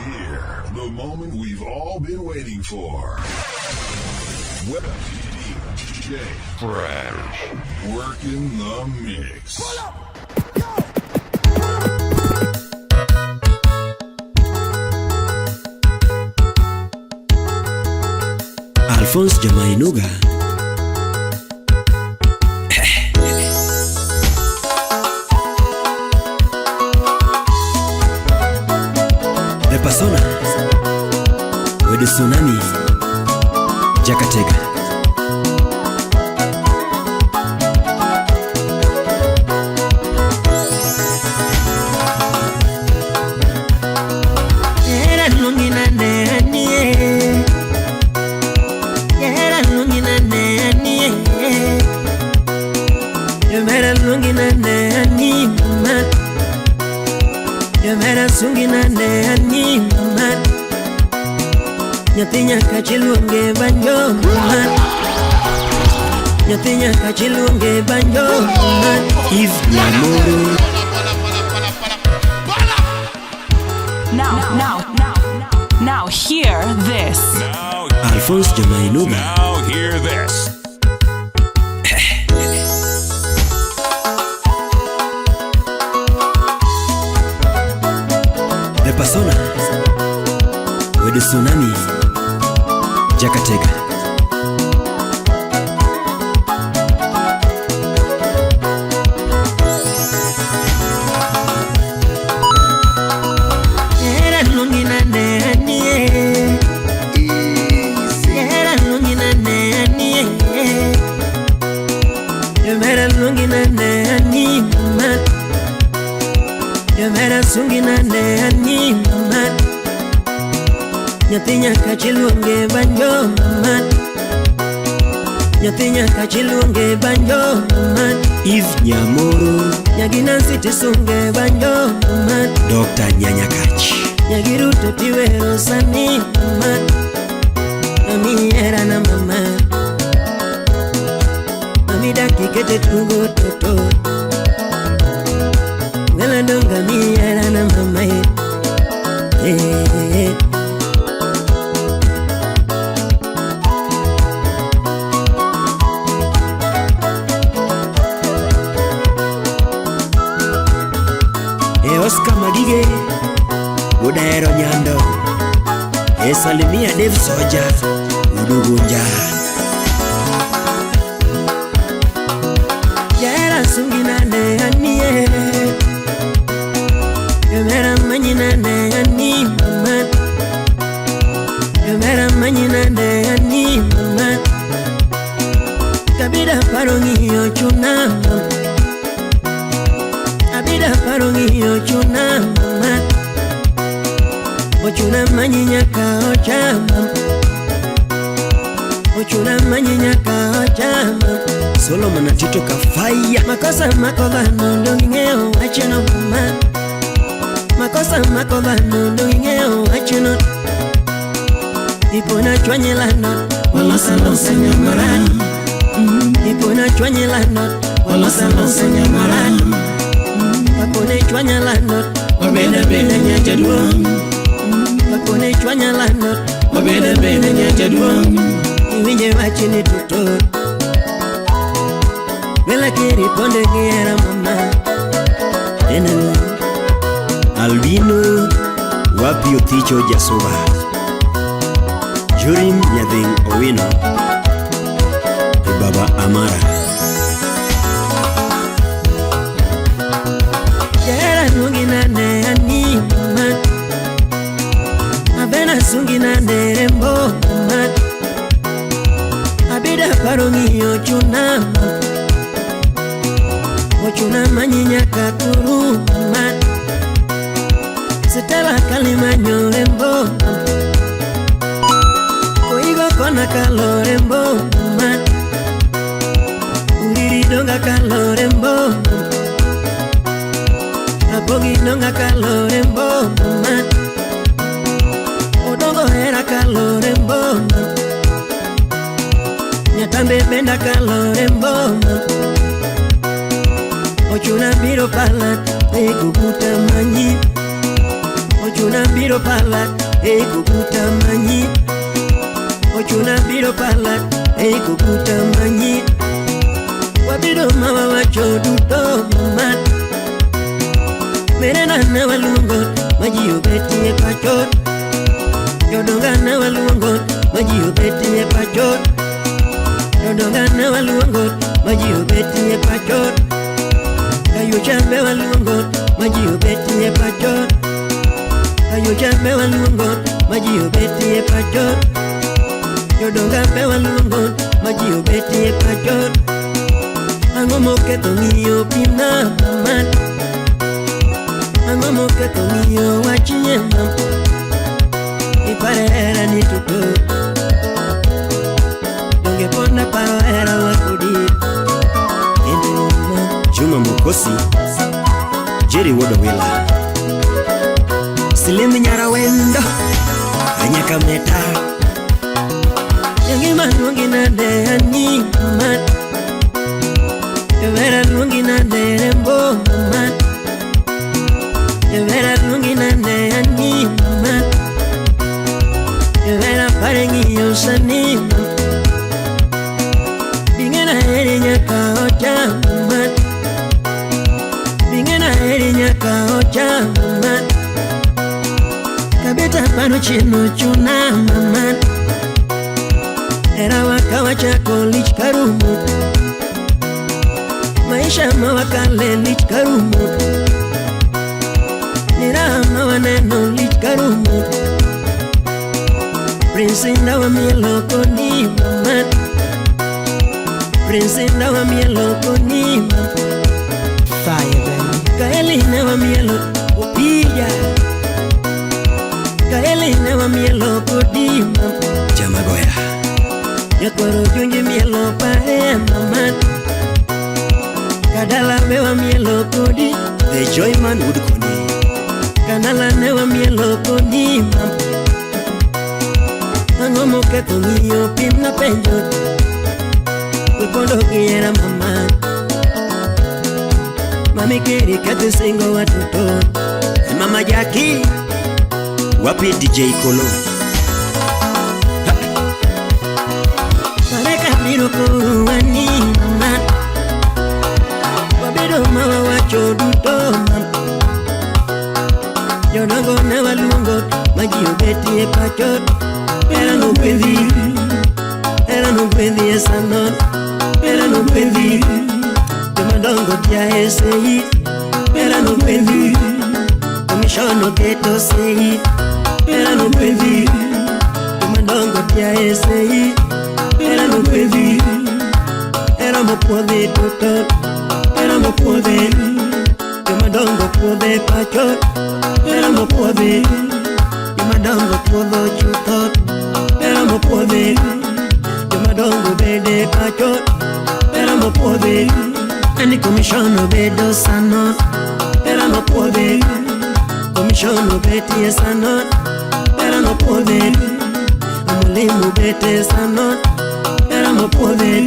here. The moment we've all been waiting for. DJ Fresh. Working the mix. Alphonse Jamainuga. The Persona with the Tsunami Jakatega. Era lungina ne Era lungina ne Yomera lungina ne ani mama. Yomera sungina ne ani mama. Nyathi nyaka chiluonge banjo mama. Nyathi nyaka chiluonge banjo mama. Eve Nyamoro. Now, now, now, now, hear this. Now, Alphonse Jamainuga. now hear this. The Persona with the Tsunami Jakatega. Era lungina ne ani Era lungina ne ani Yomera lungina ne ani mama. Yomera sungina ne ani mama. Nyathi nyaka chiluonge banjo mama. Nyathi nyaka chiluonge banjo mama. Eve Nyamoro. Nyagi Nancy tisunge banjo mama. Dr. Nyanyakach. Nyagi Ruto tiwero sani mama. Mami era na mama. Mami daki kete tugo toto. Ngala donga mi era na mama eh. Eh. E Oscar Magige Udaero Nyando. E Salimia Dave Soja Udugunja. Yera sungina ne ani Yomera manyina ne ani mama. Yomera manyina ne ani mama. Kabida parongi ochuna mama. Abida parongi ochuna mama. Ochuna manyinya ka ocha mama. Ochuna manyinya ka ocha mama. Solomon Atito Kafaya. Makosa mako dhano dong'ing'eyo wachno mama. Makosa mako dhano dong'ing'eyo wachno. Ipona chwanye lano walosa losa nyamaran. Ipona chwanye lano walosa losa nyamaran. Kapone chwanya lano wabeda beda nyajaduong'. Kapone chwanya lano wabeda beda nyajaduong'. Iwinje wachni toto. Bela kiri ponde giera mama. Enano Albino Wapi Othicho Jasuba. Jorim Nyadhing Owino. E Baba Amara. Yera nungina ne ani mama. Abena sungina ne rembo mama. Abida parongi ochuna mama. Ochuna manyinya kakuru mama. Sitela kalimanyo rembo mama. Koigo kona kalo rembo mama. Uriri donga kalo rembo mama. Rapogi donga kalo rembo mama. Odongo hera kalo rembo mama. Nyatambe benda kalo rembo mama. Ochuna biro pala ego buta manyi. Ochuna biro pala ei kobuta manyi. Ochuna biro pala ei kobuta manyi. Wabido mawa wacho duto mama. Merena na waluongo maji obetie pacho. Jodonga na waluongo maji obetie pacho. Jodonga na waluongo maji obetie pacho. Kayo chambe waluongo maji obetie pacho. Kayo chambe waluongo maji obetie pacho. Jodonga be waluongo maji obetie pacho. Ang'o moketho ng'iyo pimna mama. Ang'o moketho ng'iyo wachie mama. Ipare hera ni tuto. Donge pod naparo hera wa kodi. Kendo mama. Juma Mokosi, Jerry Wodowila, Silimbi Nyarawendo, Anyaka Meta, Jangima luongi nade ani mama. Jowera luongi nade rembo mama. Jowera luongi nade ani mama. Jowera pare ng'iyo sani mama. Bingena ere nyaka ocha mama. Bingena ere nyaka ocha mama. Kabeta pano chino chuna mama. Era wakawa chako lich karumo. Maisha mawakale lich karumo. Nira mawaneno lich karumo. Prince ndawa mielo koni mama. Prince ndawa mielo koni mama. Fire, baby. Kaeli nawa mielo opija. Kaeli nawa mielo kodi mama. Jamagoya, Nyakwaro junji mielo pare mama. Kadala mewa mielo kodi. The Joyman Woodkoni, Kanala newa mielo kodi mama. Ang'o moketho ng'iyo pimna penjo. We pondo gi hera mama. Mami kiri kethi singo watuto. Mama Jackie, Wapi DJ Kolo, Pareka biro koruwani mama. Wabedo mawa wacho duto mama. Jodongo ne waluongo maji obetie pacho. Hera nogwedhi. Hera nogwedhi e sano. Hera nogwedhi. Jomadongo tia e sei. Hera nogwedhi. Commission oketo sei. Hera nogwedhi. Jomadongo tia e sei. Hera nogwedhi. Hera mopuodhi toto. Hera mopuodhi. Jomadongo puodhe pacho. Hera mopuodhi. Jomadongo puodho chutho. Hera mopuodhi. Jomadongo bede pacho. Hera mopuodhi. Ani commission obedo sano. Hera mopuodhi. Commission obetie sano. Hera mopuodhi. Mwalimu bete sano. Hera mopuodhi.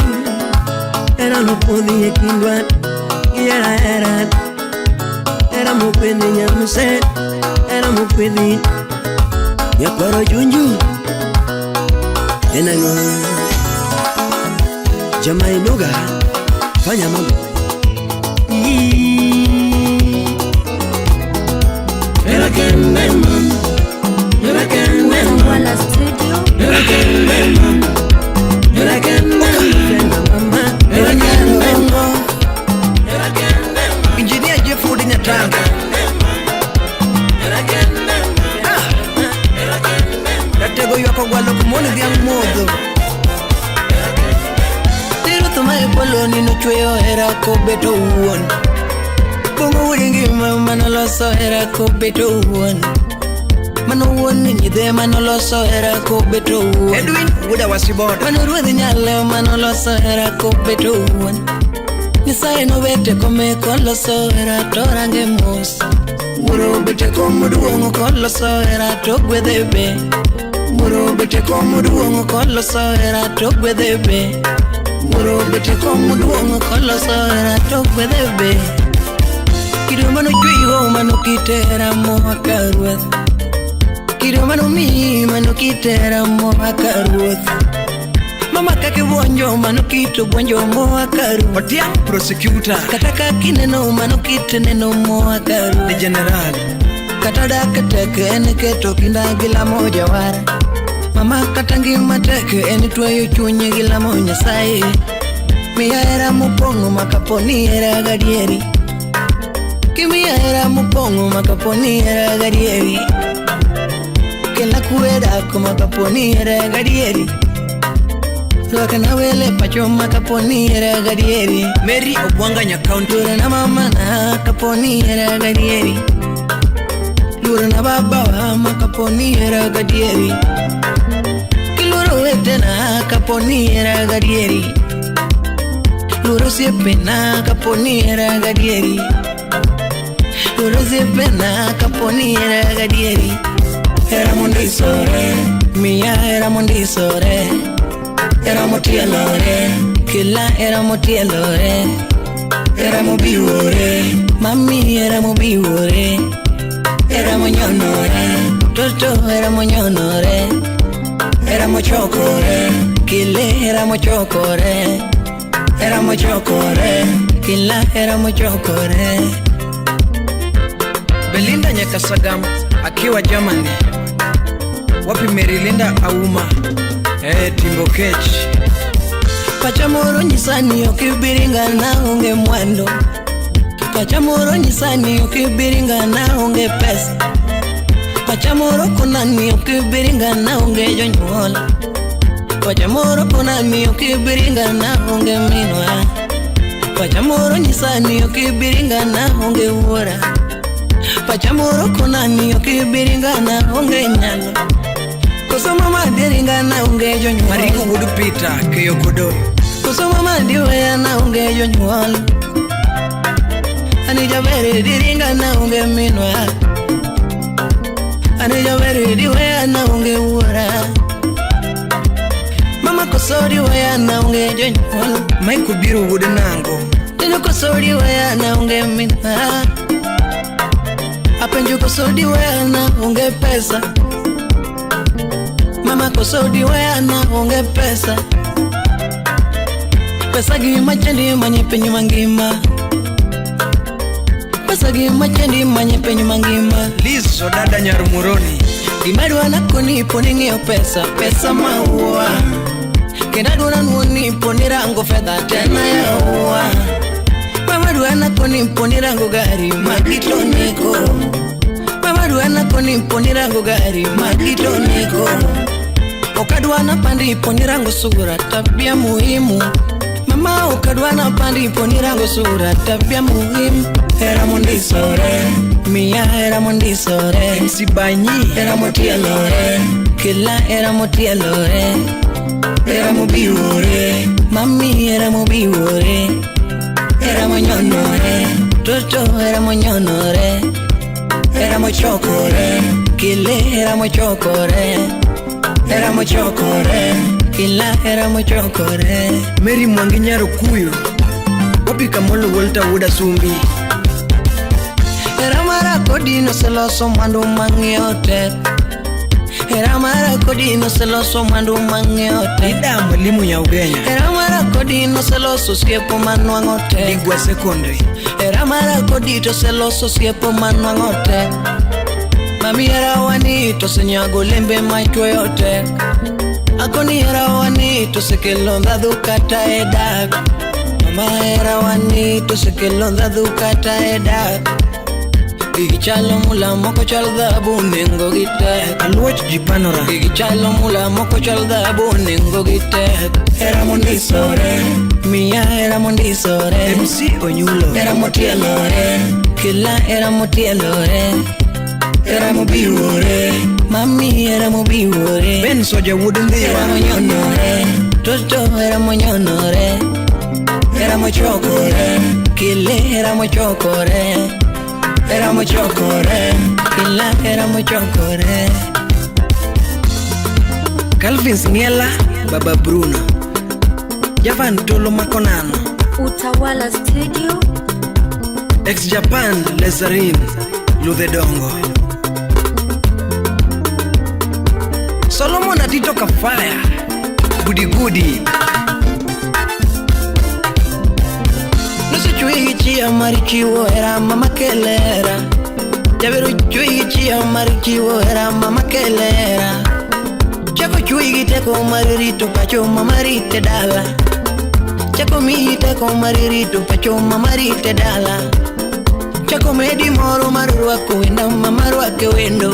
Hera nopuodhi e kindwa. Gi hera hera. Hera mogwedhi nyamuse. Hera mogwedhi. Nyakwaro Junju, Enang'o, Jamainuga, fanya mambo. Hera kende mam. Hera kende mam. Wala Studio. Hera kende mam. Hera kende mama. Hera kende mam. Hera kende mam. Engineer Jeff Wood Nyatanga. Hera kende mam. Ratego ywak ogwalo kumon dhiang' modho. Ruoth ma e polo ni nochweyo hera kobeto wuon. Bongo wuod ngima manoloso hera kobeto wuon. Mano wuon nyidhe manoloso hera kobeto wuon. Edwin wuoda wasiboda. Mano ruodh nyalo manoloso hera kobeto wuon. Nyasaye nobet e kome koloso hera to range mos. Wuoro obet e kom maduong' koloso hera to gwedhe be. Wuoro obet e kom maduong' koloso hera to gwedhe be. Wuoro obet e kom maduong' koloso hera to gwedhe be. Kido manochweyigo mano kit hera moa ka ruoth. Mama nomiyi mano kitera moa ka ruoth. Mama kaka ibuonjo mano kito buonjo moa ka ruoth. Otiang prosecutor. Kata kaka ineno mano kit neno moa ka ruoth. The general. Kata dak tek en keto kinda gi lamo jawar. Mama kata ngima tek en tweyo chuny gi lamo Nyasaye. Miya hera mopong'o ma kaponi hera gadieri. Kimiya hera mopong'o ma kaponi hera gadieri. Kela kwe dak ma kaponi hera gadieri. Rwakna wele pacho ma kaponi hera gadieri. Mary Obwanga Nyakaunti. Luorna mamana kaponi hera gadieri. Luorna babawa ma kaponi hera gadieri. Kiluoro wetena kaponi hera gadieri. Luoro osiepena kaponi hera gadieri. Luoro osiepena kaponi hera gadieri. Hera mondisore, miya hera mondisore. Hera motielore, kela hera motielore. Hera mobiwore, mami hera mobiwore. Hera monyonore, toto hera monyonore. Hera mochokore, kele hera mochokore. Hera mochokore, kila hera mochokore. Belinda Nyakasagam akiwa Germany. Wapi Merilinda Auma? Timbo Kech. Pacha moro nyisa ni ok ibiringa na onge mwandu. Pacha moro nyisa ni ok ibiringa na onge pesa. Pacha moro kona ni ok ibiringa na onge jonyuol. Pacha moro kona ni ok ibiringa na onge minwa. Pacha moro nyisa ni ok ibiringa na onge wuora. Pacha moro kona ni ok ibiringa na onge nyalo. Koso mama diringa na onge jonyuol. Mariko Wuod Peter Keyo Kodoro. Koso mama diweya na onge jonyuol. Ani jabere diringa na onge minwa. Ani jabere diweya na onge wuora. Mama koso diweya na onge jonyuol. Michael Biro Wuod Nango. Tino koso diweya na onge minwa. Apenjo koso diweya na onge pesa. Mama koso diweya na onge pesa. Pesa gima chendi manye piny mangima. Pesa gima chendi manye piny mangima. Liz Odada Nyarumuroni. Gima dwana koni poni ng'iyo pesa, pesa maua. Kendo adwaro nuoni poni rango fedha tena yaua. Mama dwana koni poni rango gari magitoneko. Mama dwana koni poni rango gari magitoneko. Okadwana pandi poni rango sura tabia muhimu. Mama okadwana pandi poni rango sura tabia muhimu. Hera mondisore, miya hera mondisore. MC Banyi. Hera motielore, kila hera motielore. Hera mobiwore, mami hera mobiwore. Hera monyonore, toto hera monyonore. Hera mochokore, kile hera mochokore. Hera mochokore, kila hera mochokore. Mary Mwangi Nyarukuyu. Wapi Kamolo Walter Wuod Asumbi. Hera mara kodi noseloso mwandu mang'iewo tek. Hera mara kodi noseloso mwandu mang'iewo tek. Ida Mwalimu Nyaugenya. Hera mara kodi noseloso osiepo manwang'o tek. Ligwa Secondary. Hera mara kodi toseloso osiepo manwang'o tek. Mami hera wani tosenyago olembe machwoyo tek. Akoni hera wani tosekelo ndhadhu kata e dak. Mama hera wani tosekelo ndhadhu kata e dak. Gigi chalo mula moko chal dhahabu nengo gi tek. Aluoch Jipanora. Gigi chalo mula moko chal dhahabu nengo gi tek. Hera mondisore, miya hera mondisore. MC Onyulo. Hera motielore, kila hera motielore. Hera mobiwore, mami hera mobiwore. Ben Soja Wuod Ndhiwa. Hera monyonore, toto hera monyonore. Hera mochokore, kile hera mochokore. Hera mochokore, kila hera mochokore. Calvin Sngela, Baba Bruno. Javan Tolo Makonano. Utawala Studio. Ex Japan Lezarin Ludhe Dongo. Katito Kafaya Gudi gudi. Nosechwe gi chia mar chiwo hera mama kelera. Jabero chwe gi chia mar chiwo hera mama kelera. Chako chwe gi teko mar rito pacho mama rite dala. Chako miyi teko mar rito pacho mama rite dala. Chako medi moro mar rwako wenda mama rwake wendo.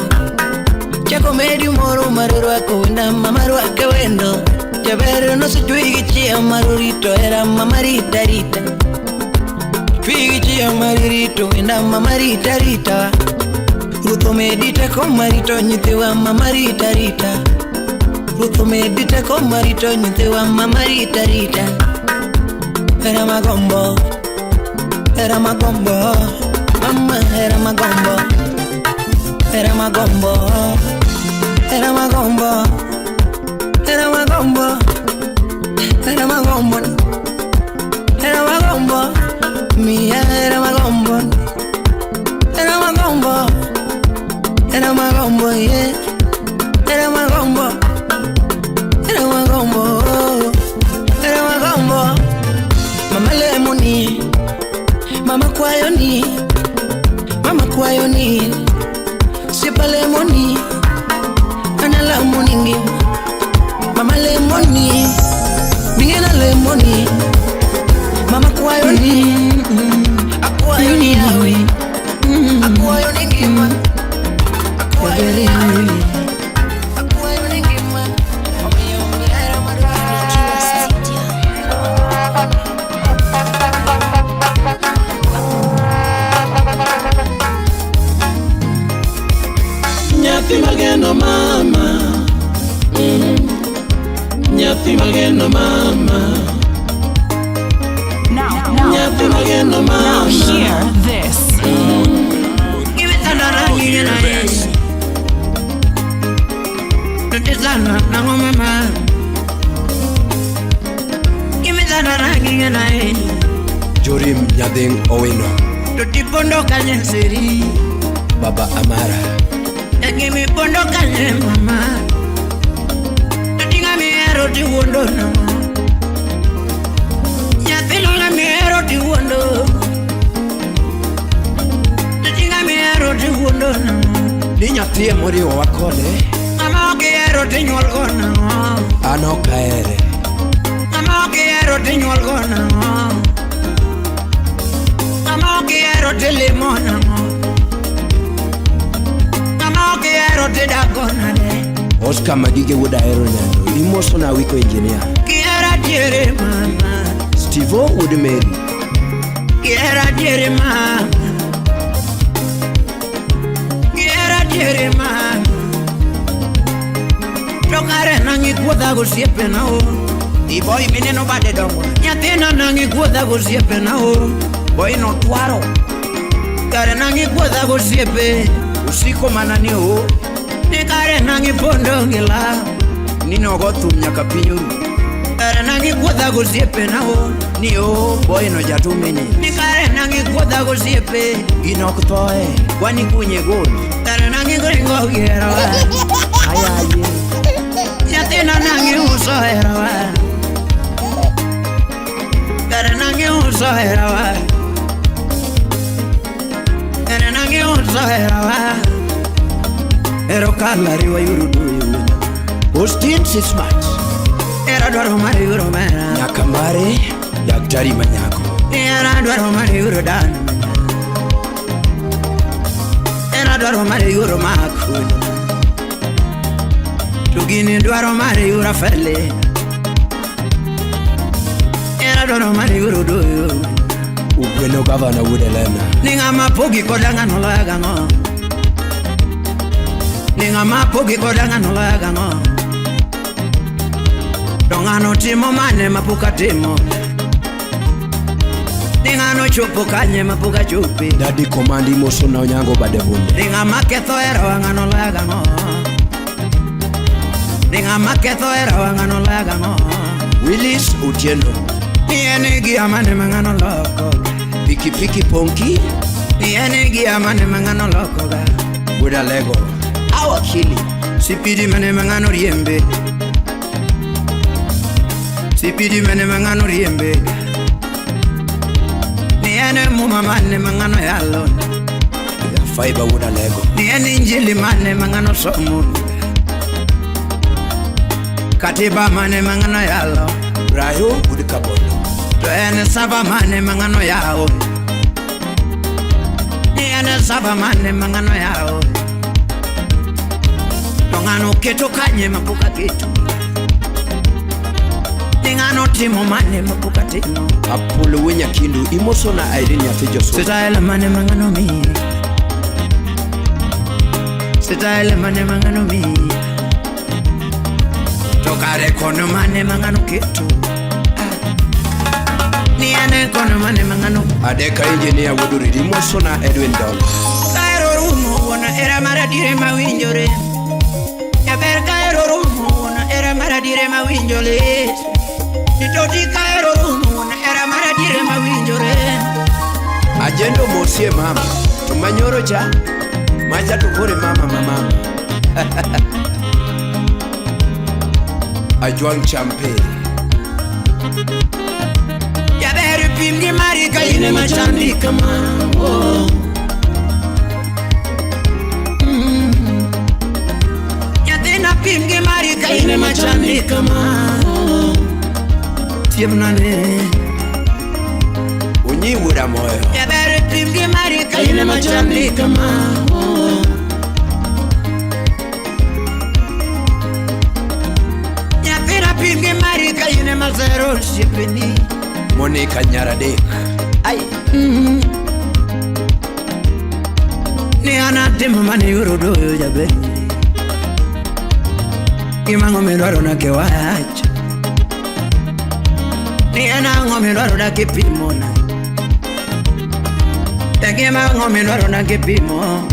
Chako medi moro mar rwako wenda mama rwake wendo. Jabero nosechwe gi chia mar rito hera mama rita rita. Chwe gi chia mar rito wenda mama rita rita. Ruoth omedi teko mar rito nyithiwa mama rita rita. Ruoth omedi teko mar rito nyithiwa mama rita rita. Hera magombo, hera magombo, mama hera magombo, hera magombo, hera magombo, hera magombo, hera magombo, hera magombo, mia hera magombo, hera magombo, hera magombo, yeah, hera magombo, hera magombo, hera magombo. Mama lemoni, mama kwayo ni, mama kwayo ni, sipa lemoni, anala moningi. Mama lemoni, bingena lemoni, mama kwayo ni, akwayo ni yawe, akwayo ni ngima, akwayo ni yawe, akwayo ni ngima, omiyo mihera madwaro. Nyathi mageno mama, nyathi mageno mama, Now, now, nyathi mageno now mama. hear this. Hear this. Jorim Nyadhing Owino Tutipondo kanye seri, Baba Amara Gimi pondo kanye mama, Tutinga miero ti wuondo no, Nyathino nga miero ti wuondo, Tutinga miero ti wuondo no, Ni nyathi emoriwowa kode Ng'ama ok ihero tinyuol go nang'o, an ok ahere Ng'ama ok ihero tinyuol go nang'o, Ng'ama ok ihero tilimo nang'o, Ng'ama ok ihero tidak go nade. Oscar Magige wuod Ahero Nyando imosona Wiko Engineer Kihera diere mama, Stevo wuod Mary kihera diere mama, kihera diere mama. To kare nang'i kuodha gosiepena o, Iboy mineno bade dongo, nyathina nang'i kuodha gosiepena o, boy no twaro, kare nang'i kuodha gosiepe, usiko mana ni o, ni kare nang'i pondo gi law, ni nogo thum nyaka piny oru. kare nang'i kuodha gosiepena o, Ni o, boy no jatumeni, ni kare nang'i kuodha gosiepe, gino ok thoe, kwani kunye gol. kare nang'i ringo gi herawa, Ayaye, nyathina nang'i uso herawa, kare nang'i uso herawa, kare nang'i uso herawa. Ero kala riwa yuru duyo. Austin Sismat Era dwaro mar yuro mera, Nyaka mare Daktari Manyako era dwaro mar yuro dan, era dwaro mar yuro makun, to gini dwaro mar yuro afele, era dwaro mar yuro doyo. Ugweno Gavana wuod Elena Ni ng'ama pogi koda ng'ano loya gang'o? Ni ng'ama pogi koda ng'ano loya gang'o? To ng'ano timo mane ma pok atimo? Ni ng'ano chopo kanye ma pok achope? Daddy Command imosona Onyango bade bunde Ni ng'ama ketho herawa ng'ano loya gang'o? Ni ng'ama ketho herawa ng'ano loya gang'o? Willis Otieno Ni en gi amane ma ng'ano loko? Pikipiki Ponki Ni en gi amane ma ng'ano lokoga? Wuod Alego Awakili. Sipidi mane mangano riembe. Sipidi mane mangano riembe. Ni ene muma mane mangano yalo. Faiba wuod Alego. Ni en injili mane mangano somo. Katiba mane mangano yalo. Brayo wuod Kabondo. To en saba mane mangano yawo. Ni en saba mane mangano yawo. To ng'ano keto kanye mapok aketo. Ni ng'ano timo mane mapok atimo. Apolo wuod Nyakindu imosona Irene nyathi Joshua. Sitael mane mang'ano miyi. Sitael mane mang'ano miyi. To kare kono mane mang'ano keto. Ni ane kono mane mang'ano. Adeka engineer wuod Oridi imosona Edwin Dongo. Kaero rumo wuon era mar adier mawinjore. Jaber kaero rumo wuon era mar adier mawinjore. Nitoti kaero rumo wuon era mar adier mawinjore. Ajendo mosie mama. To manyoro cha macha to kore mama ma mama. Ajwang' champe. Jaber pim gi mari ka in ema chandi kama. Oh. Nyathina pim gi mari ka in ema chandi kama. Oh. Siemna ne. Onyi wuod Amoyo. Jaber pim gi mari ka in ema chandi kama. Oh. Nyathina pim gi mari ka in ema zero osiepeni. Monica Nyaradek. Ai. Ni an atimo mane yoro doyo jaber. Gimang'o midwaro na kiwach. Ni en ang'o midwaro na kipimona. E gima ang'o midwaro na kipimo.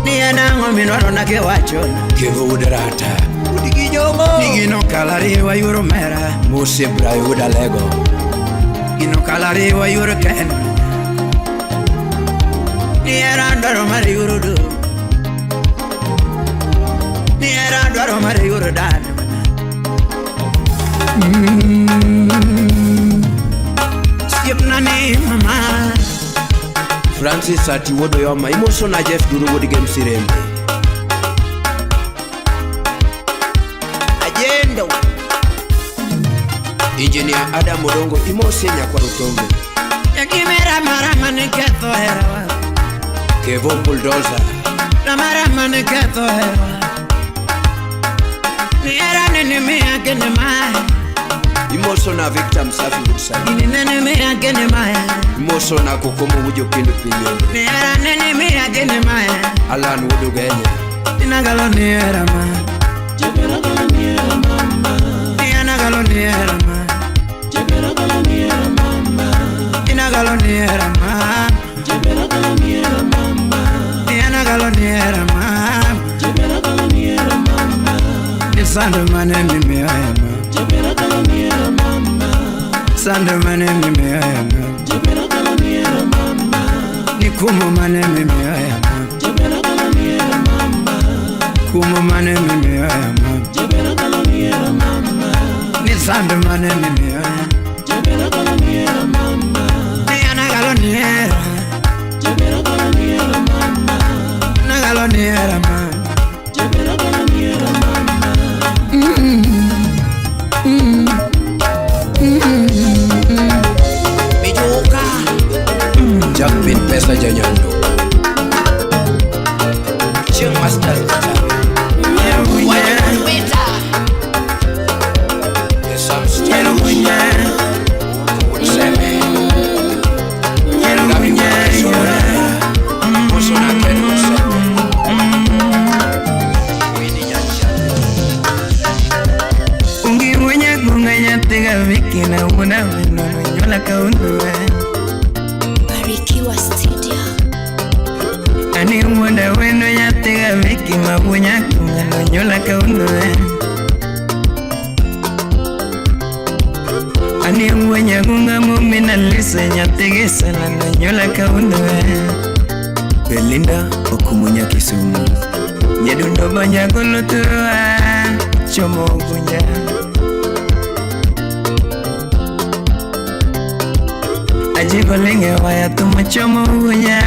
Ni en ang'o midwaro na kiwachona. Kevo wuod Rata. Udigi jogo. Ni gino kalariwa yoro mera. Mosie Brayo wuod Alego. Gino kalariwa yoro ken. Ni era dwaro mar yoro do. Ni era dwaro mar yoro dano. Siepna ni mama. Francis Ati wuod Oyoma imosona Jeff Duru wuod Games Irembe. Ajendo. Engineer Adam Odongo imosie nyakwar Otombe. Yakimera marama ni ketho herawa. Kevo Bulldozer. Ramarama ni ketho herawa. Ni era nene miya kene maya. Imosona Victor Msafi wuod Sani. Gini nene miya kene maya. Imosona Kokomo wuod Jokindu Pinyonde. Ni era nene miya kene maya. Alan wuod Ugenya. Inagalo ni era ma. Ni anagalo ni era ma. Inagalo ni era ma. Ni anagalo ni era ma. Ni sando mane mi miyo ma. Sando mane mi miyo ma. Ni kumo mane mi miyo ma. Kumo mane mi miyo ma. Ni sando mane mi miyo ma. Ni anagalo ni era. Anagalo ni era ma. Mijuka. Jackpin Pesa Janyando. Chieng' Masters Sam Stylish. Wuod Seme. Gabi wuod Sora. Mosona Ken wuod Seme. Winnie Nyancha. Ungi mwenye kunga nyathiga wiki na una weno nyola kaundu. Barikiwa Studio. Ani wuonda weno nyathiga wiki ma wuonya kunga no nyola kaundu. Ani wuonya kunga mumina lise nyathiga sala no nyola kaundu. Belinda Okumunya Kisumu. Nyadundo manyagolo thurwa chomo Ugunja. Ajiko lenge waya thum chomo Ugunja.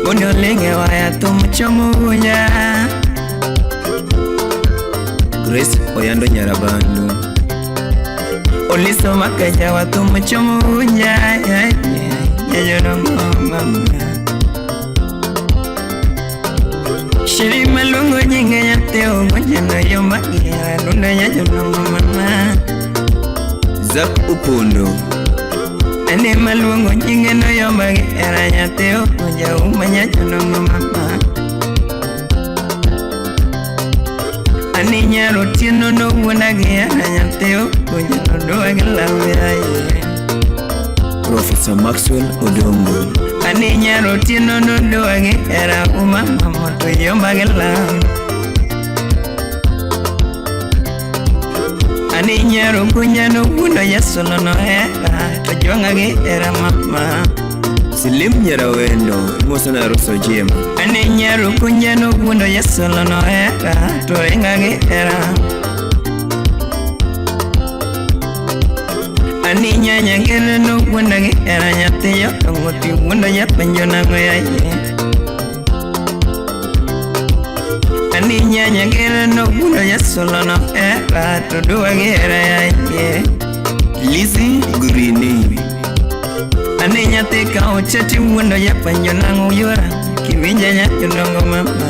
Bondo lenge waya thum chomo Ugunja. Grace Oyando Nyarabandu. Oliso makaja wa thum chomo Ugunja. Nyajodongo mama. Shiri maluongo nyinge nyathi Ugunja no yo magera dundo nyajodongo mama. Zack Upondo. Ane maluongo nyinge no yo magera nyathi Ugunja uma nyajodongo mama. Ani nyaro tieno no wuona gi hera nyathi Ugunja no dwa gi lawe aye. Professor Maxwell Odongo. Ani nyaro tieno no dwa gi hera uma mama to yo magela. Ani nyaro gunya no wuondo yasolo no hera to jwang'a gi hera mama. Silim Nyarawendo imoso na Roso Jim. Ani nyaro gunya no wuondo yasolo no hera to ringa gi hera. Ani nyanya geno no wuondo gi hera nyathi jodongo ti wuondo japenjo nang'o yaye. Ani nyanya geno no wuondo yasolo no hera to dwa gi hera yaye. Lizzy Gurini. Ani nyathi ka ocha ti wuondo japenjo nang'o yora kiwinja nyajodongo mama.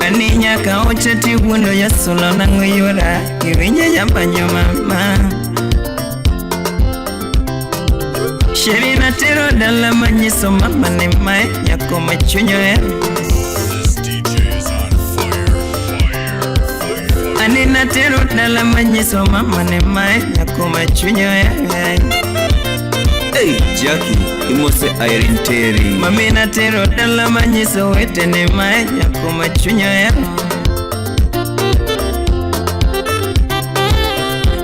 Ani nyaka ocha ti wuondo jasolo nang'o yora kiwinja japenjo mama. Sheri natero dala manyiso mama ni mae nyako ma chuny ohero. Ani natero dala manyiso mama ni mae nyako ma chuny ohero. Hey Jackie imose Irene Terry. Mami natero dala manyiso wetene mae nyako ma chuny ohero.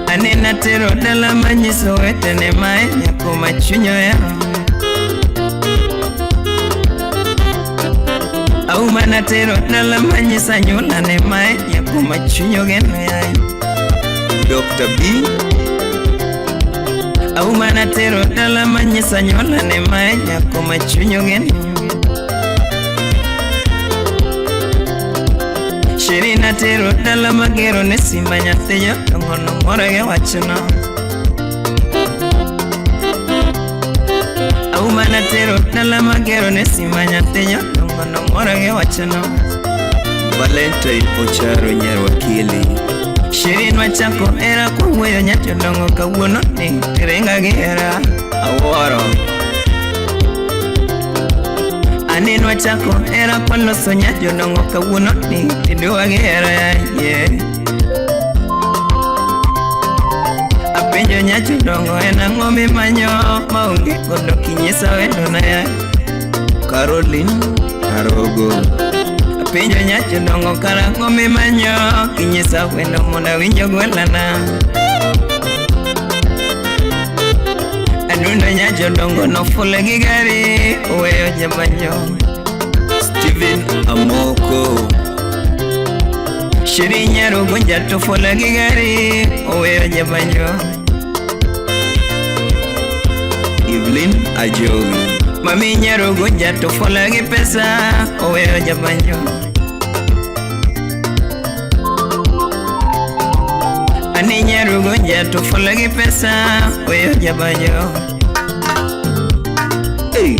Ani natero dala manyiso wetene mae nyako ma chuny ohero. Auma natero dala manyiso anyuola ne mae nyako ma chuny ogeno yaye. Dr. B. Auma natero dala manyiso anyuola ne mae nyako ma chuny ogeno. Sheri natero dala magero ne simba nyathi jodongo no mor gi wachno. Auma natero dala magero ne simba nyathi jodongo no mor gi wachno. Valentine Ocharo Nyarwakili. Sheri nwachako hera kwawuoyo nyajodongo kawuono ni ringa gi hera. Awuoro. Ani nwachako hera kwaloso nyajodongo kawuono ni tidwa gi hera yaye. Apenjo nyajodongo en ang'o mimanyo maonge godo kinyisa wendona yaye. Caroline Arogo. Apenjo nyajodongo kara ang'o mimanyo kinyisa wendo mondo awinj ogwelana. Adundo nyajodongo nofule gi gari oweyo jabanjo. Steven Amoko. Sheri nyaro gunja tofule gi gari oweyo jabanjo. Evelyn Ajowi. Mami nyaro gunja tofule gi pesa oweyo jabanjo. Ani nyaro gunja tofule gi pesa oweyo jabanjo. Hey.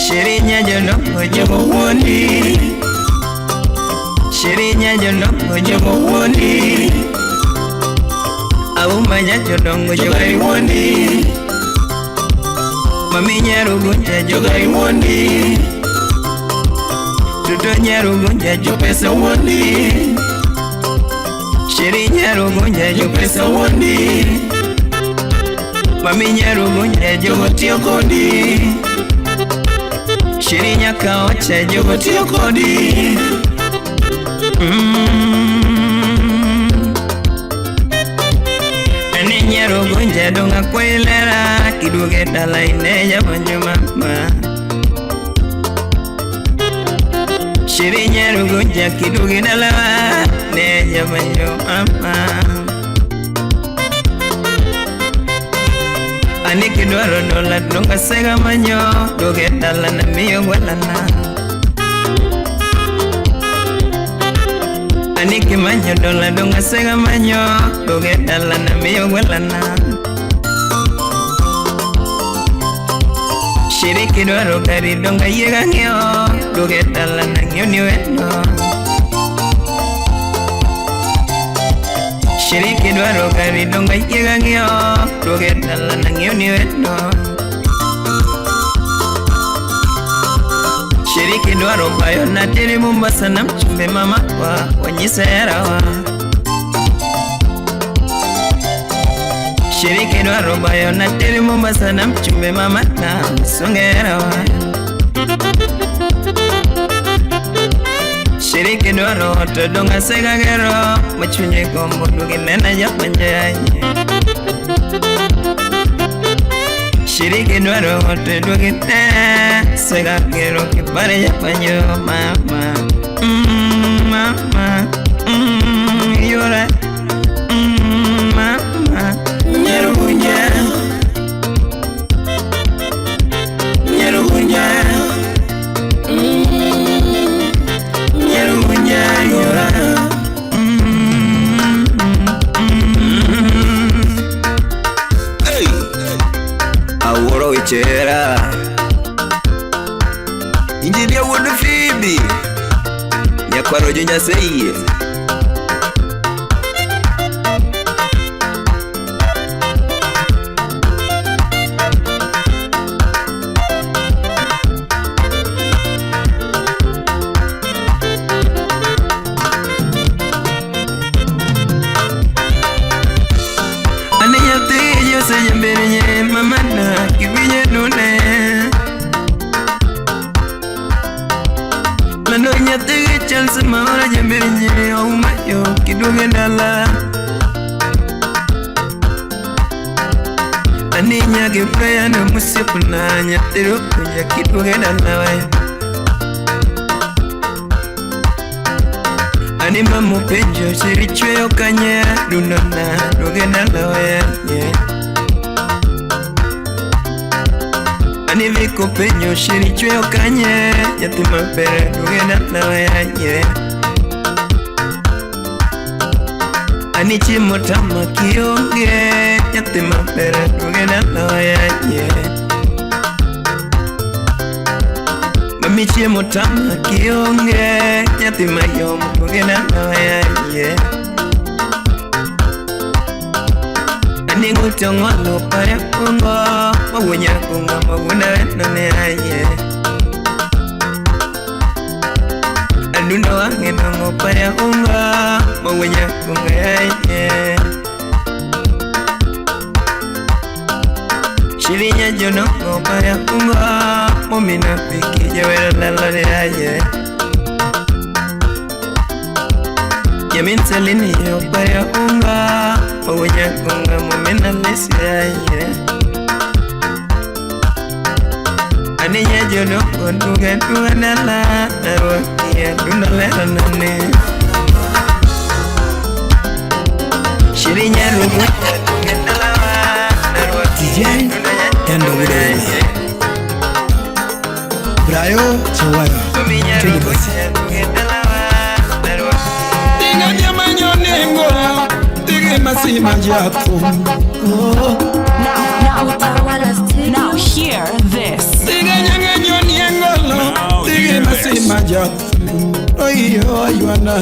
Sheri nyajodongo jogo wuondi. Sheri nyajodongo jogo wuondi. Auma nyajodongo jogo wuondi. Mami nyaro gunja jogo wuondi. Tuto nyaro gunja jopesa wuondi. Sheri nyaro gunja jopesa wuondi. Mami nyaro gunja jogo tiyo kodi. Sheri nyaka ocha jogo tiyo kodi. Ani nyaro Nyarugunja donga kwailera kiduoge dala ine jamanyo mama. Shiri nyarugunja kiduoge dala ne jamanyo mama. Ani kidwaro dola donga sega manyo duoge dala na miyo gwelana. Ani kimanyo dola donga sega manyo duoge dala na miyo gwelana. Shiriki dwaro gari donga yiega ng'iewo duoge dala na ng'iewo ni wendo. Shiriki dwaro gari donga yiega ng'iewo duoge dala na ng'iewo ni wendo. Shiriki dwaro bayo na teri Mombasa na mchumbe mama wa wanyise herawa. Shiriki dwaro bayo na teri Mombasa na mchumbe mama na msunge herawa. Shiriki dwaro to donga sega gero machunye gombo dugi nena japanje. Shiriki dwaro to dugi nena sega gero kipare japanyo mama. Mama, yora, mama. Nyarugunya, nyarugunya, nyarugunya yora. Hey! Awuoro wechera. Injinia wuod Fibi. Nyakwaro jo Nyasaye. Ane nyathi osejamberenye mamana kiwinje dune. Lando nyathi gi chance maora jamberenye oumayo kiduoge dala. Ani nyagi prayer no musiepna nyathi ropuonja kiduoge dala we. Ani mama penjo shiri chweyo kanye dundona duoge dala we. Ani viko penjo shiri chweyo kanye nyathi maber duoge dala we. Ani chiemo tama kionge nyathi maber duoge dala we. Mami chiemo tama kionge nyathi mayom duoge dala we. Ani nguto ng'olo pare kungo mawuonya kunga mawuona wendo ne aye. Adundo wang'e nong'o pare ungo mawuonya kunga aye. Shirinya jonongo pare ungo momina piki jawero lalo ne aye. Yamin salini yo pare ungo mawuonya kunga momina lesi aye. Aninya jonongo duga duga dala narwakia dunda lera nane. Shirinya rugu duga dala narwakia DJ Tendo Wudola. Brayo Chawara. Chini basi. Tinga nyamanyo nengo, tinga masima japo. Now hear this. Tinga nyanganyo nengo, tinga masima japo. Oyo aywana.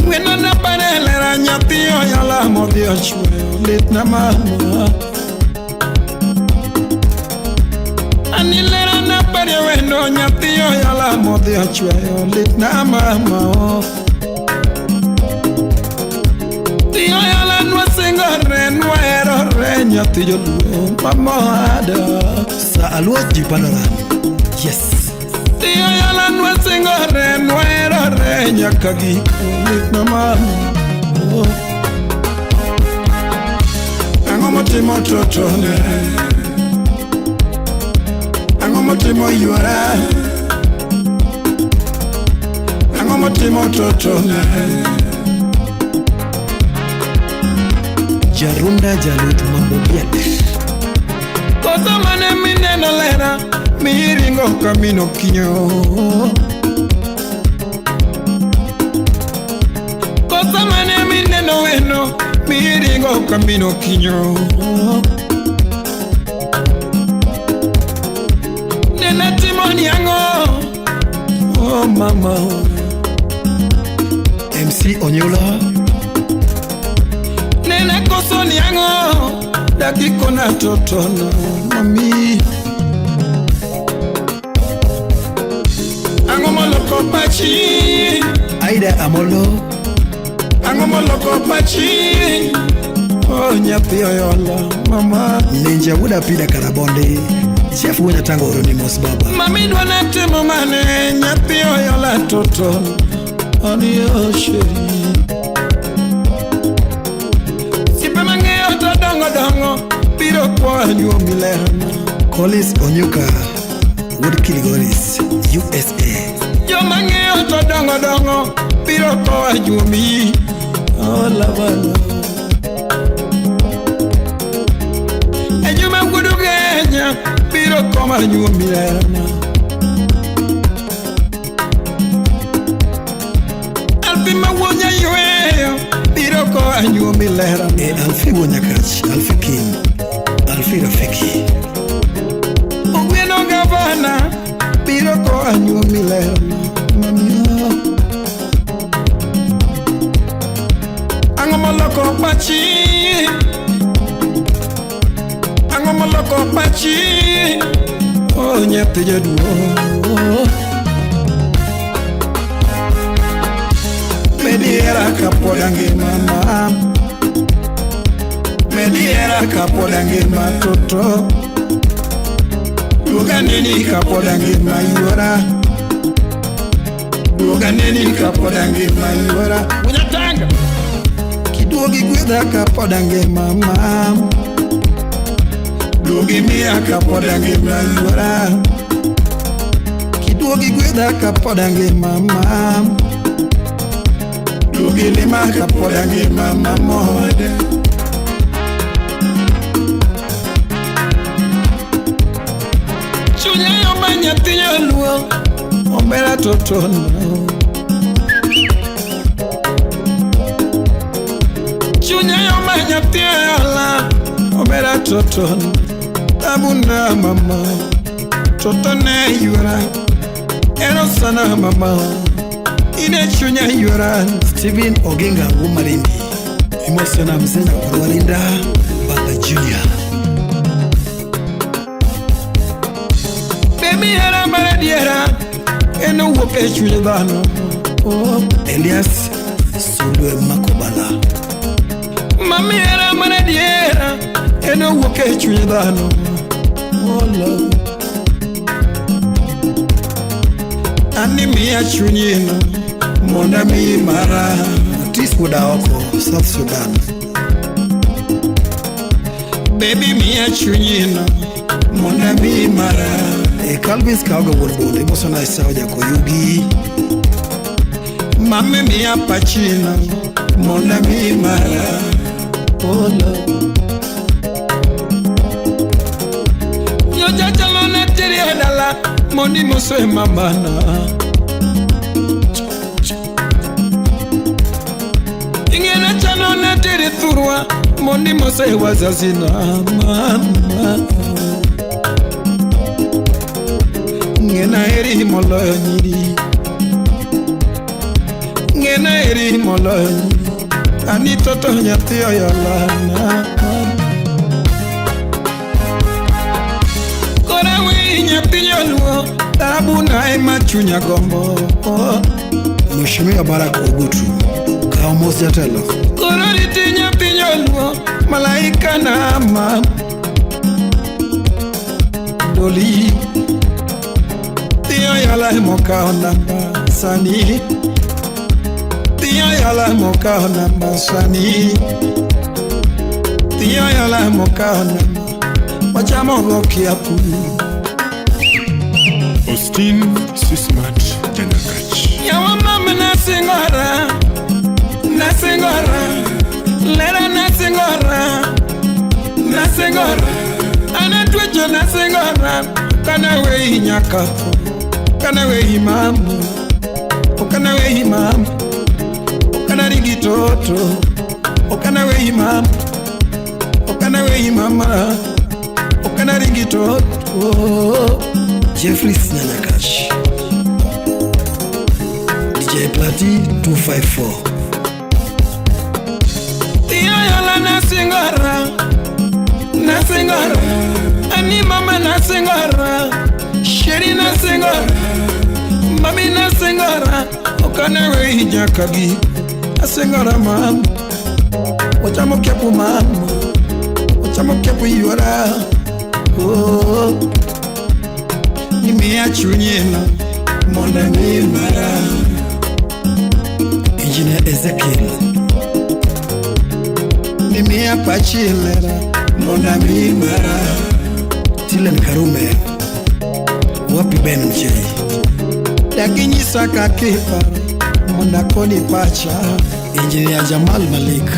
Wena na parelera nyathi oyala modhi ochweyo lit na mama. Anilera na pare wendo nyathi oyala modhi ochweyo lit na mama. Ti oyala nwasingore nwaherore nyathi joluo mamohada. Sa Aluoch ji Panorama. Yes. Ti oyala nwasingore nwaherore nyaka giko lit na mama. motimo totone? Ang'o motimo yuora? Ang'o motimo totone? Jarunda Jaluth Mambo Biet. Koso mane mineno lera miringo kamino kinyo. Koso mane mineno weno miringo kamino kinyo. Nena timoni ang'o? Oh mama. MC Onyulo. Nena koso ni ang'o? Dakiko na totono mami. Ang'o moloko pachi? Aida Amolo. Ang'o moloko pachi? Oh nyathi oyola mama. Ninja Wuda Pida Karabonde. Chef Wunya Tango oroni mos baba. Mami dwa na timo mane nyathi oyola totono. Ani o sheri. Sipe mang'eyo to dongo dongo biro kwa nyuomi lerna. Collins Onyuka Wuod Kilgoris USA. Joma ng'eyo to dongo dongo biro koa nyuomi. Oh lavana. E juma wuod Ugenya biro koma nyuomi lerna. Alfi ma wuod Nyayweyo biro koa nyuomi lerna. E Alfi wuod Nyakach, Alfi King, Alfi Rafiki. Ogweno gavana biro koa nyuomi lerna. Mami. Ang'o moloko pachi? Ang'o moloko pachi? Oh nyathi jaduong'. Medi hera kapod angima ma. Medi hera kapod angima toto. Duoga neni kapod angima yuora. Duoga neni kapod angima yuora. Unyatanga. Kiduogi gwedha kapod angima ma. Duogi miya kapod angima yuora. Kiduogi gwedha kapod angima ma. Duogi lima kapod angima mamode. Chunya yomba nyathi nyaluo omera totono. Chunya yomba nyathi ola omera totono. Tabuna mama totone yuora. Ero sana mama ine chunya yuora. Steven Oginga Wumarindi. Imosona mzenya Korwarinda Baba Junior. Baby hera maradiera eno wuok e chuny dhano. Oh. Elias Sulwe Makobala. Mami hera maradiera eno wuok e chuny dhano. Oh love. Ani miya chunyino mondo amiyi mara. Otis Wuda oko South Sudan. Baby miya chunyino mondo amiyi mara. E Calvin Skaoga wuod Bondo. Imosona Esau Jakoyugi. Mami miya pachino mondo amiyi mara. Oh love. Nyocha chalo na teri e dala mondo imoso e mamana. Ing'ena chalo na teri thurwa mondo imoso e wazazina mama. Ng'ena heri moloyo nyiri. Ng'ena heri moloyo nyiri. Ani toto nyathi oyolana. Kora wi nyathi nyaluo tabuna ema chunya gombo. Mheshimiwa Barack Ogutu. Kaw mos jatelo. Koro riti nyathi nyaluo malaika na ma. Doli Tiyo yala mokawo namba sani. Tiyo yala mokawo namba sani. Tiyo yala mokawo kana wachamo go kiapu. Austin Sismat Janakach. Yawa mama nasingora, nasingora, lera nasingora, nasingora, anatwecho nasingora, kana wei nyakato, kana wei mama, okana wei mama, okana rigitoto, okana wei mama, okana wei mama, okana rigitoto. Jeffrey Nyanyakash, DJ Plati 254. Tiyoyola nasingora, nasingora, ani mama nasingora, sheri nasingora, mami nasingora, okana wei nyakagi, nasingora mama, ochamo kepu mama, ochamo kepu yora, oh. Nimea chunyena, monda mimara. Engineer Ezekiel. Nimea pachilera, monda mimara. Tilen Karume, wapi Ben Mchei. Dakinyisa kakipa, monda koni pacha. Engineer Jamal Malik,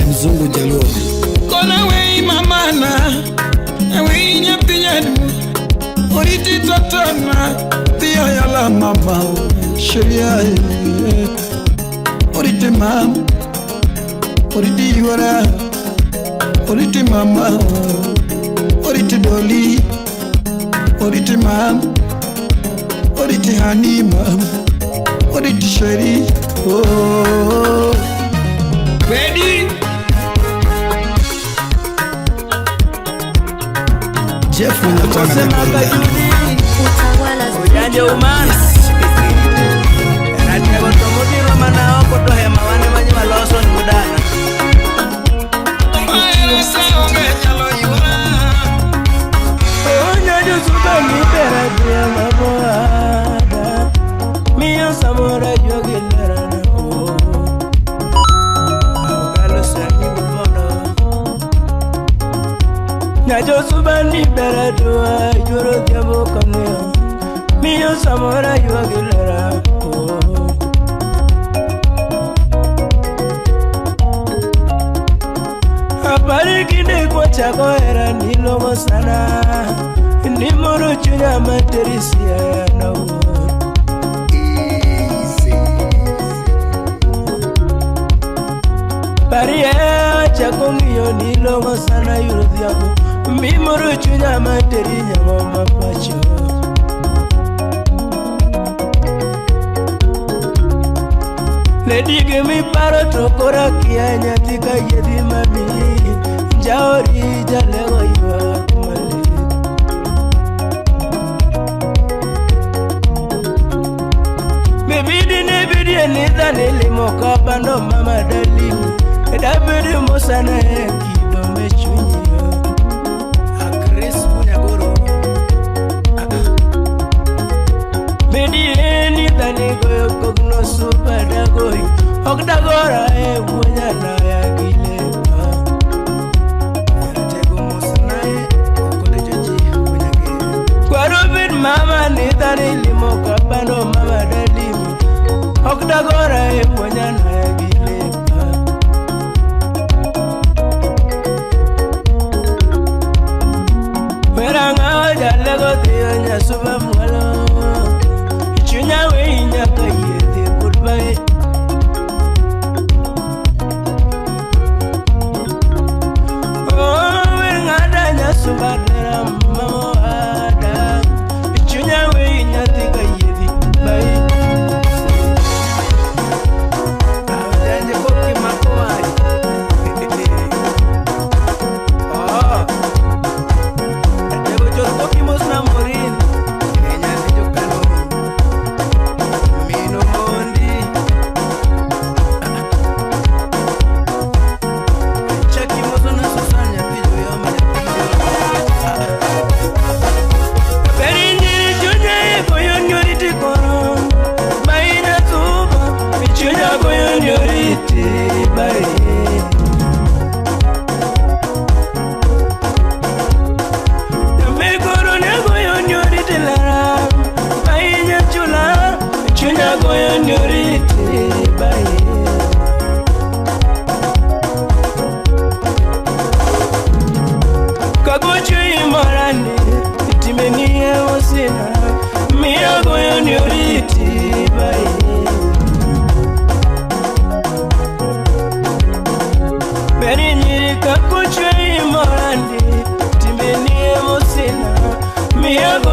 Mzungu Jaluo. Kona wei mamana, wei nyapinyadu. Oriti totona, tiyo yala mama, sheria. Oriti mama, oriti yora, oriti mama, oriti doli, oriti mama, oriti hani mama, oriti sheri. Oh, ready? Jeff Nyatanga. Ujanje umana Ratego tomodiro mana oko tohe mawane manyi maloso ni mudana. Onyo jusuba mipera dia maboada. Miyo samora jogilera na o. Awgalo sani mupondo. Nyajosuba ni beradua joro diabo kamyo. Miyo samora jogilera o. Habari kinde kwa chako era nilogo sana. Ni moro chunya materisia ya na Parie chako ngiyo nilogo sana yuro diabo. Mi moro chunya materi nyamo mapacho. Lady give me paro tokora kia nyathi ka yedhi mami. Jaori jalego yuak malit. Bibidi ne bidi ni dhani limo kabando mama dalimi. Dabidi mosana e kido me chunyi. Chris Munyagoro. Bidi ni dhani goyo kogno super dagoi. Ok dagora e wuonyana ya gilepa. Ratego mosanae okolejoji Munyagoro. Kwaro bid mama ni dhani limo kabando mama dalimi. Ok dagora e wuonyana ya gilepa. Weranga jalego dhiyo nyasuba mwalo. Chunya we nyaka yedhi goodbye.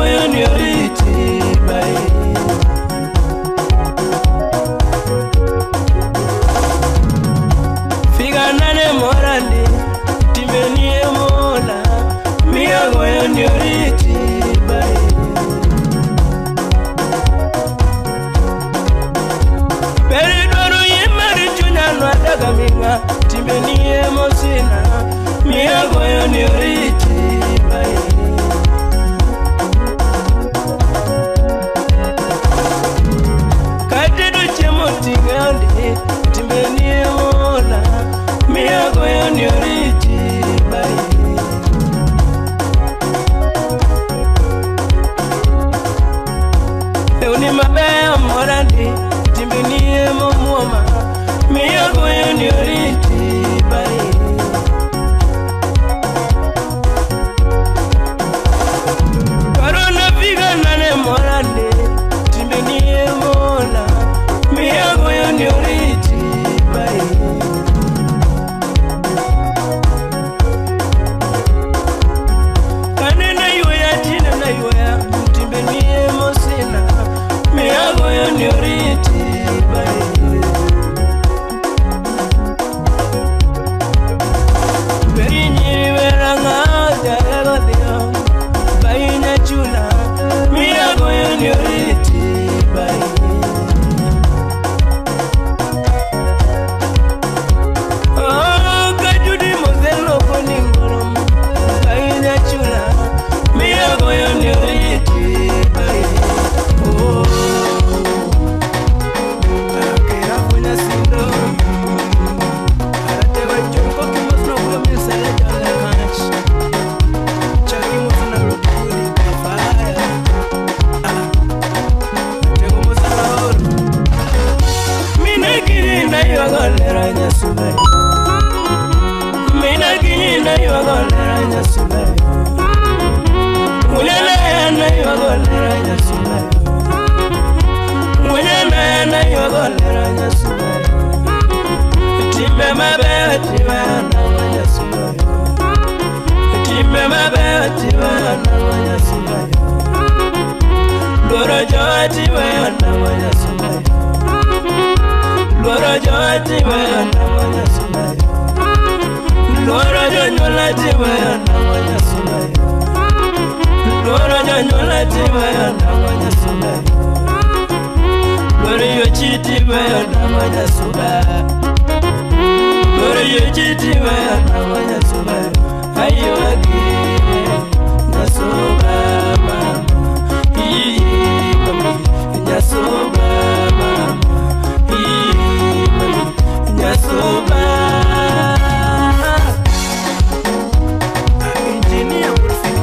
Miyagoyo ni oriti bai. Figanane morandi timbeni emola miyagoyo ni oriti bai. Beri dwaro yie mar chunya nwadaga ming'a timbeni emosina miyagoyo ni oriti bai. Katedo chiemo ting'e timbeni emola miyagoyo ni oriti bai. Lewni mabeyo morandi timbeni emomuoma miyagoyo ni oriti bai. Korona figanane morandi timbeni emola miyagoyo ni oriti bai. Kanena yuya tinena yuya timbeni emosina miyagoyo ni oriti bai. Berinyiri weranga jaregodhio bai nyachula miyagoyo ni oriti bai. Oh, kajudi mozelo koningoro bai nyachula miyagoyo ni oriti bai. Oh, akera buena sindo aratego chonko kimosno huyo misele jale kanach chaki mosna rutuli kafaya atego mosna oro mina kinina yogolera nyasube mina kinina yogolera nyasube ulele na yogolera nyasube ulele na yogolera nyasube timbe mabeyo timbe na nyasube timbe mabeyo timbe na nyasube loro joa timbe na nyasube loro joa timbe na nyasube loro jonyola timbe na nyasube loro jonyola timbe na nyasube loro yochi timbe na nyasube loro yochi timbe na nyasube ayo agire nyasuba mama ii mami nyasuba mama ii mami nyasuba. Engineer Wolfie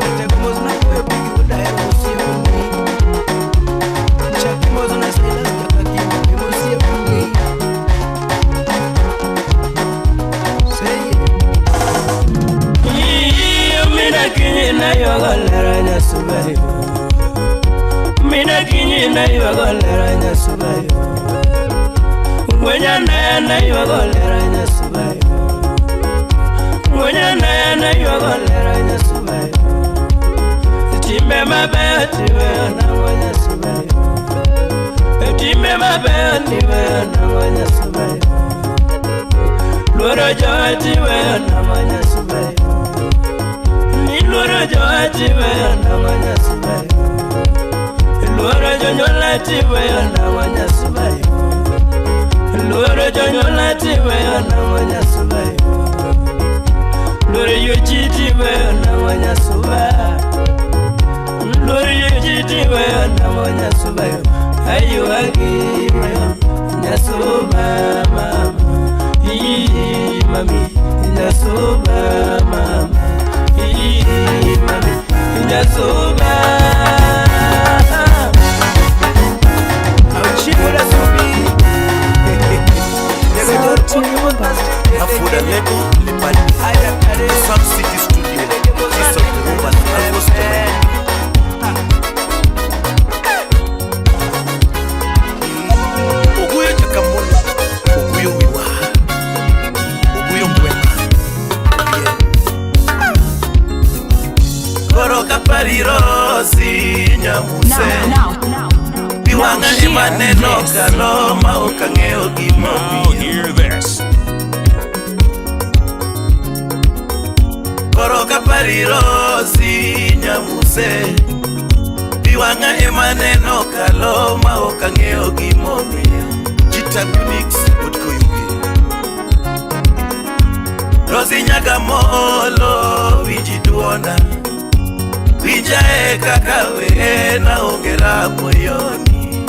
atego mosna koyo pigi udaero osiepni chaki mosna Silas jakaki osiepni say mina kinyina yogolera nyasuba mina kinyina yogolera nyasuba ngwenya na yogolera nyasuba ngwenya na yogolera nyasuba timbe mabeyo timbe na nyasuba timbe mabeyo timbe na nyasuba loro joa timbe na nyasuba ni loro joa timbe na nyasuba loro jonyola timbe na nyasuba loro jonyola timbe na nyasuba loro yochi timbe na nyasuba loro yochi timbe na nyasuba ayo agire nyasuba mama ii mami nyasuba mama ii mami nyasuba. Afuda lebo lepali Sun City Studio Jason Robert Alphonse Tomani. Oguyo Jakamolo Oguyo Wiwa Oguyo Mwema. Koro kapariro wang'a ema neno kalo ma ok ang'eyo Now hear this. Koro kapari Rosi nyamuse. Pi wang'a ema neno kalo ma ok ang'eyo gimomiyo. Jita Unix wuod Koyugi. Rosi nyaga molo winji duonda. Winja e kaka wena onge ramoyoni.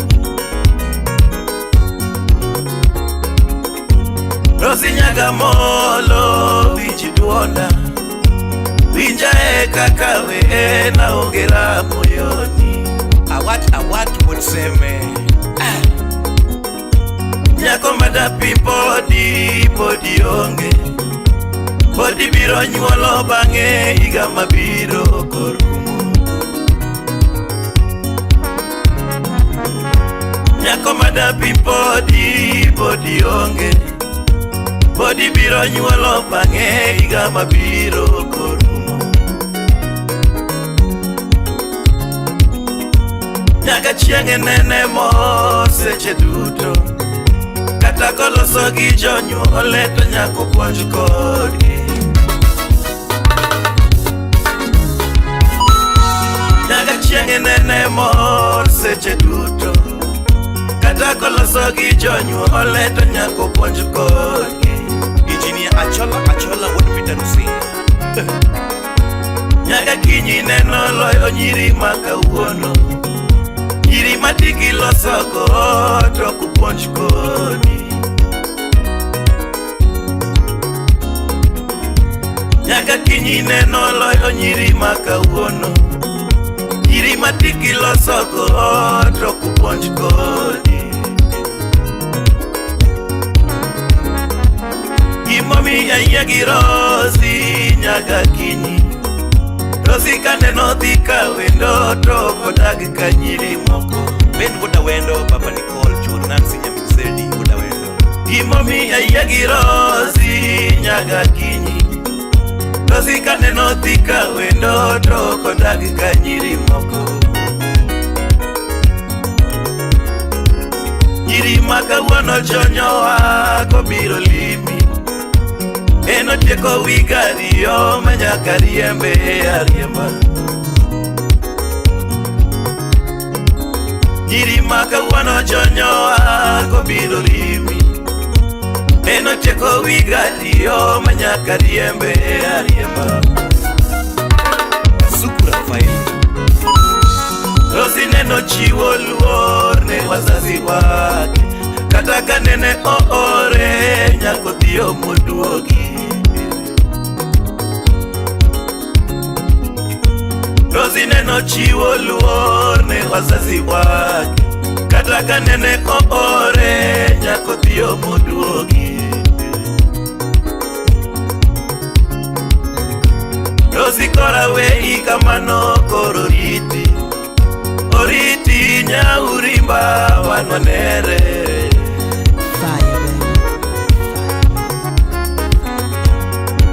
Rosi nyaga molo winji duonda. Winja e kaka wena onge ramoyoni. Awat awat wuod Seme. Nyako madapi podi podi onge. Podi biro nyuolo bang'e higa mabiro korumo. Nyako madapi podi podi onge. Podi biro nyuolo bang'e higa mabiro korumo. Nyaka chieng' nene mor seche duto. Kata koloso gi jonyuole to nyaka puonj kodgi. Nyaka chieng' nene mor seche duto. Kata koloso gi jonyuole to nyaka puonj kodgi. Engineer Achola Achola wuod Peter Rusinga. Nyaka kinyi neno loyo nyiri ma kawuono. Nyiri ma tigi losogo to ok puonj kodi. Nyaka kinyi neno loyo nyiri ma kawuono. Nyiri ma tigi losogo to ok puonj kodi. Gimomiyo ayie gi Rosi nyaka kinyi. Rosi kaneno dhi ka wendo to ok odag ka nyiri moko. Ben wuod Awendo, Baba Nicole, Chuor Nancy Nyamin Sedi wuod Awendo. Gimomiyo ayie gi Rosi nyaka kinyi. Rosi kaneno dhi ka wendo to ok odag ka nyiri moko. Nyiri ma kawuono jonyowa kobiro limi. En otieko wi gari ma nyaka riembe ariemba. Nyiri ma kawuono jonyowa kobiro limi. En otieko wi gari ma nyaka riembe ariemba. Suku Rafael. Rosi neno chiwo luor ne wazazi wake. Kata ka nene oore nyaka odhi omoduogi. Rosi neno chiwo luor ne wazazi wake. Kata ka nene oore nyaka odhi omoduogi. Rosi kora wei kamano koro riti. Oriti nyaurimba wanonere.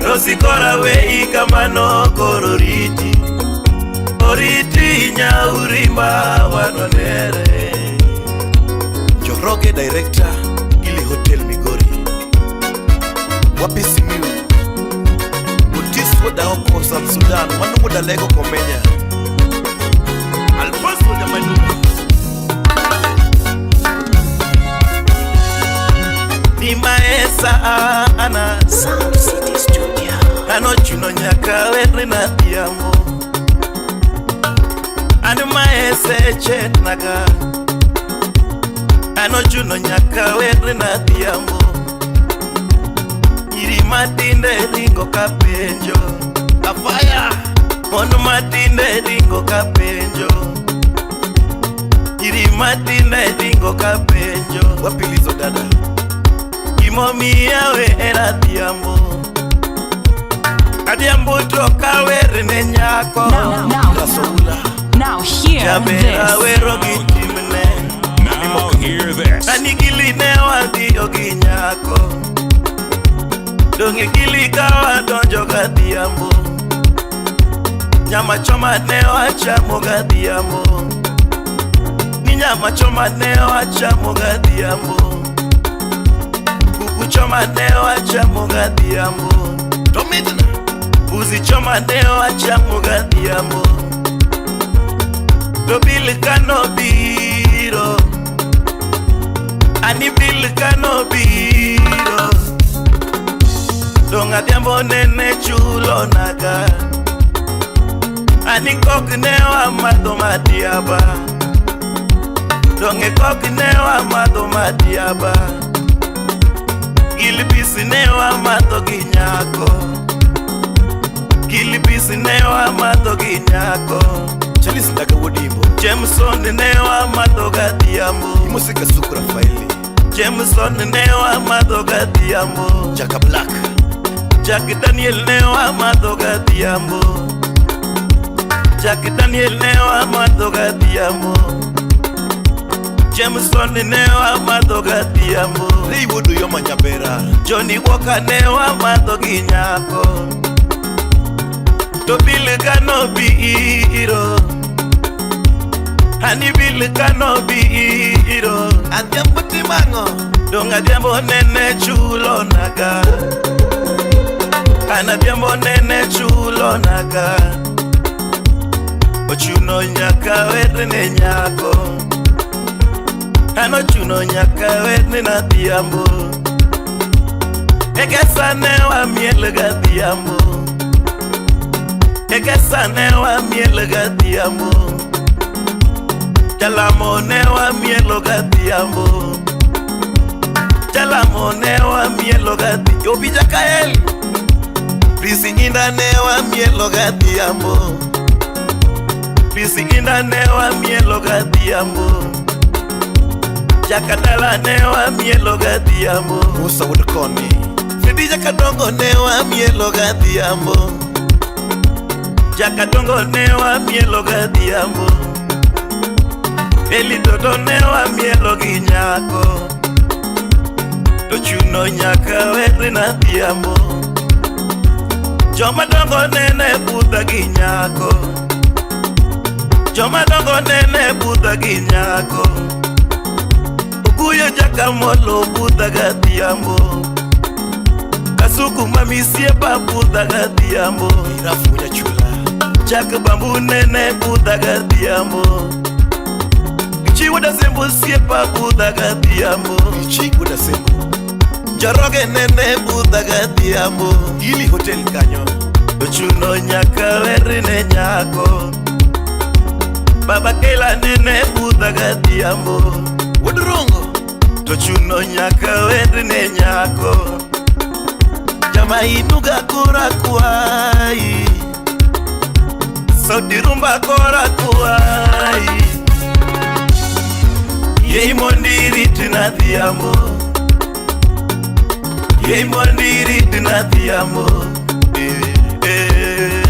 Rosi kora wei kamano koro riti. Oriti nyaurimba wanonere. Njoroge Director, Gili Hotel Migori. Wapi Simiyu. Otis wuod Aoko South Sudan, mano wuod Alego Komenya. Alfonso Jamanuka. Ni maesa ana Sound City Studio. Anochuno nyaka werne na dhiambo. An maese chetnaga. Anochuno nyaka werne na dhiambo. Nyiri matinde ringo ka penjo. Afaya. Mon matinde ringo ka penjo. Nyiri matinde ringo ka penjo. Wapilizo dada. Gimomiyo awera dhiambo. Adhiambo to kawer ne nyako. Now, Rasoula. now hear Jaber this. awero gi timne. Now hear this. Nani gili ne wadhiyo gi nyako. Donge gili ka wadonjo gadhiambo. Nyama choma ne wachamo gadhiambo. Ni nyama choma ne wachamo gadhiambo. Kuku choma ne wachamo gadhiambo. To mitna. Mbuzi choma ne wachamo gadhiambo. To bil kanobiro, ani bil kanobiro, dong' adhiambo nene chulo naga. Ani kok ne wamadho madiaba, dong' e kok ne wamadho madiaba. Gilbis ne wamadho gi nyako, Gilbis ne wamadho gi nyako. Charles Ndaga Wodimbo. Jameson ne wamadho gadhiambo. Imose Kasuku Rafaeli. Jameson ne wamadho gadhiambo. Jaka Black. Jack Daniel ne wamadho gadhiambo. Jack Daniel ne wamadho gadhiambo. Jameson ne wamadho gadhiambo. Ray Wuod Uyoma Nyabera. Johnny Walker ne wamadho gi nyako. To bil kanobiro, ani bil kanobiro. Adhiambo timang'o? Dong' adhiambo nene chulo naga. An adhiambo nene chulo naga. Ochuno nyaka werne nyako. An ochuno nyaka werne nadhiambo. Egesa ne wamiel gadhiambo. Egesa ne wamiel gadhiambo. Jalamo ne wamielo gadhiambo. Jalamo ne wamielo gadhiambo. Yobi Jakael. Prisi inda ne wamielo gadhiambo. Prisi inda ne wamielo gadhiambo. Jakadala ne wamielo gadhiambo. Musa Wuod Koni. Fredi Jakadongo ne wamielo gadhiambo. Jakadongo ne wamielo gadhiambo. Eli Dodo ne wamielo gi nyako. To chuno nyaka were nadhiambo. Joma dongo nene budha gi nyako. Joma dongo nene budha gi nyako. Oguyo Jakamolo budha gadhiambo. Kasuku mamisiepa budha gadhiambo. Irafu Nyachula. Chak bambu nene budha gadhiambo. Gichiwo dasembo siepa budha gadhiambo. Gichi Wuod Asembo. Njoroge nene budha gadhiambo. Gili Hotel kanyo. Ochuno nyaka werne nyako. Baba Kela nene budha gadhiambo. Wuod Rongo. To chuno nyaka werne nyako. Jama inuga kora kwai. Sauti rumba kora kwai. Yei mondiri tinadhiambo. Yei mondiri tinadhiambo. Eh, eh,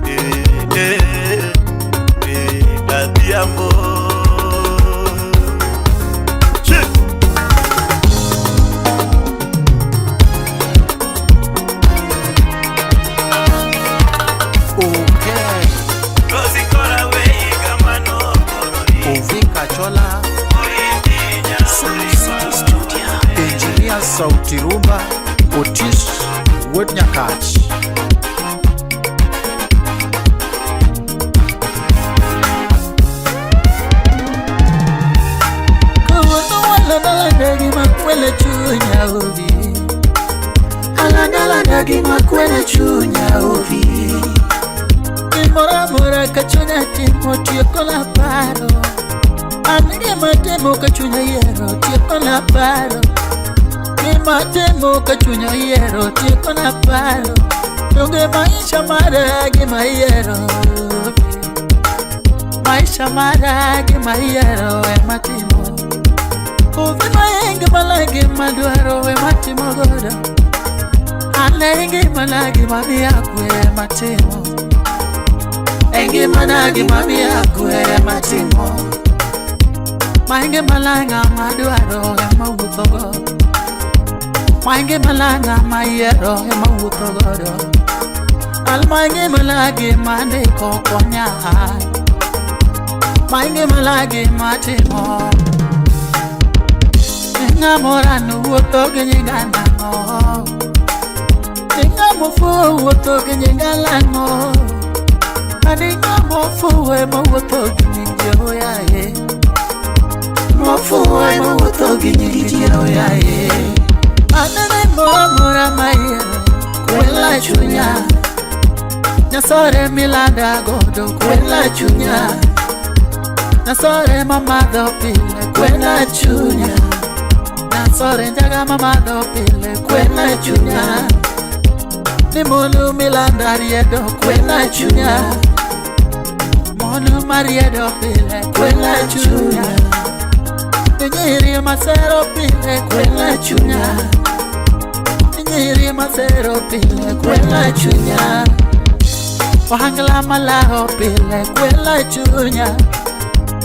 eh, eh, eh, adhiambo. Che! Okay. Rosi kora wei kamano korori. Uvika Chola. Engineer Sauti Rumba, Otis Wuod Nyakach. Kawuono walandalanda gi makwelo chunya obi. Alandalanda gi makwelo chunya obi. Gimoro amora ka chunya timo tieko na paro. An gima timo ka chunya yiero tieko na paro. Gima timo ka chunya yiero tieko na paro. Donge maisha mara gima yiero. Maisha mara gima yiero ema timo. Ovi maenge malagi madwaro ema timo godo. An e ngimana gima miya kwe ema timo. E ngimana gima miya kwe ema timo. Maenge malanga madwaro ema wuotho go. Maenge malanga mayiero ema wuotho godo. Al maenge malagi mandiko konya. Maingi malagi matimo. Ng'amora wuotho gi nyinga nang'o. Ng'amo fuwo wuotho gi nyinga lang'o. Ani ng'amo fuwo ema wuotho gi nying Jehoyaye. Mofuwo ema wuotho gi nying Jehoyaye. Anene moro amora mayiero kwela chunya. Nyasore milanda godo kwela chunya. Nyasore mamadho pile kwela chunya. Nyasore njaga mamadho pile kwela chunya. Ni monu milanda riedo kwela chunya. Monu mariedo pile kwela chunya. Ni nyiri masero pile kwela chunya. Ni nyiri masero pile kwela chunya. Ohangla malao pile kwela chunya.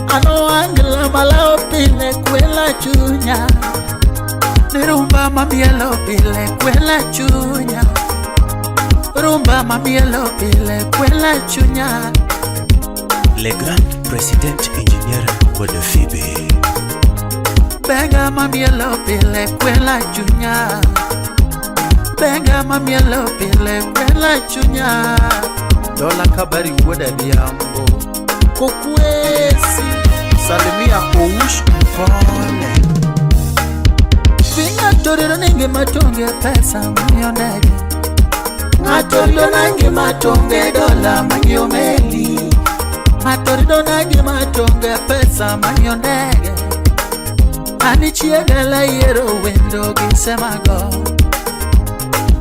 Ano ohangla malao pile kwela chunya. Ni rumba mamielo pile kwela chunya. Rumba mamielo pile kwela chunya. Le grand président ingénieur Bodefibe. Benga mamielo pile kwela chunya. Benga mamielo pile kwela chunya. Dola Kabari wuod Adhiambo. Kokwesi. Salimia Oush Mpole. Ng'ato rito ni ngima to onge pesa manyiewo ndege. Ng'ato rito na ngima to onge dola manyiewo meli. Ng'ato rito na ngima to onge pesa manyiewo ndege. Ani chiega layiero wendo gi semago.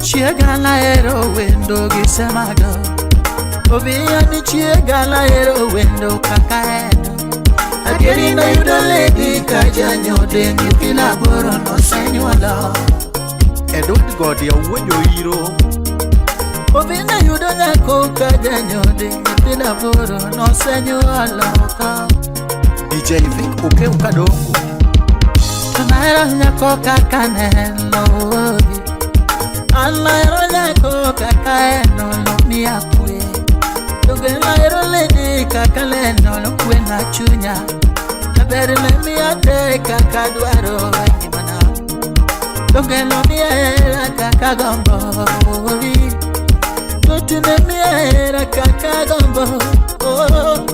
Chiega lahero wendo gi semago. Obi ani chiega lahero wendo kaka en. Adieri nayudo lady ka janyode nyithindo aboro nosenyuolo. Edward Godi wuod Oiro. Obi nayudo nyako ka janyode nyithindo aboro nosenyuolo ka. DJ Vic Okeu Kadongo. To nahero nyako kaka neno obi. An nahero nyako kaka en nomiya kwe. Donge nahero lady kaka neno nokwena chunya. Jaber ne miya te kaka dwaro e ngimana. Donge nomiya hera kaka gombo obi. Toti ne miya hera kaka gombo. Oh,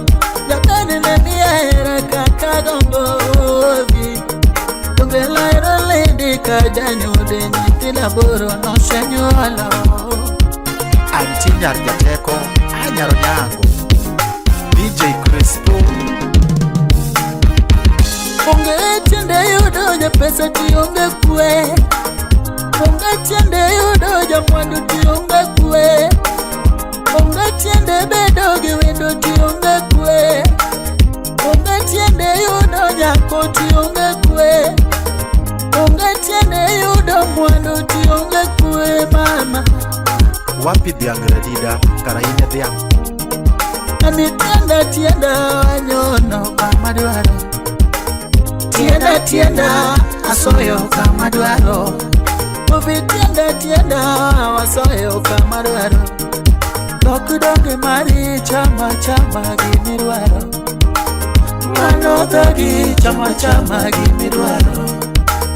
jaber ne miya hera kaka gombo obi. Donge nahero lady ka janyode nyithindo aboro nosenyuolo. Anti nyar jateko anyaro nyango. DJ Crespo. Onge tiende yudo japesa to onge kwe. Onge tiende yudo jamwandu to onge kwe. Onge tiende bedo gi wendo to onge kwe. Onge tiende yudo nyako to onge kwe. Onge tiende yudo mwandu to onge kwe mama. Wapi dhiang' radida kara in e dhiang'. Ani tienda tienda wanyono kama dwaro. Tienda tienda asoyo kama dwaro. Obi tienda tienda wasoyo kama dwaro. Dhok donge mari chama chama gimidwaro. Mano dhogi chama chama gimidwaro.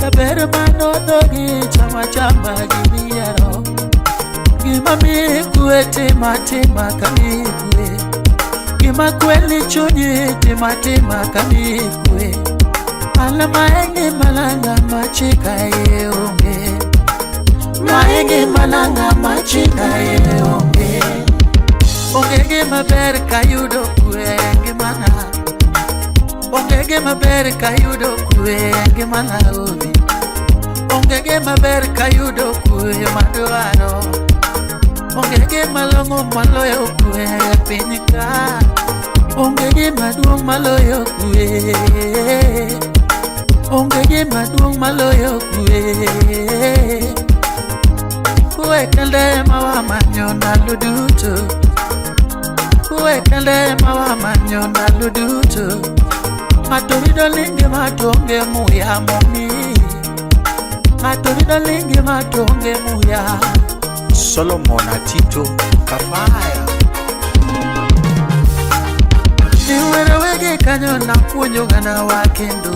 Jaber mano dhogi chama chama gimiyiero. Gima miyi kwe tima tima kamiyi kwe. Gima kweli chunyi tima tima kamiyi kwe. An maengi malanga machika ye onge. Maengi malanga machika ye onge. Onge gima ber kayudo kwe e ngimana. Onge gima ber kayudo kwe e ngimana obi. Onge gima ber kayudo kwe madwaro. Onge gima long'o maloyo kwe e piny ka. Onge gima duong' maloyo kwe. Onge gima duong' maloyo kwe. Kwe kende ema wamanyo ndalo duto. Kwe kende ema wamanyo ndalo duto. Ng'ato rito ni ngima to onge muya momiyi. Ng'ato rito ni ngima to onge muya. Solomon Atito Kafaya. Niwero wege kanyo napuonjo oganda wa kendo.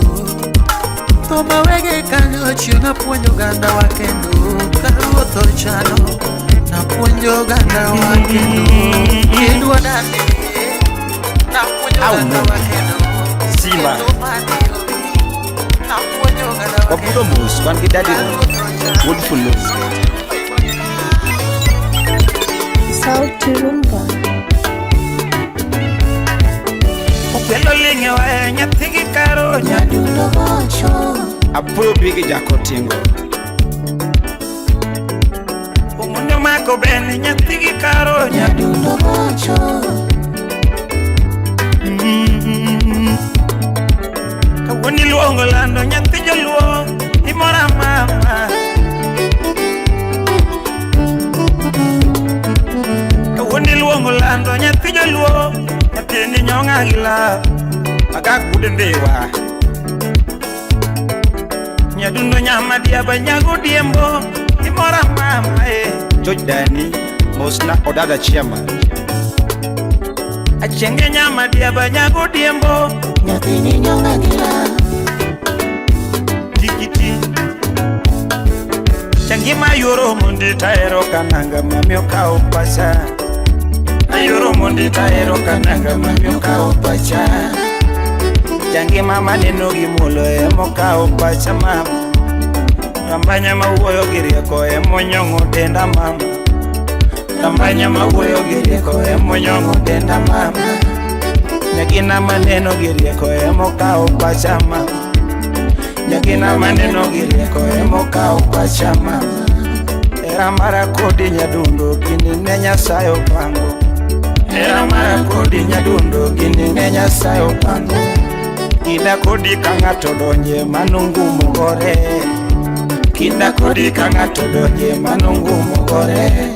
Thuma wege kanyo chieng' apuonjo oganda wa kendo. Ka ruoth ochano napuonjo oganda wa kendo. Kidwa dani napuonjo oganda wa kendo. Simba. Kendo mane obi napuonjo oganda wa Wabudho mos wan gi Daddy Wuod Fulu. Sauti Rumba. Okwelo ling'e wae nyathi gi karo Nyadundo gocho. Apuoyo bigi jakotingo. Omundo mako ben nyathi gi karo Nyadundo gocho. Kawuono iluongo lando nyathi joluo imora mama. Kawuono iluongo lando nyathi joluo nyathini nyong'a gi lab. Agak wuod Ndhiwa. Nyadundo nyama diaba nyago diembo imora mama e. George Dani mosna odada chairman. Achenge nyama diaba nyago diembo Nyathini nyong'a gi lab. Tikiti Changima yoro mondi taero kananga mami okawo pacha. Ayoro mondi taero kananga mami okawo pacha. Changima maneno gi muolo emokawo pacha mama. Rambanya mawuoyo gi rieko emonyong'o denda mama. Rambanya mawuoyo gi rieko emonyong'o denda mama. Nyakina maneno gi rieko emokawo pacha mama. Nyakina maneno gi rieko emokawo pacha mama. Hera mara kodi nyadundo gini ne Nyasaye opango. Hera mara kodi nyadundo gini ne Nyasaye opango. Kinda kodi ka ng'ato donje mano ngumo gore. Kinda kodi ka ng'ato donje mano ngumo gore.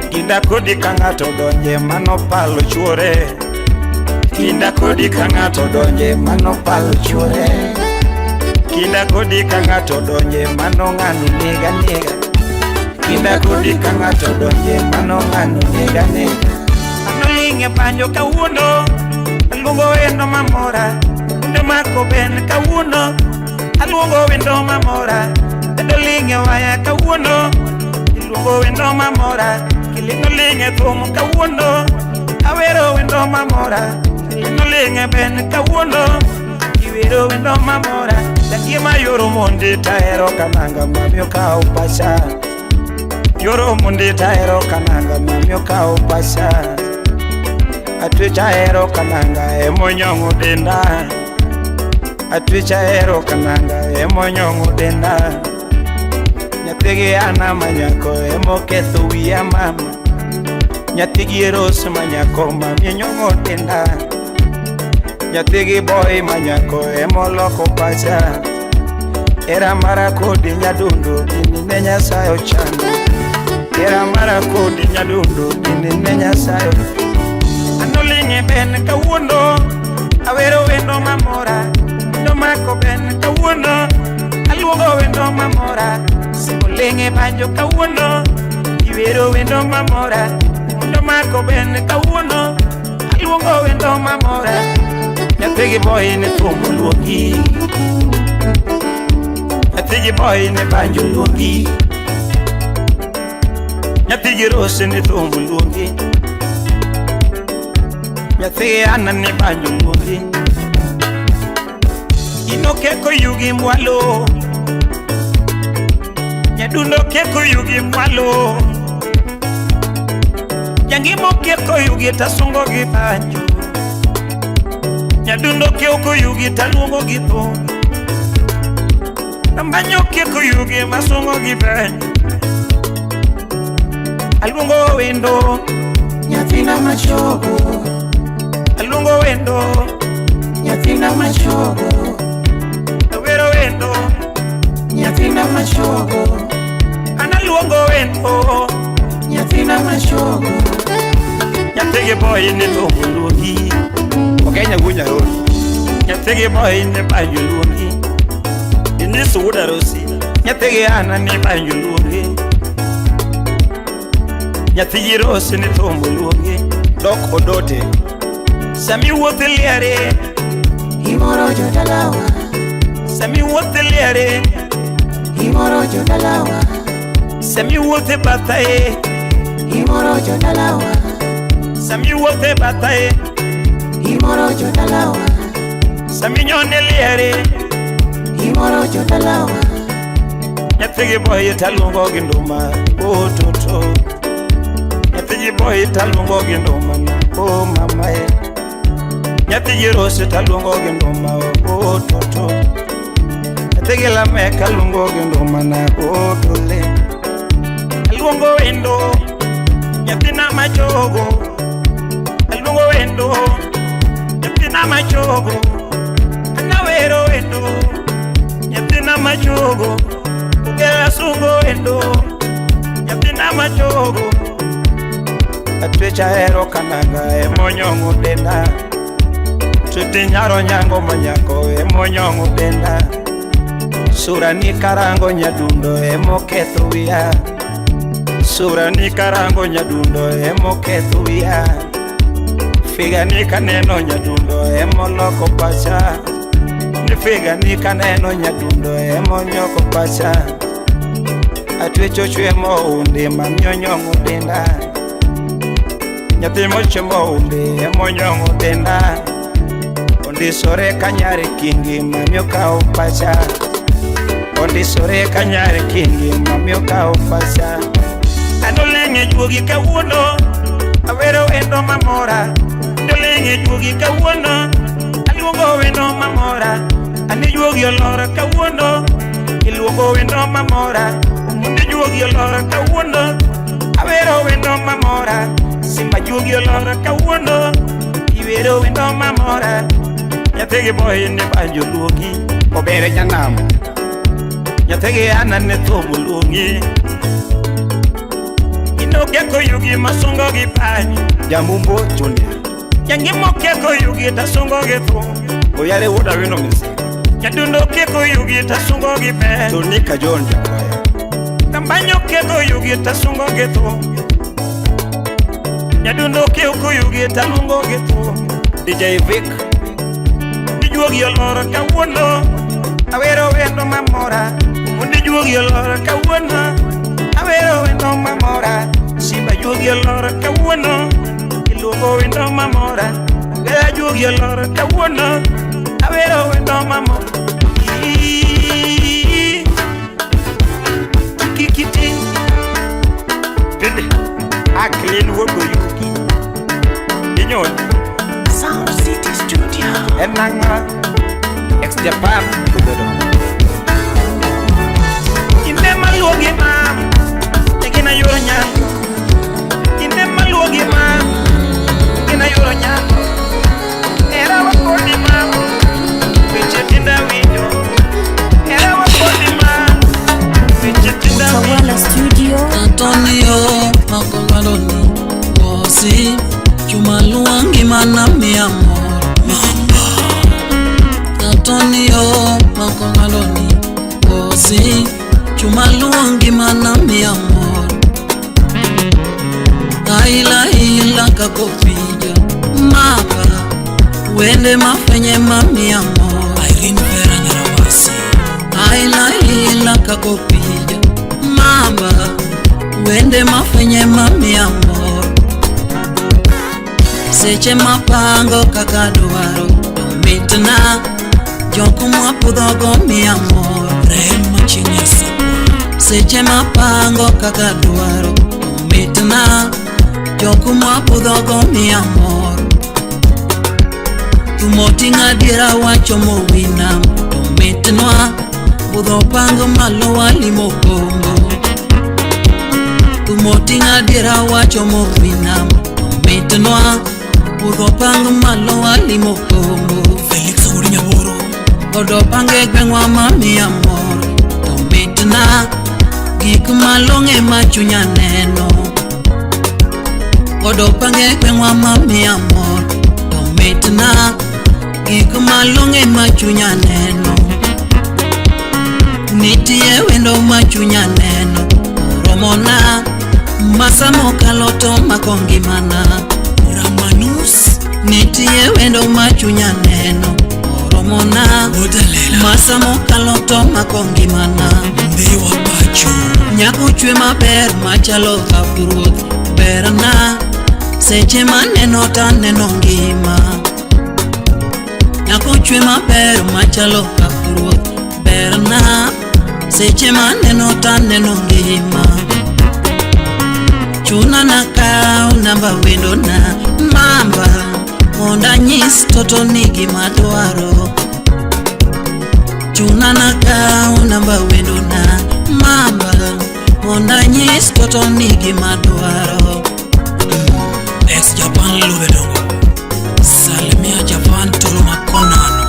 Kinda kodi ka ng'ato donje mano palo chuore. Kinda kodi ka ng'ato donje mano palo chuore. Kinda kodi ka ng'ato donje mano ng'ano nega nega. Kinda kodi ka ng'ato donje mano ng'ano nega nega. Anoling' e banjo kawuono, aluongo wendo mamora. Wendo mako ben kawuono, aluongo wendo mamora. Wendo ling' e waya kawuono, iluongo wendo mamora. Kilino ling' e thum kawuono, awero wendo mamora. Kilino ling' e ben kawuono, iwero wendo mamora. Jangima yoro mondi taero kananga mami okawo pacha. Yoro mondi taero kananga mami okawo pacha. Atwecha hero kananga emonyong'o denda. Atwecha hero kananga emonyong'o denda. Nyathigi ana manyako emoketho wiya mama. Nyathigi Rose manyako mami nyong'o denda. Nyathigi boy manyako emoloko pacha. Hera mara kodi nyadundo gini ne Nyasaye ochano. Hera mara kodi nyadundo gini ne Nyasaye. Anoling' e ben kawuono, awero wendo mamora. Wendo mako ben kawuono, aluongo wendo mamora. Simoling' e banjo kawuono, iwero wendo mamora. Wendo mako ben kawuono, aluongo wendo mamora. Nyathigi boy ne thum luongi. Nyathigi boy ne banjo luongi. Nyathigi Rose ne thum luongi. Nyathigi Ana ne banjo luongi. Ino keko yugi mwalo. Nyadundo keko yugi mwalo. Jangimo keko yugi tasungo gi banjo. Nyadundo keko yugi taluongo gi thum. Rambanyo keko yugi masungo gi banjo. Aluongo wendo Nyathina machogo. Aluongo wendo Nyathina machogo. Awero wendo Nyathina machogo. Analuongo wendo Nyathina machogo. Nyathigi boy ne thum luongi. Okenya gunya roni. Nyathigi boy ne banjo luongi. Inisu wuod Rosi. Nyathigi Ana ne banjo luongi. Nyathigi Rose ne thum luongi. Dok odote. Sami wuothe liare. Imoro jodalawa. Sami wuothe liare. Imoro jodalawa. Sami wuothe batha e. Imoro jodalawa. Sami wuothe batha e. Imoro jodalawa. Sami nyone liare. Imoro jodalawa. Nyathi gi boyi taluongo gi nduma o toto. Nyathi gi boyi taluongo gi nduma na o mama e. Nyathi gi rose taluongo gi nduma o toto. Nyathi gi lameka luongo gi nduma na o dole. Aluongo wendo nyathina machogo. Aluongo wendo nyathina machogo. Anawero wendo nyathina machogo. Ugera sungo wendo nyathina machogo. Atwecha hero kananga emonyong'o denda. Tuti nyaro nyango manyako emonyong'o denda. Sura ni karango nyadundo emoketho wiya. Sura ni karango nyadundo emoketho wiya. Figa ni kaneno nyadundo emoloko pacha. Ni figa ni kaneno nyadundo emonyoko pacha. Atwecho chwe mounde mamionyong'o denda. Nyathi mochwe mounde emonyong'o denda. Ondisore kanyare kingi mamiyo kawo pacha. Ondisore kanyare kingi mamiyo kawo pacha. Anoleng'e juogi kawuono awero wendo mamora. Anoleng'e juogi kawuono aluongo wendo mamora. Ane juogi olora kawuono iluongo wendo mamora. Omundi juogi olora kawuono awero wendo mamora. Simba juogi olora kawuono iwero wendo mamora. Nyathi gi boyi ni banjo luongi obere nyanam. Nyathi gi ana ne thum luongi. Inokeko yugi masungo gi pany. Jamumbo Junior. Jangimo keko yugi tasungo gi thum. Oyare wuod Awino Misi. Jadundo keko yugi tasungo gi pen. Tonika John Jakwaya. Kambanyo keko yugi tasungo gi thum. Jadundo keko yugi taluongo gi thum. DJ Vic. Juogi oloro kawuono awero wendo mamora. Omundi juogi oloro kawuono awero wendo mamora. Simba juogi oloro kawuono iluongo wendo mamora. Ogera juogi oloro kawuono awero wendo mamora. Kikiti Pende Aklin wuod Oyugi. Inyon Sound City Studio. En nang'o ex Japan obedo. Kinde maluogi mam egina yoro nyango. Kinde maluogi mam egina yoro nyango. Era wakodi mam weche tinda winjo. Era wakodi mam weche tinda winjo. Utawala Studio. Antonio Makomaloni Bosi Chumaluangi mana mi amor Mamba Antonio Makomaloni Bosi Chumaluangi mana mi amor Aila ila kakopija Mapa Wende mafenye mami amor Irene Vera Nyarawasi Aila ila kakopija Mamba Wende mafenye mami amor Seche mapango kaka dwaro to mitna Jok mwapudhogo mi amor Rem machinya sakwa Seche mapango kaka dwaro to mitna Jok mwapudhogo mi amor Tumoting'o adiera wacho mowinam to mitnwa Budho pango malo walimo kombo Tumoting'o adiera wacho mowinam to mitnwa Budho pango malo walimo kombo Felix Owuor Nyaboro Odo pange gweng'wa mamiya mor to mitna Gik malong'e ma chunya neno Odo pange gweng'wa mamiya mor to mitna Gik malong'e ma chunya neno Nitie wendo ma chunya neno Oromona Masa mokalo to mako ngimana Ramanus Nitie wendo ma chunya neno oromona. Masa mokalo to mako ngimana. Nyako chwe maber machalo dhap ruoth berna. Seche maneno taneno ngima. Nyako chwe maber machalo dhap ruoth berna. Seche maneno taneno ngima. Chuna nakaw namba wendona mamba mondo anyis toto ni gima dwaro. Chuna nakaw namba wendona mamba mondo anyis toto ni gima dwaro. Ex Japan Lubedongo. Salimia Japan Tolo Makonano.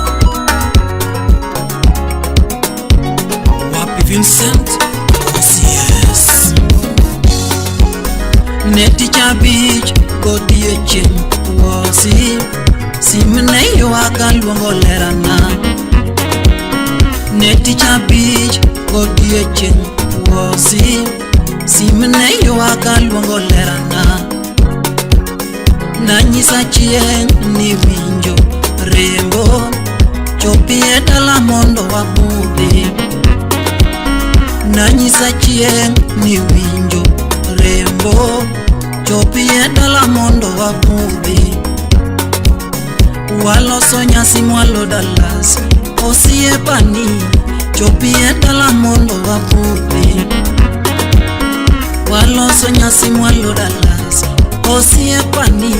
Wapi Vincent? OCS. Ne tich abich godiechieng' wosi sim ne ywak aluongo lerana. Ne tich abich godiechieng' wosi sim ne ywak aluongo lerana. Nanyisa chieng' ni winjo rembo chopi e dala mondo wabudhi. Nanyisa chieng' ni winjo rembo chopi e dala mondo wabudhi. Waloso nyasi mwalo Dallas osiepani chopi e dala mondo wabudhi. Waloso nyasi mwalo Dallas osiepani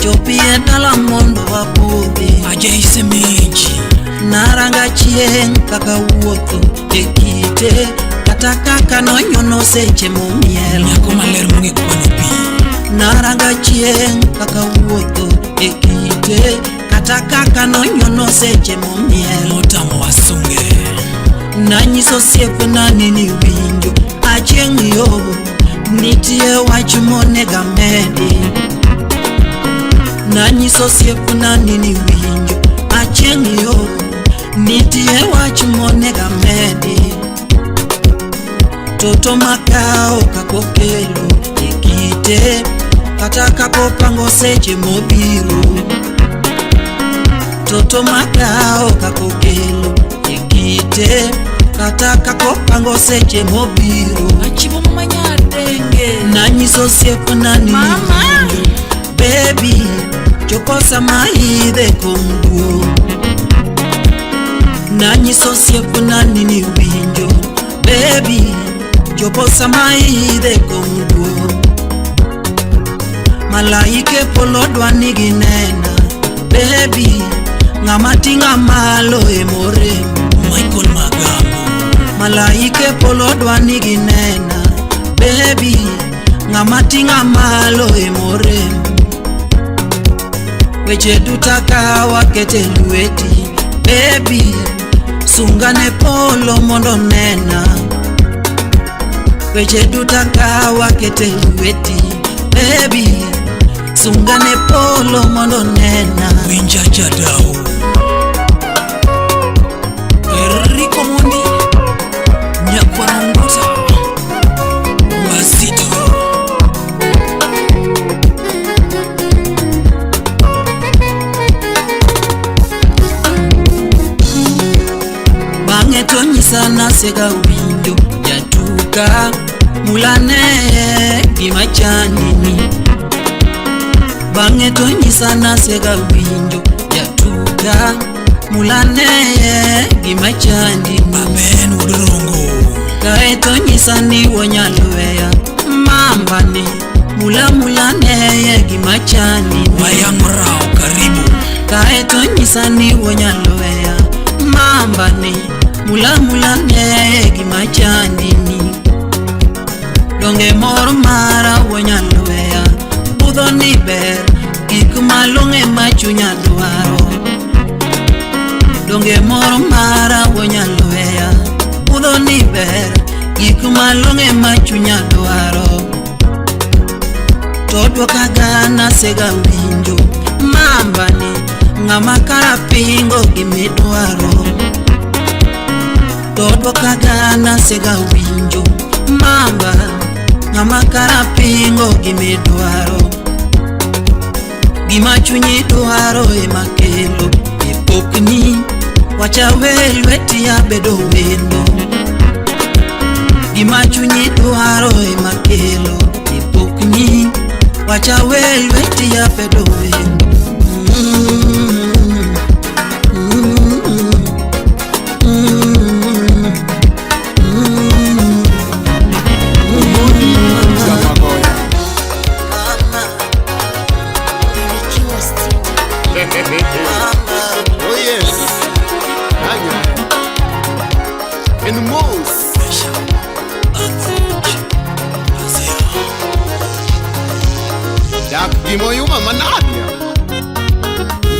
chopi e dala mondo wabudhi. Ajeise Meji. Naranga chieng' kaka wuotho e kite kata kaka nonyono seche momiel. Nyako maler mong'e kwano pi. Naranga chieng' kaka wuotho e kite kata kaka nonyono seche momiel. Motamo wasunge. Nanyiso osiepna ni niwinjo achieng' yo nitie wach monego amedi. Nanyiso osiepna ni niwinjo achieng' yo nitie wach monego amedi. Toto makao kakokelo e kite kata kakopango seche mobiro. Toto makao kakokelo e kite kata kakopango seche mobiro. Achibo mama nyadenge. Nanyiso osiepna ni niwinjo baby chopo sama idhe kom duong'. Nanyiso osiepna ni niwinjo baby chopo sama idhe kom duong'. Malaike polo dwa ni ginena baby ng'ama ting'a malo emorem. Michael Magambo. Malaike polo dwa ni ginena baby ng'ama ting'a malo emorem. Weche duto ka wakete lweti baby sungane polo mondo nena. Weche duto ka wakete lweti baby sungane polo mondo nena. Winja Jadau. Eriko Mondi. Nyakwanongota. Wazito. Bang'e to nyisa nasega winjo jatuka mulane gima chandini. Bang'e to nyisa nasega winjo jatuka mulane gima chandini. Amen Wuod Rongo. Kae to nyisa ni wanyalo weya mambani mula mulane gima chandini. Wayang' Rao karibu. Kae to nyisa ni wanyalo weya mambani mula mulane gima chandini. Donge mor mara wanyalo weya budho ni ber gik malong'e ma chunya dwaro. Donge mor mara wanyalo weya budho ni ber gik malong'e ma chunya dwaro. To dwoka ga nasega winjo mambani ng'ama kara pingo gimidwaro. To dwoka ga nasega winjo mamba ng'ama kara pingo gimidwaro. Gima chunyi dwaro ema kelo e pokni. Wacha we lweti abedo wendo. Gima chunyi dwaro ema kelo e pokni. Wacha we lweti abedo wendo. Oh yes. Anya. And Mos. Dak gimoyuma manadia.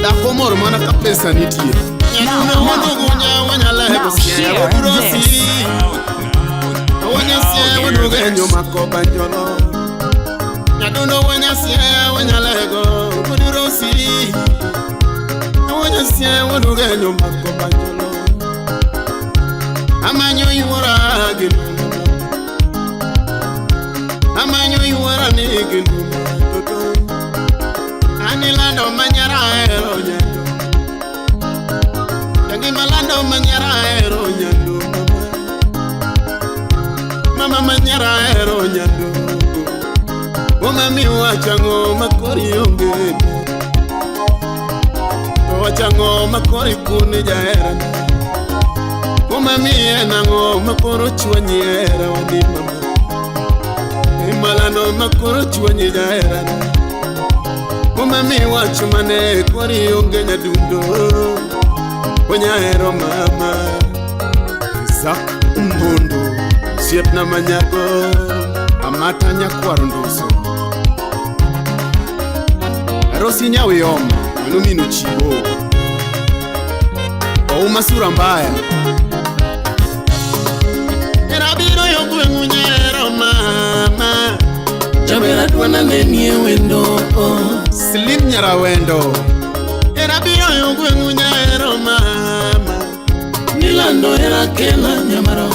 Dhako mor mana ka pesa nitie. Now hear this. Nyadundo wanyasie wanyalego kudurosi. Wanyasie wadugenyo mako banjolo. Amanyo yuora ginu. Amanyo yuora ni ginu. Anilando manyara ero nyando. Yangi malando manyara ero nyando. Mama manyara ero nyando. Mami wachango makori onge. Wachango makori kune jaera. Mami enango makoro chwanyi era wadi mama. Imalano makoro chwanyi jaera. Mami wachumane kori onge nyadundo. Onyaero mama. Zak mbondo siepna manyako. Amata nyakwaro ndoso. Rosi nyawe om, mano mino chibo. Ouma sura mbaya. Era biro yo gweng'u nyero mama. Jabera dwana nenie wendo. Slim nyara wendo. Era biro yo gweng'u nyero mama. Nilando era kela nyamaro.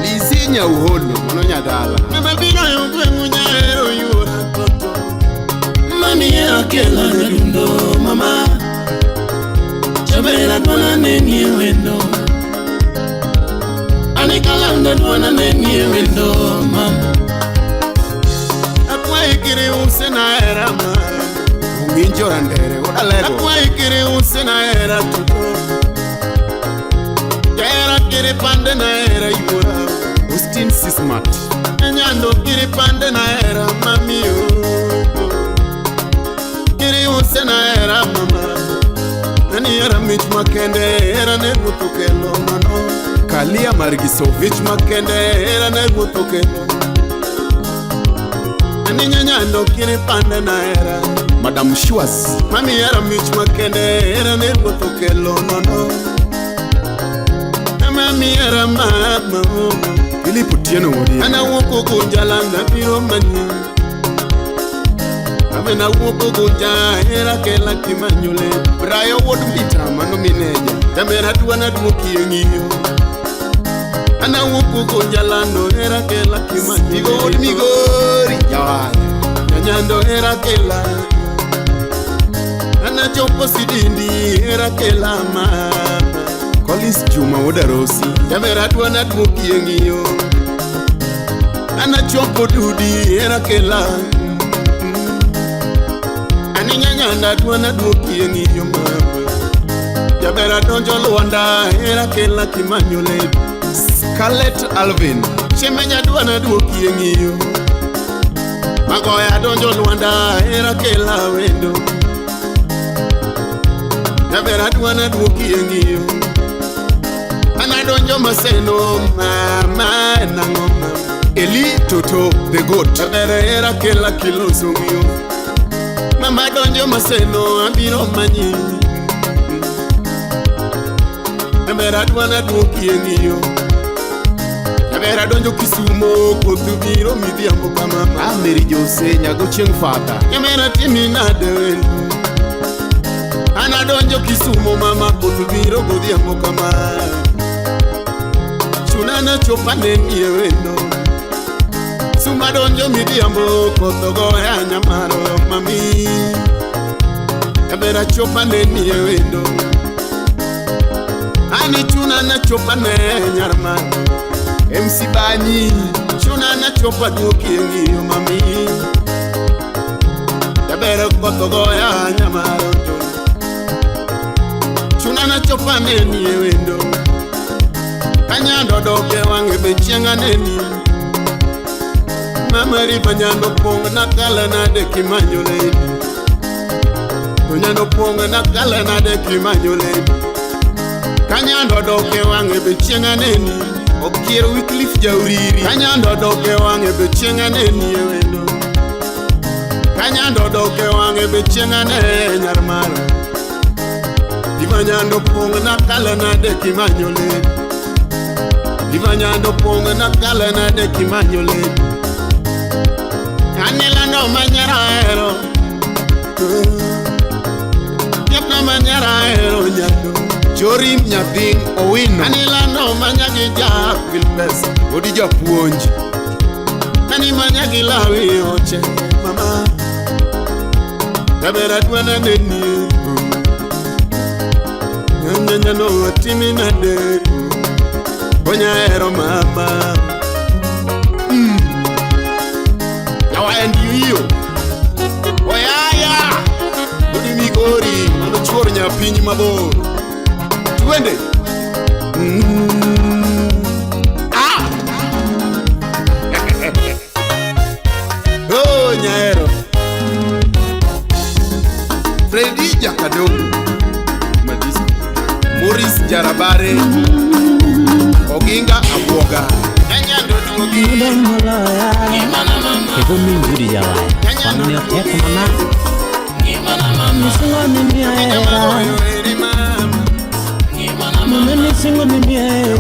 Lizi nyauholo mano nyadala. Mama biro yo gweng'u nyero yuora toto. Mami era kela nyadundo mama. Jabera dwana nenie wendo. Anikalanda dwana nenie wendo mama. Akwayi kiri use na era mama. Ung'injo randere odalego. Akwayi kiri use na era toto. Era kiri pande na era yuora. Austin Sismat. Nyando kiri pande na era mami o. Kiri use na era mama. Nani era mich makende era ne ruoth okelo mano. Kalia margiso. Mich makende era ne ruoth okelo. Nani nyando kiri pande na era. Madam Shuas. Mami era mich makende era ne ruoth okelo nono. Mami era mama. Philip Otieno wodi. Ana wuok gunja landa biro manyi. Amena wuok gunja era kela kimanyole. Brayo wuod Mbita mano mineja. Jamera dwana duoki e ng'iyo. Ana wuok gunja lando era kela kimanyole. Igo wuod Migori jawala. Nyanyando era kela. Ana chopo sidindi era kela mama. Collins Juma wuod Arosi. Jamera dwana duoki e ng'iyo. Ana chopo dudi era kela. Ani nyanyanda dwana duoki e ng'iyo mama. Jabera donjo Lwanda era kela kimanyole. Scarlett Alvin. Chemenya dwana duoki e ng'iyo. Magoya donjo Lwanda era kela wendo. Jabera dwana duoki e ng'iyo. Ana donjo Maseno mama nango mama. Eli Toto the goat. Jabera era kela kiloso ng'iyo. Mama donjo Maseno abiro manyi. Jabera dwana duoki e ng'iyo. Jabera donjo Kisumo koth biro midhiambo kama. Ameri Jose nyago chieng' fata. Jabera timi nade wendo. Ana donjo Kisumo mama koth biro godhiambo kama. Chunana chopa nenie wendo. Suma donjo midhiambo koth ogoya nyamaro mami. Jaber achopa neni e wendo. Ani chuna nachopa ne nyar mara. MC Banyi chuna nachopa duoki e ng'iyo mami. Jaber koth ogoya nyamaro to. Chuna nachopa neni e wendo. Kanyando dok e wang'e be chieng' aneni. Mama riba nyando pong' nakala nade kimanyo lady. To nyando pong' nakala nade kimanyo lady. Kanyando dok e wang'e be chieng' aneni. Okier Wycliffe Jauriri. Kanyando dok e wang'e be chieng' aneni e wendo. Kanyando dok e wang'e be chieng' anene nyar mara. Riba nyando pong' nakala nade kimanyo lady. Riba nyando pong' nakala nade kimanyo lady. Anilando manyara ero. Yepna manyara ero nyando. Jorim Nyathing Owino. Anilando manyagi Jack Vilpes. Odi japuonj. Ani manyagi lawi oche mama. Jaber adwana neni. Nyanya no atimi nade. Onya ero mama. Yawa endiyo. Oyaya. Odi Migori mano chuor nyapiny mabor. Twende. Ah! Oh, nyaero. Freddy Jakadongo. Madisco. Maurice Jarabare. Oginga Abwoga. Nyanyando duogi. Kego min gudi jawaya. Wang'ni otek mana. Misingo ni miera. Mama misingo ni miera.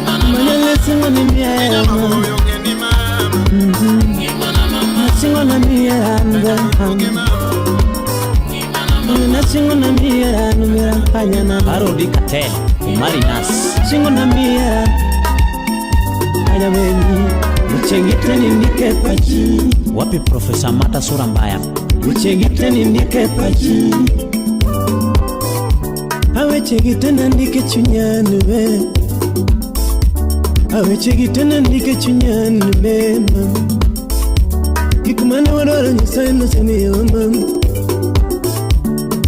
Mama misingo ni miera. Misingo na miera ndo. Misingo na miera numera panyana. Parodi Katel, Umari Nas. Singo na miera. Anya weni. Uchengiteni nike pachi. Wapi Profesa Mata sura mbaya. Uchengiteni nike pachi. Awechegitena ndike chunyani be. Awechegitena ndike chunyani be. Gik mane wadwaro Nyasaye nosemiyowa mam.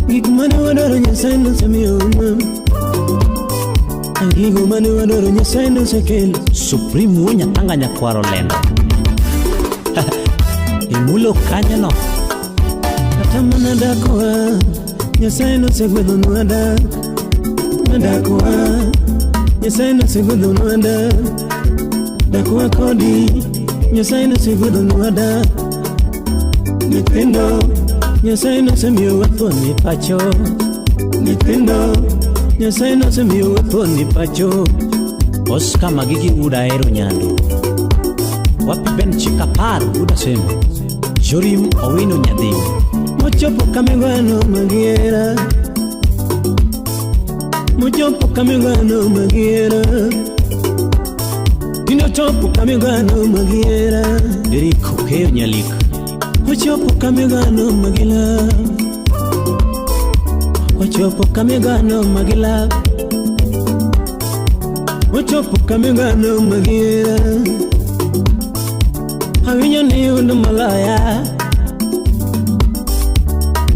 Gik mane wadwaro Nyasaye nosemiyowa mam. Gigo mane wadwaro Nyasaye nosekelo. Supreme wuo Nyatanga nyakwaro lendo. Imulo kanyo no. Kata mana dakowa Nyasaye nosegwedhonwa dak. Dakowa Nyasaye nosegwedhonwa dak. Dakowa kodi Nyasaye nosegwedhonwa dak. Nyithindo Nyasaye nosemiyowa thuon e pacho. Nyithindo Nyasaye nosemiyowa thuon e pacho. Oscar Magigi wuod Ahero Nyando. Wapi Ben Chikapar wuod Asemo. Jorim Owino Nyadhing. Mochopo kamigwano magiera. Mochopo kamigwano magiera. Tinochopo kamigwano magiera. Derek Okeyo Nyalik. Ochopo kamigwano magila. Ochopo kamigwano magila. Ochopo kamigwano magiera. Awinjo ni yudo moloya.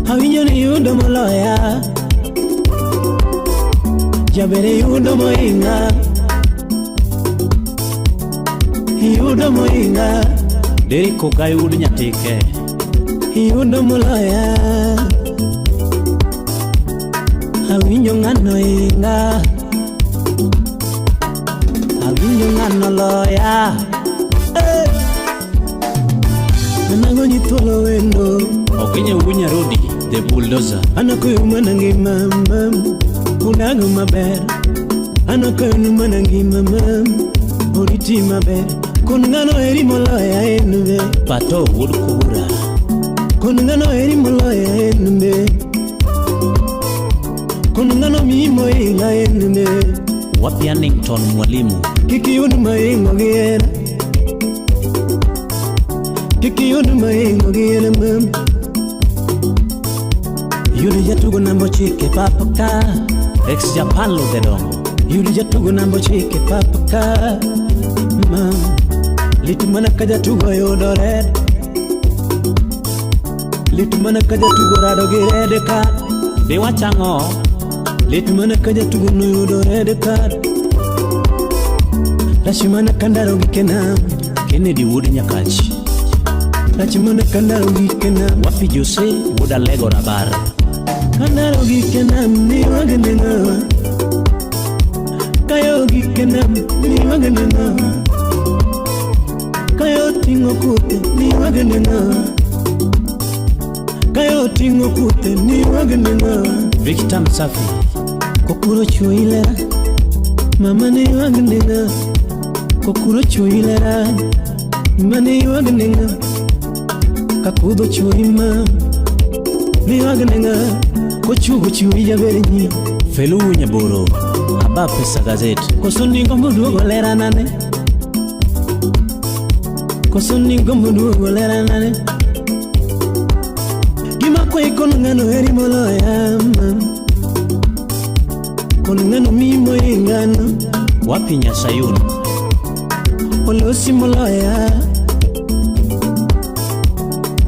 Awinjo ni yudo moloya. Jaber yudo moinga. Yudo moinga. Derek Ogayo wuod Nyatike. Yudo moloya. Awinjo ng'ano inga. Awinjo ng'ano loya. Anagonyi thuolo wendo. Okinyo wuod Nyarodi, the bulldozer. Anakoyo mana ngima mam. Udago maber. Anakoyo mana ngima mam. Oriti maber. Kon ng'ano eri moloya en be. Pato wuod Kubura. Kon ng'ano eri moloya en be. Kon ng'ano miimo inga en be. Wapi Annington Mwalimu. Kik iyud maingo gi hera. Kik iyud maingo gi hera mam. Yudi jatugo namba 9 papa ka. Ex Japan lo dedongo. Yudi jatugo namba 9 papa ka. Ma lit mana ka jatugo yudo red. Lit mana ka jatugo rado gi red card. Diwachang'o? Lit mana ka jatugo no yudo red card. Rach mana ka ndaro gi kenam. Kennedy wuod Nyakach. Rach mana ka ndaro gi kenam. Wapi Jose wuod Alego Rabar. Ka ndaro gi kenam ni wagene ng'awa. Kayo gi kenam ni wagene ng'awa. Kayo ting'o kuthe ni wagene ng'awa. Kayo ting'o kuthe ni wagene ng'awa. Victor Msafi. Kokuro chuoyi lera. Mama ne wagene ng'awa. Kokuro chuoyi lera. Mama ne wagene ng'awa. Kakudho chuoyi ma. Ni wagene ng'awa. Kochugo chuoyi jaber nyi. Felu Nyaboro. Aba Pesa Gazette. Koso ni gombo duogo lera nane. Koso ni gombo duogo lera nane. Gima kwe kono ng'ano heri moloya ma. Kono ng'ano mimo e ng'ano. Wapi Nyasayun. Olosi moloya.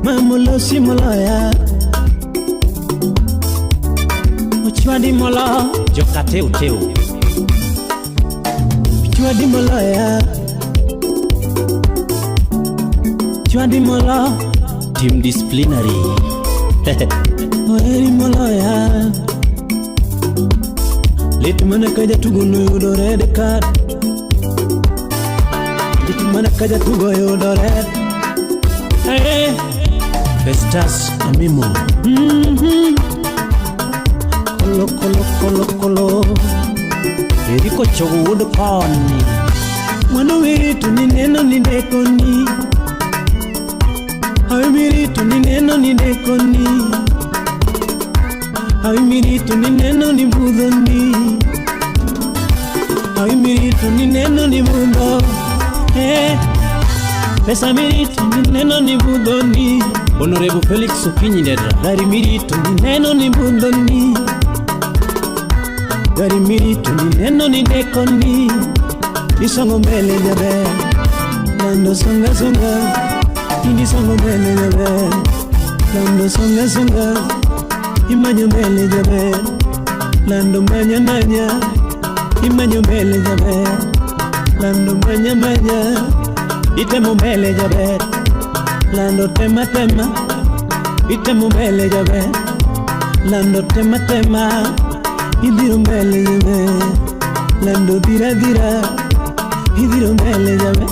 Mama olosi moloya. Ochwadi molo. Joka teu teu. Chwadi moloya. Chwadi molo. Team disciplinary. Oheri moloya. Lit mana ka jatugo no yudo red card. Lit mana ka jatugo yudo red. Hey. Festus Amimo. Kolo kolo kolo kolo. Eriko chogo wuod koni. Mano wirito ni neno ni dekoni. Awi mirito ni neno ni dekoni. Awi mirito ni neno ni budhoni. Awi mirito ni neno ni budho. Eh. Pesa mirito ni neno ni budhoni. Honorable Felix Okinyi Nedra. Gari mirito ni neno ni budhoni. Gari mirito ni neno ni dekoni. Isongo mbele jaber. Lando songa songa. Indi songo mbele jaber. Lando songa songa. Imanyo mbele jaber. Lando manya manya. Imanyo mbele jaber. Lando manya manya. Itemo mbele jaber. Lando tema tema. Itemo mbele jaber. Lando tema tema. Idhiro mbele jaber. Lando dira dira. Idhiro mbele jaber.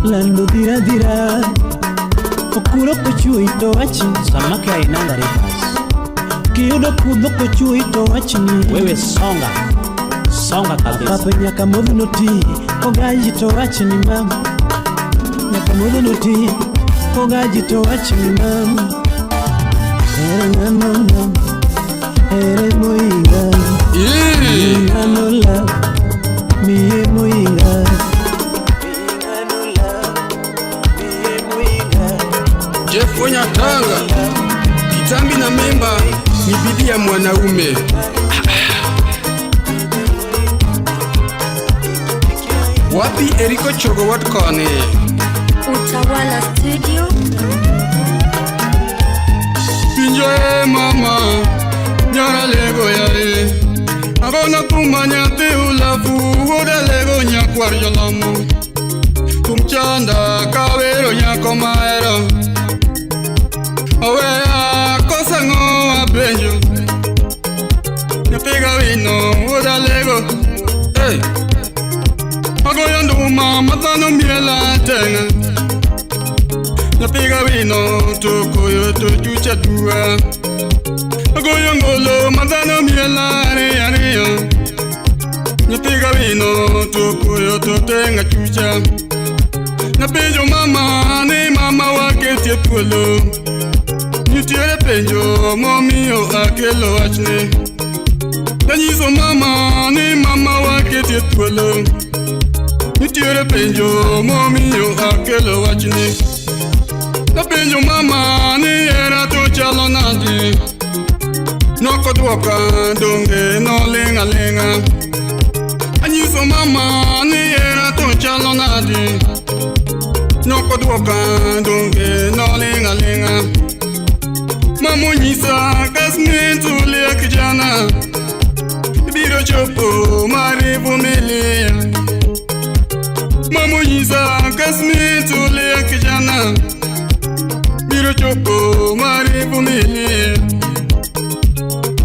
Lando dira dira. Okuro kochuoyi to wachni. Samaki ainanga rivers. Kiyudo kudho kochuoyi to wachni. Wewe songa. Songa kabisa. Pape nyaka modho noti. Kogaji to wachni mama. Nyaka modho noti. Kogaji to wachni mama. Ere ng'ano mama. Ere moinga. Ng'ano la. Miye moinga. Jeff Onyatanga. Kitambi na mimba ni bidii ya mwanaume. Wapi Eriko Chogo wat koni? Utawala Studio. Pinjo e mama, nyara lego yare. Agona puma nyathi ulafu, wuoda lego nyakwar jolomo. Kum chanda kawero nyako mahero. Oweya kosa ang'o apenjo. Nyathi gawino wuoda lego. Hey! Agoyo nduma ma dhano miela teng'a. Nyathi gawino to koyo to chucha dua. Agoyo ngolo ma dhano miela ariyo ariyo. Nyathi gawino to koyo to teng'a chucha. Napenjo mama ni mama waketie thuolo. Nitiere penjo momiyo akelo wachni. Nanyiso mama ni mama waketie thuolo. Nitiere penjo momiyo akelo wachni. Napenjo mama ni hera to chalo nade. Nokodwoka donge noling' aling'a. Anyiso mama ni hera to chalo nade. Nokodwoka donge noling' aling'a. Mama onyisa kasni tulia kijana, ibiro chopo mari vumilia. Mama onyisa kasni tulia kijana, biro chopo mari vumilia.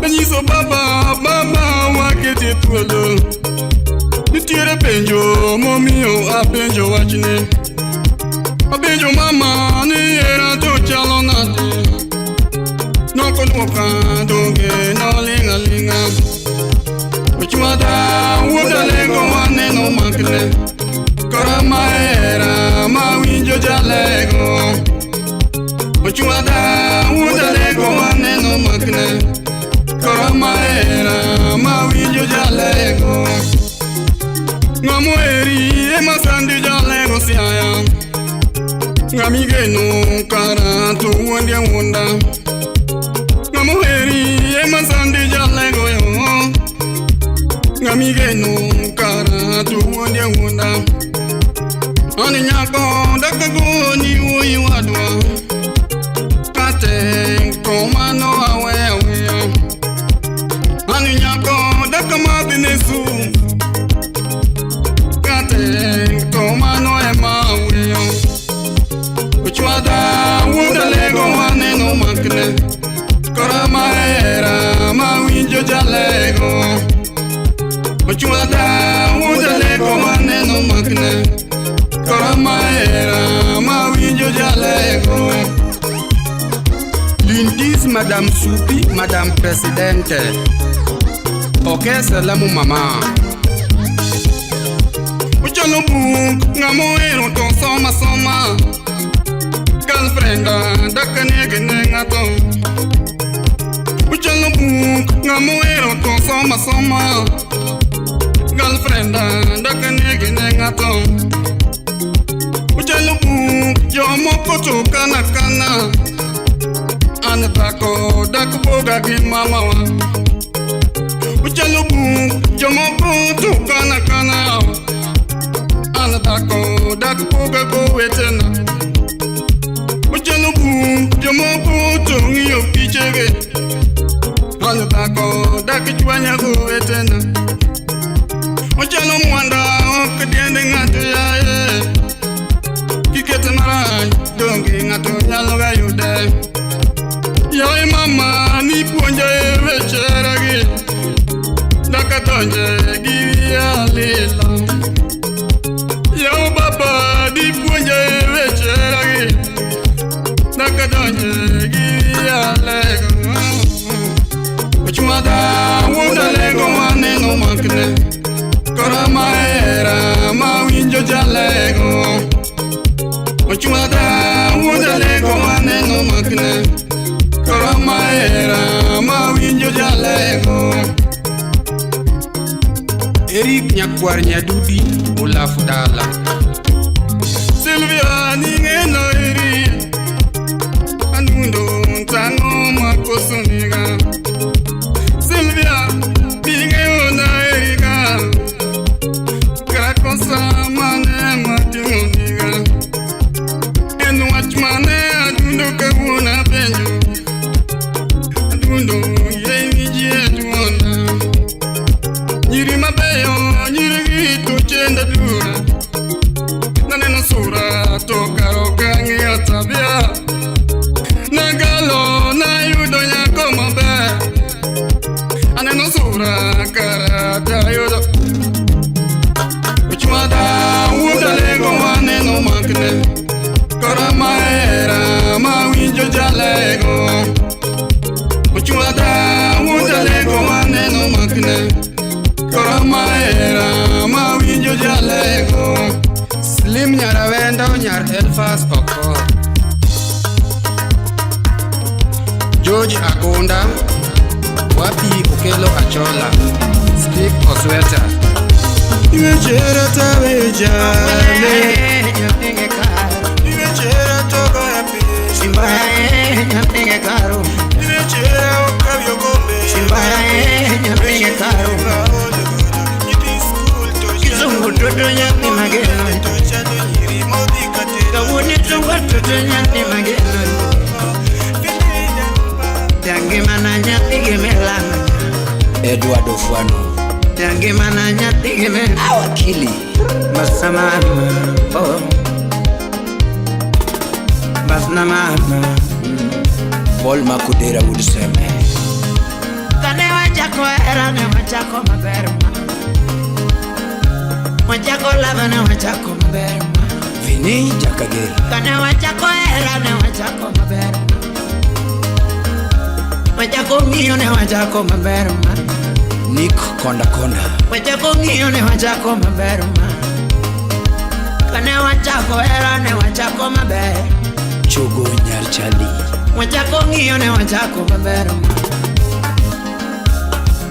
Anyiso baba, baba wakete thuolo. Nitiere penjo momiyo apenjo wachni. Apenjo mama ni hera to chalo nade. Nokodwoka donge noling' aling'a. Ochwada wuod Alego waneno makne. Kora mahera mawinjo jalego. Ochwada wuod Alego waneno makne. Kora mahera mawinjo jalego. Ng'ama oheri ema sandi jalego Siaya. Ng'ama igeno kara to wuondi awuonda. Ng'ama oheri ema sandi jalego yo. Ng'ama igeno kara to wuondi awuonda. An nyako dak agoni wuoyi wadwa. Katek to mano aweyo aweya. An nyako dak amadh ne sum. Katek to mano ema aweyo. Ochwada wuod Alego waneno makne. Kora mahera mawinjo jalego. Ochwada wuod Alego waneno makne. Kora mahera mawinjo jalego. Lindis Madame Supi, Madame Presidente. Ok, salamu mama. Ochalo buk ng'ama ohero to soma soma. Girlfriend dak nege ne ng'ato. Ochalo buk ng'ama ohero to soma soma. Girlfriend dak nege ne ng'ato. Ochalo buk jomoko to kana kana. An dhako dak boga gi mamawa. Ochalo buk jomoko to kana kana. An dhako dak boga gowetena. Ochalo buk jomoko to ng'iyo pichege. An dhako dak chwanya gowetena. Ochalo mwanda ok tiende ng'ato yaye. Kikete marach donge ng'ato nyalo ga yude. Yaye mama nipuonja e weche heragi. Dak adonje gi wiya lilo. Yaw baba nipuonja e weche heragi. Dak adonje gi wiya lego. Ochwada wuod Alego waneno makne. Kora mahera mawinjo jalego. Ochwada wuod Alego waneno makne. Kora mahera mawinjo jalego. Eric Nyakwar Nyadudi Olafu dala. Sylvia ning'eno eri. Adundo tang'o makoso nega. Sylvia ning'eyo na erika. Karakosa mane mating'o nega. En wach mane adundo kawuono apenjo. Adundo yie iwinjie duonda. Nyiri mabeyo nyiri gi to chenda dura. Naneno sura to kara ok ang'iyo tabia. Nagalo nayudo nyako maber. Aneno sura kara tayudo. Ochwada wuod Alego waneno makne. Kora mahera mawinjo jalego. Ochwada wuod Alego waneno makne. Kora mahera mawinjo jalego. Slim Nyarawendo nyar Elfas Okoth. George Agunda Wapi Okelo Achola. Stick Osweta. Iwechera tawejale. Iwechera togoya pi. Iwechera okabyo gombe. Nitungo toto nyathi mageno. Jangimana nyathi gimelamo. Eduardo Fuano. Jangimana nyathi gimelamo. Awakili. Basama oh. Basna mama. Paul Makudera would seme. Kane wachako hera ne wachako maber ma. Wachako lava ne wachako maber ma. Vini Jakagera. Kane wachako hera ne wachako maber ma. Wachako ng'iyo ne wachako maber ma. Nick Konda Konda. Wachako ng'iyo ne wachako maber ma. Kane wachako hera ne wachako maber. Chogo Nyarchali. Wachako ng'iyo ne wachako maber ma.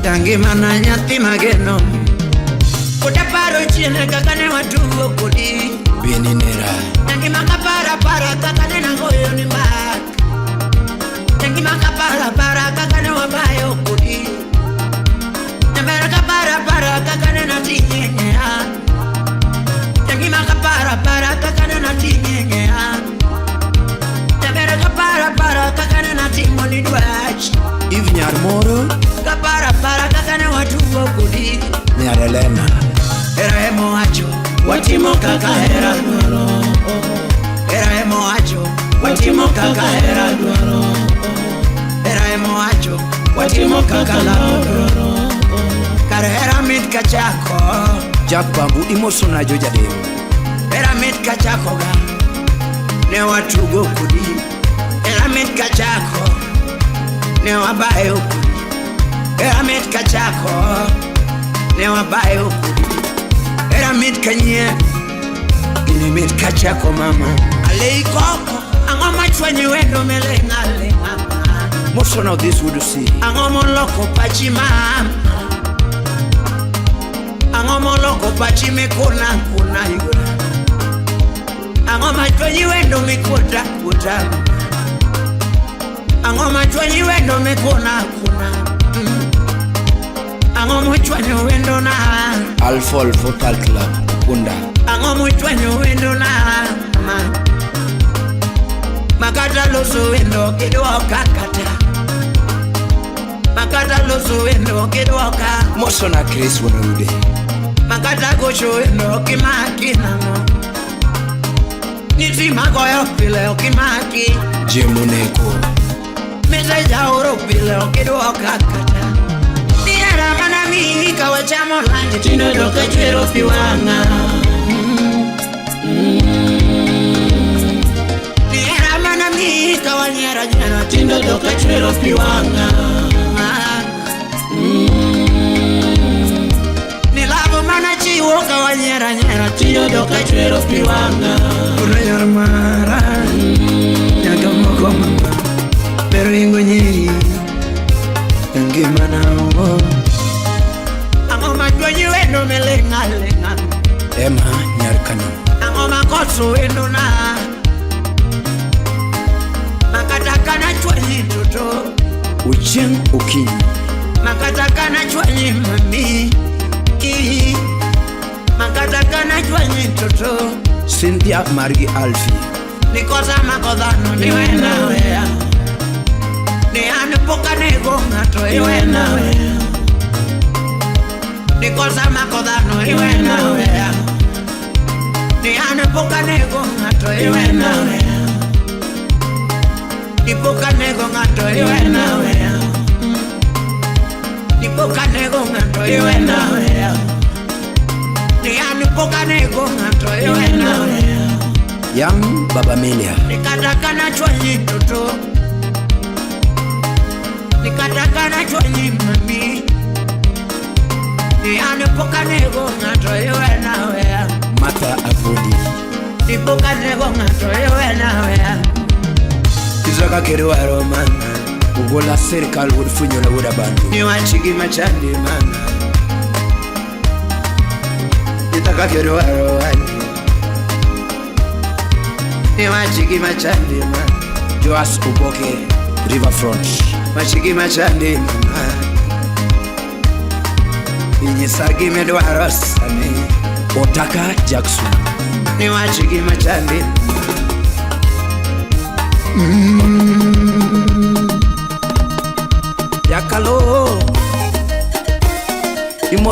Tangimana nyathi mageno. Koda paro chien kaka ne watugo kodi. Beni Nera. Tangima kapara para kaka ne nagoyo ni mbak. Tangima kapara para kaka ne wabayo kodi. Nyamera kapara para kaka ne nating'eng'ea. Tangima kapara para kaka ne nating'eng'ea. Nyamera kapara para kaka ne natimo ni dwach. Eve Nyarmoro. Kapara para kaka ne watugo kodi. Nyar Elena. Hera emowacho watimo kaka hera dwaro. Hera emowacho watimo kaka hera dwaro. Hera emowacho watimo kaka lao dwaro. Kar hera mit kachako. Jack Bambu imosona jo jadeo. Hera mit kachako ga ne watugo kodi. Hera mit kachako ne wabayo kodi. Hera mit kachako ne wabayo kodi. Hera mit kanyie gini mit kachako mama. Alei koko ang'o machwanyi wendo meleng'a leng'a. Mosona this would see. Ang'o moloko pachi mama. Ang'o moloko pachi mikuna kuna yura. Ang'o machwanyi wendo mikuta kuta. Ang'o machwanyi wendo mikuna kuna. Ang'o mochwanyo wendo na. Alfol Vocal Club Punda. Ang'o mochwanyo wendo na ma. Makata loso wendo kidwoka kata. Makata loso wendo kidwoka. Mosona Chris Wonorude. Makata gocho wendo kimaki nang'o. Niti magoyo pile okimaki. Jemoneko. Message aoro pile okidwoka kata. Nihera mana miyi ka wachamo lunch tindo to kachwero pi wang'a. Nihera mana miyi ka wanyiero nyiero tindo to kachwero pi wang'a. Nilavo mana chiwo ka wanyiero nyiero tindo to kachwero pi wang'a. Yor mara nyaka moko mama pero ingo nyiri ngimana o. Ang'o machwanyi wendo meleng'a leng'a. Emma Nyarkano. Ang'o makoso wendo na. Makata kana chwanyi toto. Ochieng Okinyi. Makata kana chwanyi mami. Makata kana chwanyi toto. Cynthia Margi Alfi. Nikosa makodhano niwe nawe. Ni an pok anego ng'ato iwe nawe. Nikosa makodhano iwe nawe. Ni an pok anego ng'ato iwe nawe. Ni pok anego ng'ato iwe nawe. Ni pok anego ng'ato iwe nawe. Ni an pok anego ng'ato iwe nawe. Young Baba Melia. Nikata kana chwanyi toto. Nikata kana chwanyi mami. Ni an pok anego ng'ato iwe nawe. Martha Avodi. Ni pok anego ng'ato iwe nawe. Izoka kidwaro mama. Ugola sirikal wuod Funyola wuod Abandu. Niwach gima chandi mama. Nitaka kidwaro wani. Niwach gima chandi mama. Joas Oboke Riverfront. Wach gima chandi mama. Inyisa gima idwaro sani. Otaka Jackson. Niwach gima chandi mama.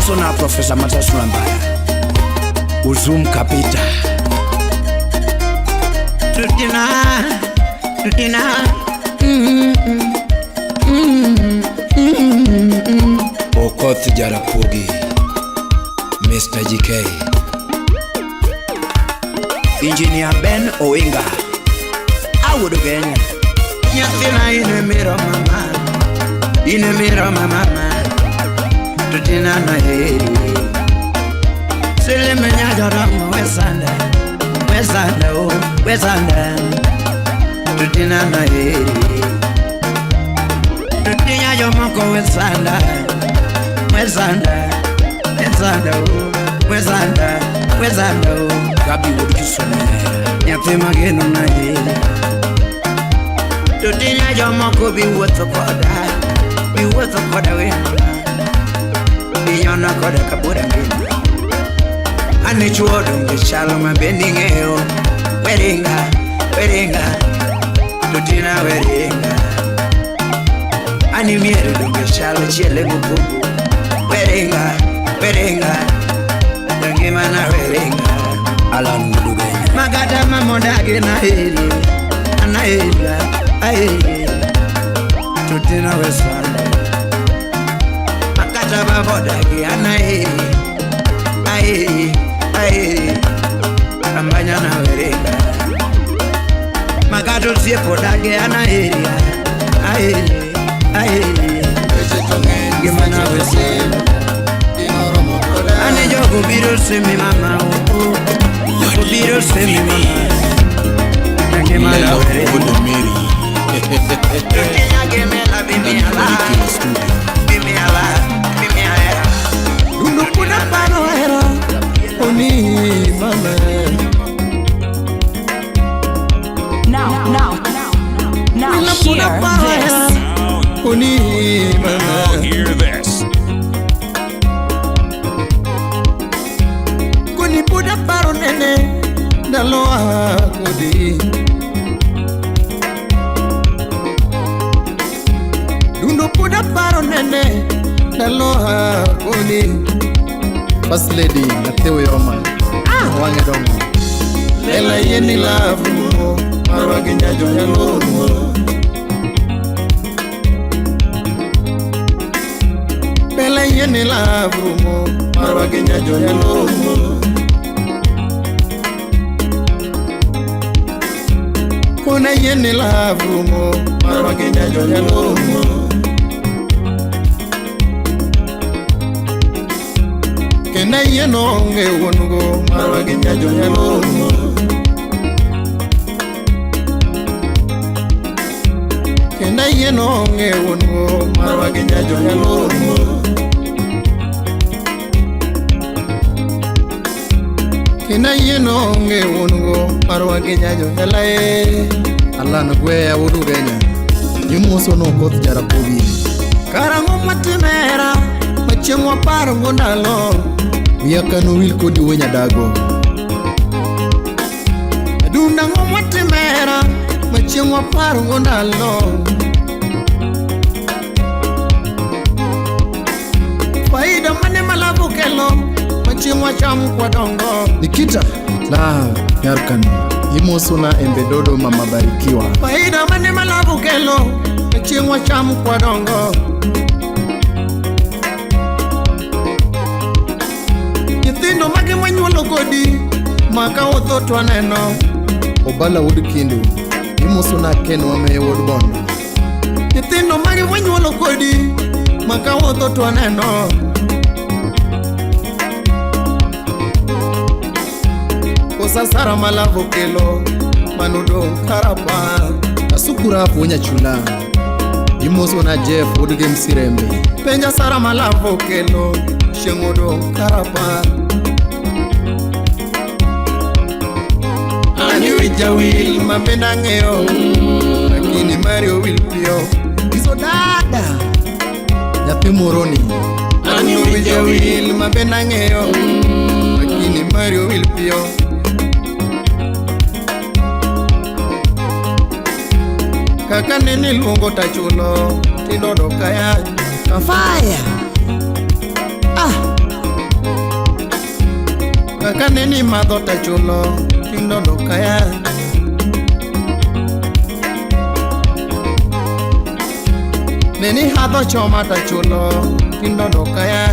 Imoso na Profesa Mathias Lwambaya. Uzum Kapita. Tutina, tutina. Okoth Jarapogi. Mr. GK. Engineer Ben Owinga. Awuodo Kenya. Nyathina in miro mama, in miro mama, tutina na heri. Seleme nyajorongo wesanda, wesanda o, wesanda, tutina na heri. Tutinya jomoko wesanda, wesanda, wesanda o, wesanda, wesanda o. Gabi wuod Kisumu. Nyathi mageno na heri. Tutinya jomoko bi wuotho koda wendo, bi nyono koda kabura ngima. Ane chuo donge chalo ma bende ing'eyo, weringa, weringa, tutina weringa. Ani mier donge chalo chiele mopogo, weringa, weringa, ngimana weringa. Alan Mudugenya. Magata mamodage na heri, ana heri, ae, tutina wesanda. Makata babodage ana heri, ae, ae, ambanya na weringa. Makata osiepo dage ana heri, ae, ae, ngimana wesanda. Ane jogo biro semi mama, oh, jogo biro semi mama. Lelo Wuod Mary. Dundu kuna paro hera oni mama. Now, now, now, hear this. Oni mama. Now hear this. Kuni buda paro nene ndalo kodi. Dundo puda paro nene ndalo kodi. First Lady Mateo Yoma. Wange dongo. Lela yeni lavu marwa ginyajo yalomo. Lela yeni lavu marwa ginyajo yalomo. Kona yeni lavu marwa ginyajo yalomo. Kena yeno onge wonugo marwa ginyajo yalomo. Kena yeno onge wonugo marwa ginyajo yalomo. Kena yeno onge wonugo marwa ginyajo yalae. Alan Gweya wuod Ugenya. Imoso no Okoth Jarapogi. Karang'o matimera machieng' waparo go ndalo. Wiya kano wil kodi wuo nyadago. Adunda ng'o matimera machieng' waparo go ndalo. Faida mane malavo kelo machieng' wacham kwadongo. Nikita la Yarkan. Imoso na Embe Dodo mama Barikiwa. Faida mane malavo kelo machieng' wacham kwadongo. Nyithindo mage manyuolo kodi maka otho to aneno. Obala wuod Kindu. Imoso na Ken Wameyo wuod Bondo. Nyithindo mage manyuolo kodi maka otho to aneno. Kosa sara malavo kelo manodong' karapa. Asukura wuo Nyachula. Imoso na Jeff wuod Gem Sirembe. Penja sara malavo kelo chieng' odong' karapa. Ani wija wil ma bende ang'eyo, lakini mari owil piyo. Iso dada Nyathi moroni. Ani wija wil ma bende ang'eyo, lakini mari owil piyo. Kaka nene luongo tachulo tindo dok kayany. Fire. Ah. Kaka neni madho tachulo tindo dokaya. Neni hadho choma tachulo tindo dokaya.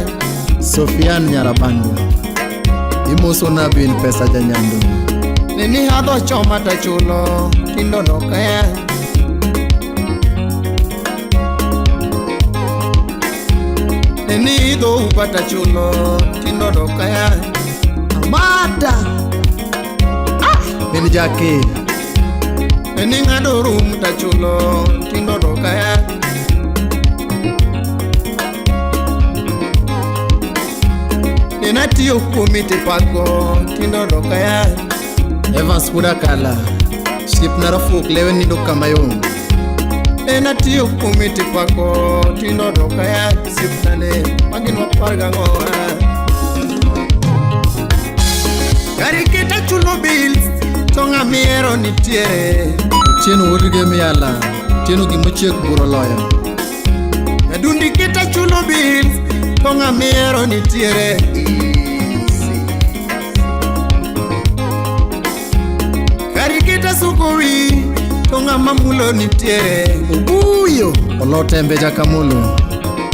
Sofian Nyarabandu imoso na bin pesa janyando. Neni hadho choma tachulo tindo dokaya. Neni idho uba tachulo tindo dokaya. Amada Neni jake. Neni ng'ado rum tachulo tindo dokaya. Nena tiyo kuomi tipako tindo dokaya. Evans Kudakala Sip narafuk lewe nindo kama yom. Nena tiyo kuomi tipako tindo dokaya. Sip nane magin wapar gang'owa. Gari kita chulo bills to ng'ama ihero nitiere. Otieno wuod Gemiala Otieno gimochiek buro loyo. Adundi kita chulo bills to ng'ama ihero nitiere. Gari kita suko wi to ng'ama mulo nitiere. Obuyo Olotembe jakamulo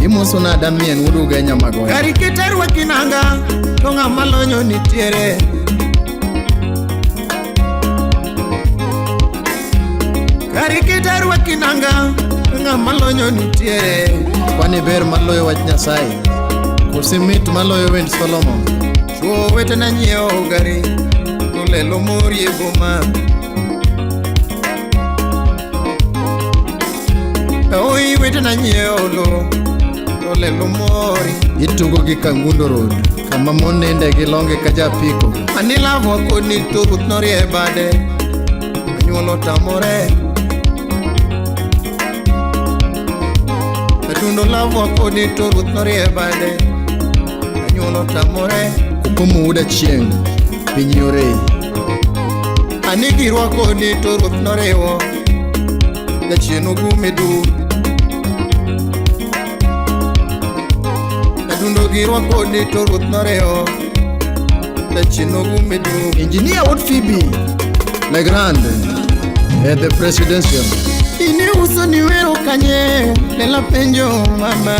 imoso na Damien wuod Ugenya Magoya. Gari kita rwaki nanga to ng'ama lonyo nitiere. Gari kita rwaki nanga to ng'ama lonyo nitiere. Kwani ber maloyo wach Nyasaye kosi mit maloyo wend Solomon. Chuo wetena nyiewo gari to lelo mori e boma. Oi wetena nyiewo lo to lelo mori. Itugo gi Kangundo Road kama mon ninde gi longe ka japiko. Anilavo koni to ruoth norie bade anyuolo tamore. Adundo lavo koni to ruoth norie bade anyuolo tamore. Kukumu wuod Achieng' piny yore. Ani girwa koni to ruoth noriwo jachien ogume du. Adundo girwa koni to ruoth noriwo jachien ogume du. Engineer wuod Phoebe Legrand at the presidential. Ini uso ni wero kanye lela penjo mama.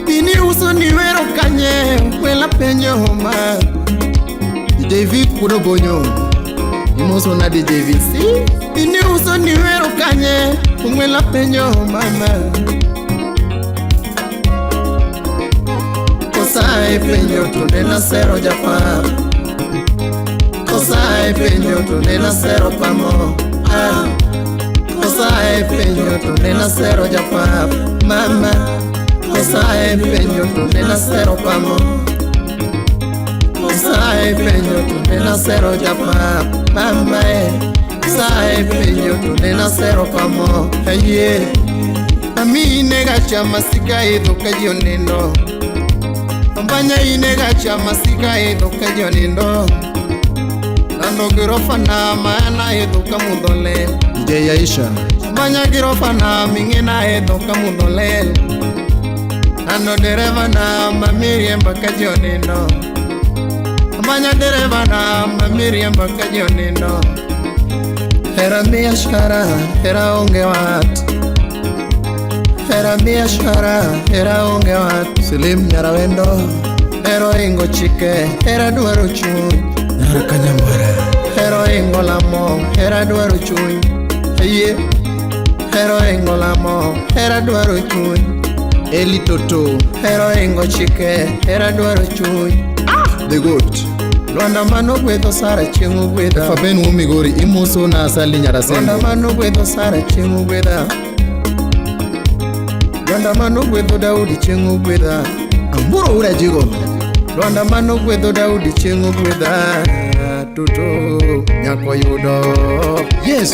Ini uso ni wero kanye lela penjo mama. DJ Vic kudo bonyo imoso na DJ Vic. Ini uso ni wero kanye lela penjo mama. Kosa e penjo to nena sero japa. Kosa e penjo to nena sero pamo. Ah. Kosa e penjo to nena sero japa. Mama. Kosa e penjo to nena sero pamo. Kosa e penjo to nena sero japa. Mama e. Kosa e penjo to nena sero pamo. Aye. Ami nega chama sika idho ka ji onindo. Ambanya inega chama sika idho ka ji onindo. Nando girofa na maana idho ka mudho lel. DJ Aisha Ambanya girofa na ming'ina idho ka mudho lel. Nando dereva na mamiriemba ka ji onindo. Ambanya dereva na mamiriemba ka ji onindo. Hera biashara, hera onge wat. Hera biashara, hera onge wat. Silim Nyarawendo Hero ingo chike, hera dwaro chuny. Nyara Kanyamwara Hero ingo lamo, hera dwaro chuny. Ayie. Hero ingo lamo, hera dwaro chuny. Eli Toto Hero ingo chike, hera dwaro chuny. The Goat Lwanda mano gwedho Sara chieng' ogwedha. Faben wuo Migori imoso na Asali Lwanda Nyarasembo. mano gwedho Sara chieng' ogwedha. Lwanda mano gwedho Daudi chieng' ogwedha. Amburo wuod Ajigo Lwanda mano gwedho Daudi chieng' ogwedha. Toto nyako yudo. Yes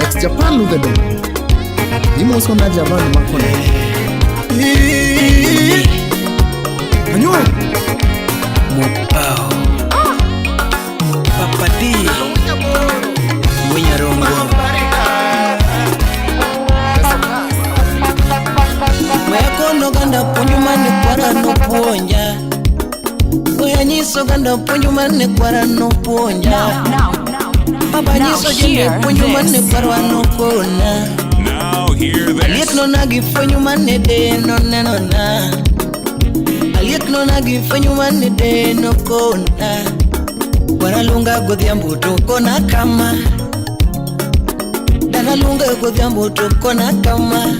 Ex Japan Ludhedo imoso na Javan Makone. Anyuo Mopao Papa D Mwenyarongo oganda puonj mane kwara nopuonja. We anyiso oganda puonj mane kwara nopuonja. Baba Now nyiso jende hear puonj mane this. kwarwa nokona. Now hear this. Alietno na gi fwenyo mane de nonenona. Alietno na gi fwenyo mane de nokona. Kwara lunga godhiambo to kona kama. Dana lunga godhiambo to kona kama.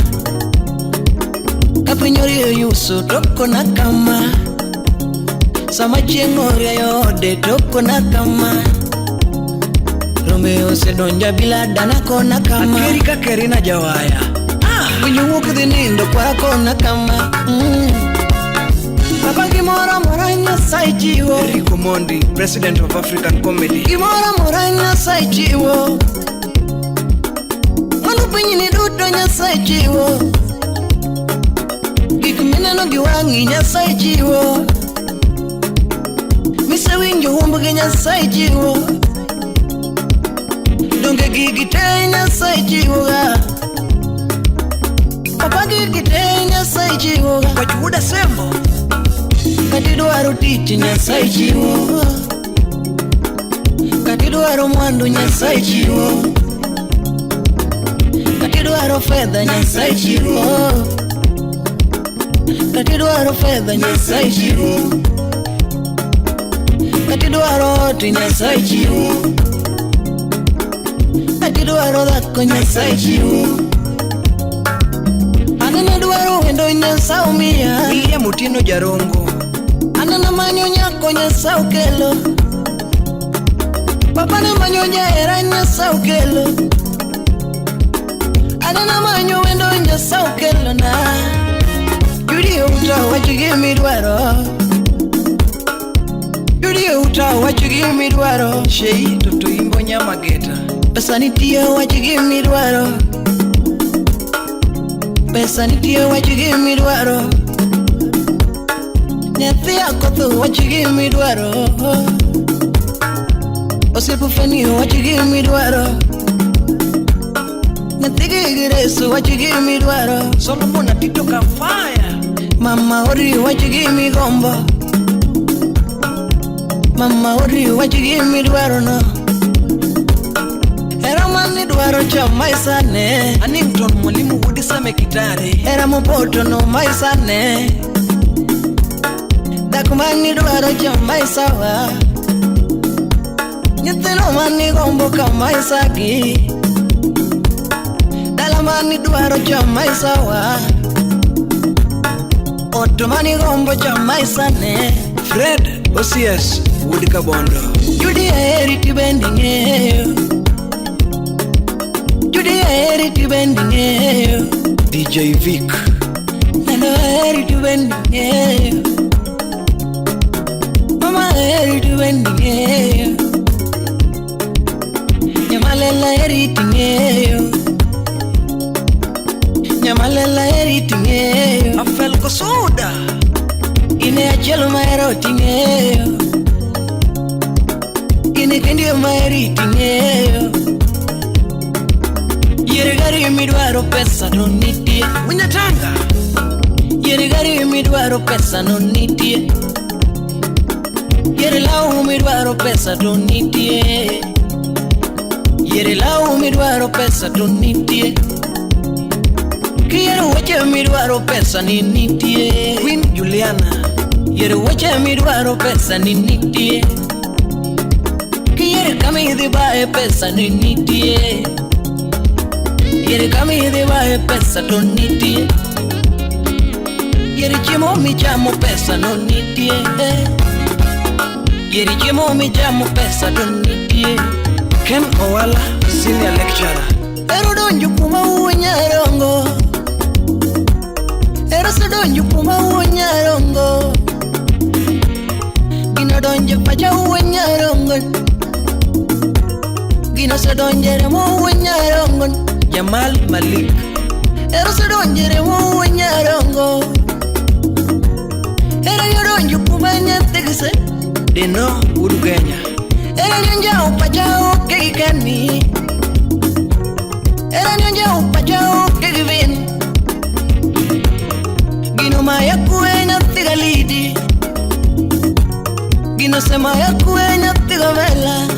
Ka piny orieyo yuso to kona kama. Sama chieng' orieyo ode to kona kama. Rombe osedonjo bila dana kona kama. Akeri ka kerina jawaya. Winyo wuok dhi nindo kwara kona kama. Papa gimoro amora Nyasaye chiwo. Eric Omondi, President of African Comedy. Gimoro amora Nyasaye chiwo. Mano pinyni duto Nyasaye chiwo. Gik mineno gi wang'i Nyasaye chiwo. Misewinjo humbgi Nyasaye chiwo. Donge gigi te Nyasaye chiwoga. Papa gigi te Nyasaye chiwoga. Wach wuoda Sembo. Kata idwaro tich Nyasaye chiwo. Kata idwaro mwandu Nyasaye chiwo. Kata idwaro fedha Nyasaye chiwo. Kata idwaro fedha Nyasaye chiwo. Kata idwaro ot Nyasaye chiwo. Kata idwaro dhako Nyasaye chiwo. Aneno dwaro wendo Nyasaye omiya. William Otieno Jarongo. Aneno manyo nyako Nyasaye okelo. Papa ne manyo jahera Nyasaye okelo. Aneno manyo wendo Nyasaye okelo na. Judy outa wach gimidwaro. Judy outa wach gimidwaro. Shei Toto Imbo Nyamageta. Pesa nitie wach gimidwaro. Pesa nitie wach gimidwaro. Nyathi akotho wach gimidwaro. Osiepo feni wach gimidwaro. Nyathi gigireso wach gimidwaro. Solomon Atito Kafaya. Mama ori wach gimigombo. Mama ori wach gimidwaro no. Hera manidwaro cha maisane. Anington Mwalimu Wuod Same Kitare. Hera mopoto no maisane. Dak manidwaro cha maisawa. Nyithindo manigombo ka maisagi. Dala manidwaro cha maisawa. Ot manigombo cha maisane. Fred Osias Wuod Kabondo. Judy aheri tibende ng'eyo. Judy aheri tibende ng'eyo. DJ Vic. Nando aheri tibende ng'eyo. Mama aheri tibende ng'eyo. Nyamalela aheri ting'eyo. Nyamalela aheri ting'eyo. Afel Kosoda. Ine achiel mahero ting'eyo. Ine kendi maheri ting'eyo. Yier gari midwaro pesa no nitie. Winyatanga. Yier gari midwaro pesa no nitie. Yier law midwaro pesa to nitie. Yier law midwaro pesa to nitie. Kiyiero weche midwaro pesa ni nitie. Queen Juliana. Yiero weche midwaro pesa ni nitie. Kiyiero kama idhi baye pesa ni nitie. Yiero kama idhi baye pesa to nitie. Yiero chiemo michamo pesa no nitie. Yiero chiemo michamo pesa to nitie. Ken Owala, Senior Lecturer. Ero donjo kuma wuo nyarongo. Ero osedonjo kuma wuo nyarongo. Gino donjo pacha wuo nyarongo. Gino osedonjo e remo wuo nyarongo. Jamal Malik. Ero osedonjo e remo wuo nyarongo. Ero yodonjo kuma nyathi gise. Deno Wuod Ugenya. Ero nyonjao pacha oke gi kani. Ero nyonjao pacha oke gi vin. Gino Ginosema ya kwe nyathi galidi. Ginosema ya kwe nyathi gavela.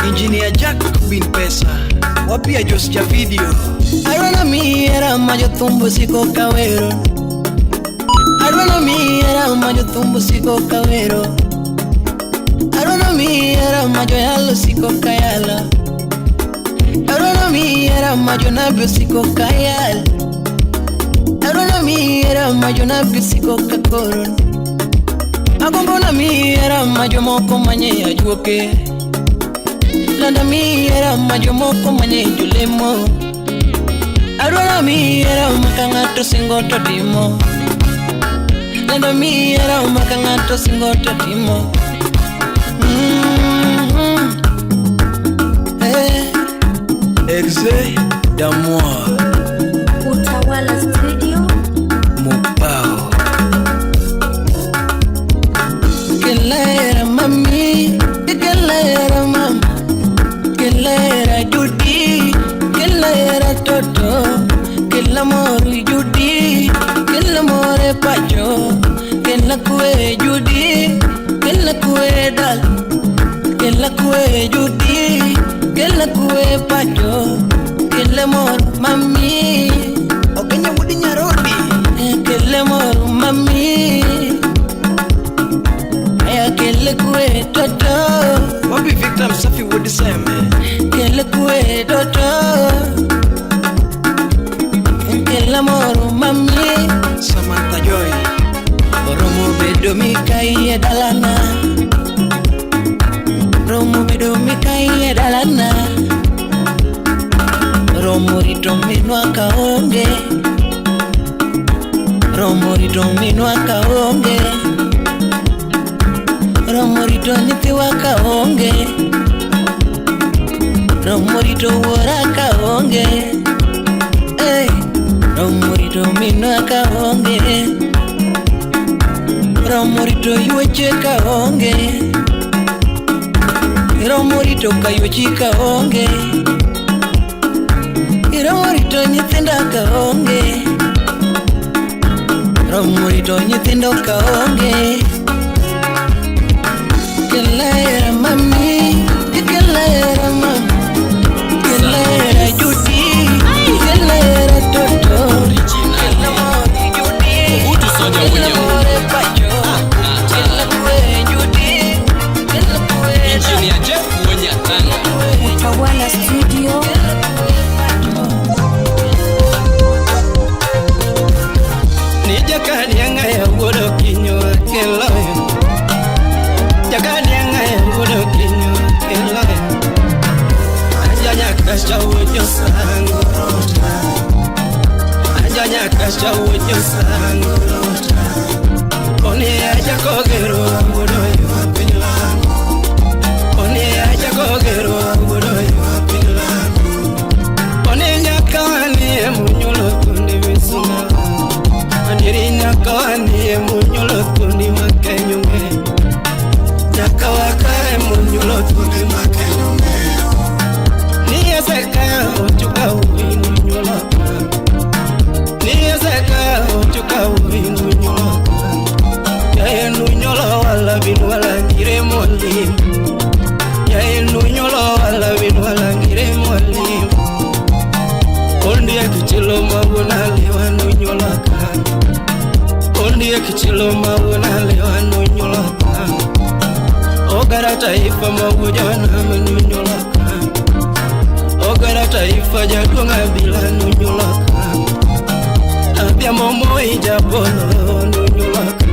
Engineer Jack Bin Pesa. Wapia Jos cha video. Arwana miera majo tumbo siko kawero. Arwana miera majo tumbo siko kawero. Arwana miera majo yalo siko kayala. Arwana miera majo nabyo siko kayal. Arwana miera majo nabyo siko kakoron. Agombo na miera majo moko manye ajuoke. Landa miera majo moko manye julemo. Arwana miera makangato singo totimo. Landa miera makangato singo totimo. Exe d'amour. Utawala Studio. Mopao. Kelera mami, kelera mama, kelera Judy, kelera Toto, kelamor Judy, kelamore pacho, kelakue Judy, kelakue dal, kelakue Judy, kelakue pacho, kelamor mami. Okenya wudi nyarodi, kelamor mami. Kele kue toto. Wapi Victor Msafi wudi seme. Kele kue toto. Kele moro mami. Samantha Joy. Romo bedo mikai e dalana. Romo bedo mikai e dalana. Romo rito minwa kaonge. Romo rito minwa kaonge. Romo rito nyithiwa kaonge. Romo rito wuora kaonge. Hey. Romo rito minwa kaonge. Romo rito yuoche kaonge. Romo rito kayuochi kaonge. Romo rito nyithinda kaonge. Romo rito nyithindo kaonge. Kelera mami, kelera mama, kelera Judy, kelera Toto, kelera Judy, kelera Pacho, kelera Judy, kelera Engineer Jeff Wonyatanga. Utawala Studio. Nijakanianga ya wuodo kinywa keloyo. Jakanianga ya wuodo kinywa keloyo. Ajanya kasha wuodo sango rota. Ajanya kasha wuodo sango rota. Koni aja kogero wuodo yo piny lango. Koni aja kogero wuodo yo piny lango. Koni nyakani munyolo kundi misuma. Andiri nyakani munyolo kundi makenyume. Nyakawaka munyolo kundi makenyume. Niyeseka ochuka uinunyolo. Niyeseka ochuka uinunyolo. Yaenunyolo wala binwala ngire mwalimu. Yaenunyolo wala binwala ngire mwalimu. Ondiye kichilo mabuna lewa nunyolo ka. Ondiye kichilo mabuna lewa nunyolo ka. Ogara taifa mabujana nunyolo ka. Ogara taifa jaduong' abila nunyolo ka. Abia momo ijabolo nunyolo ka.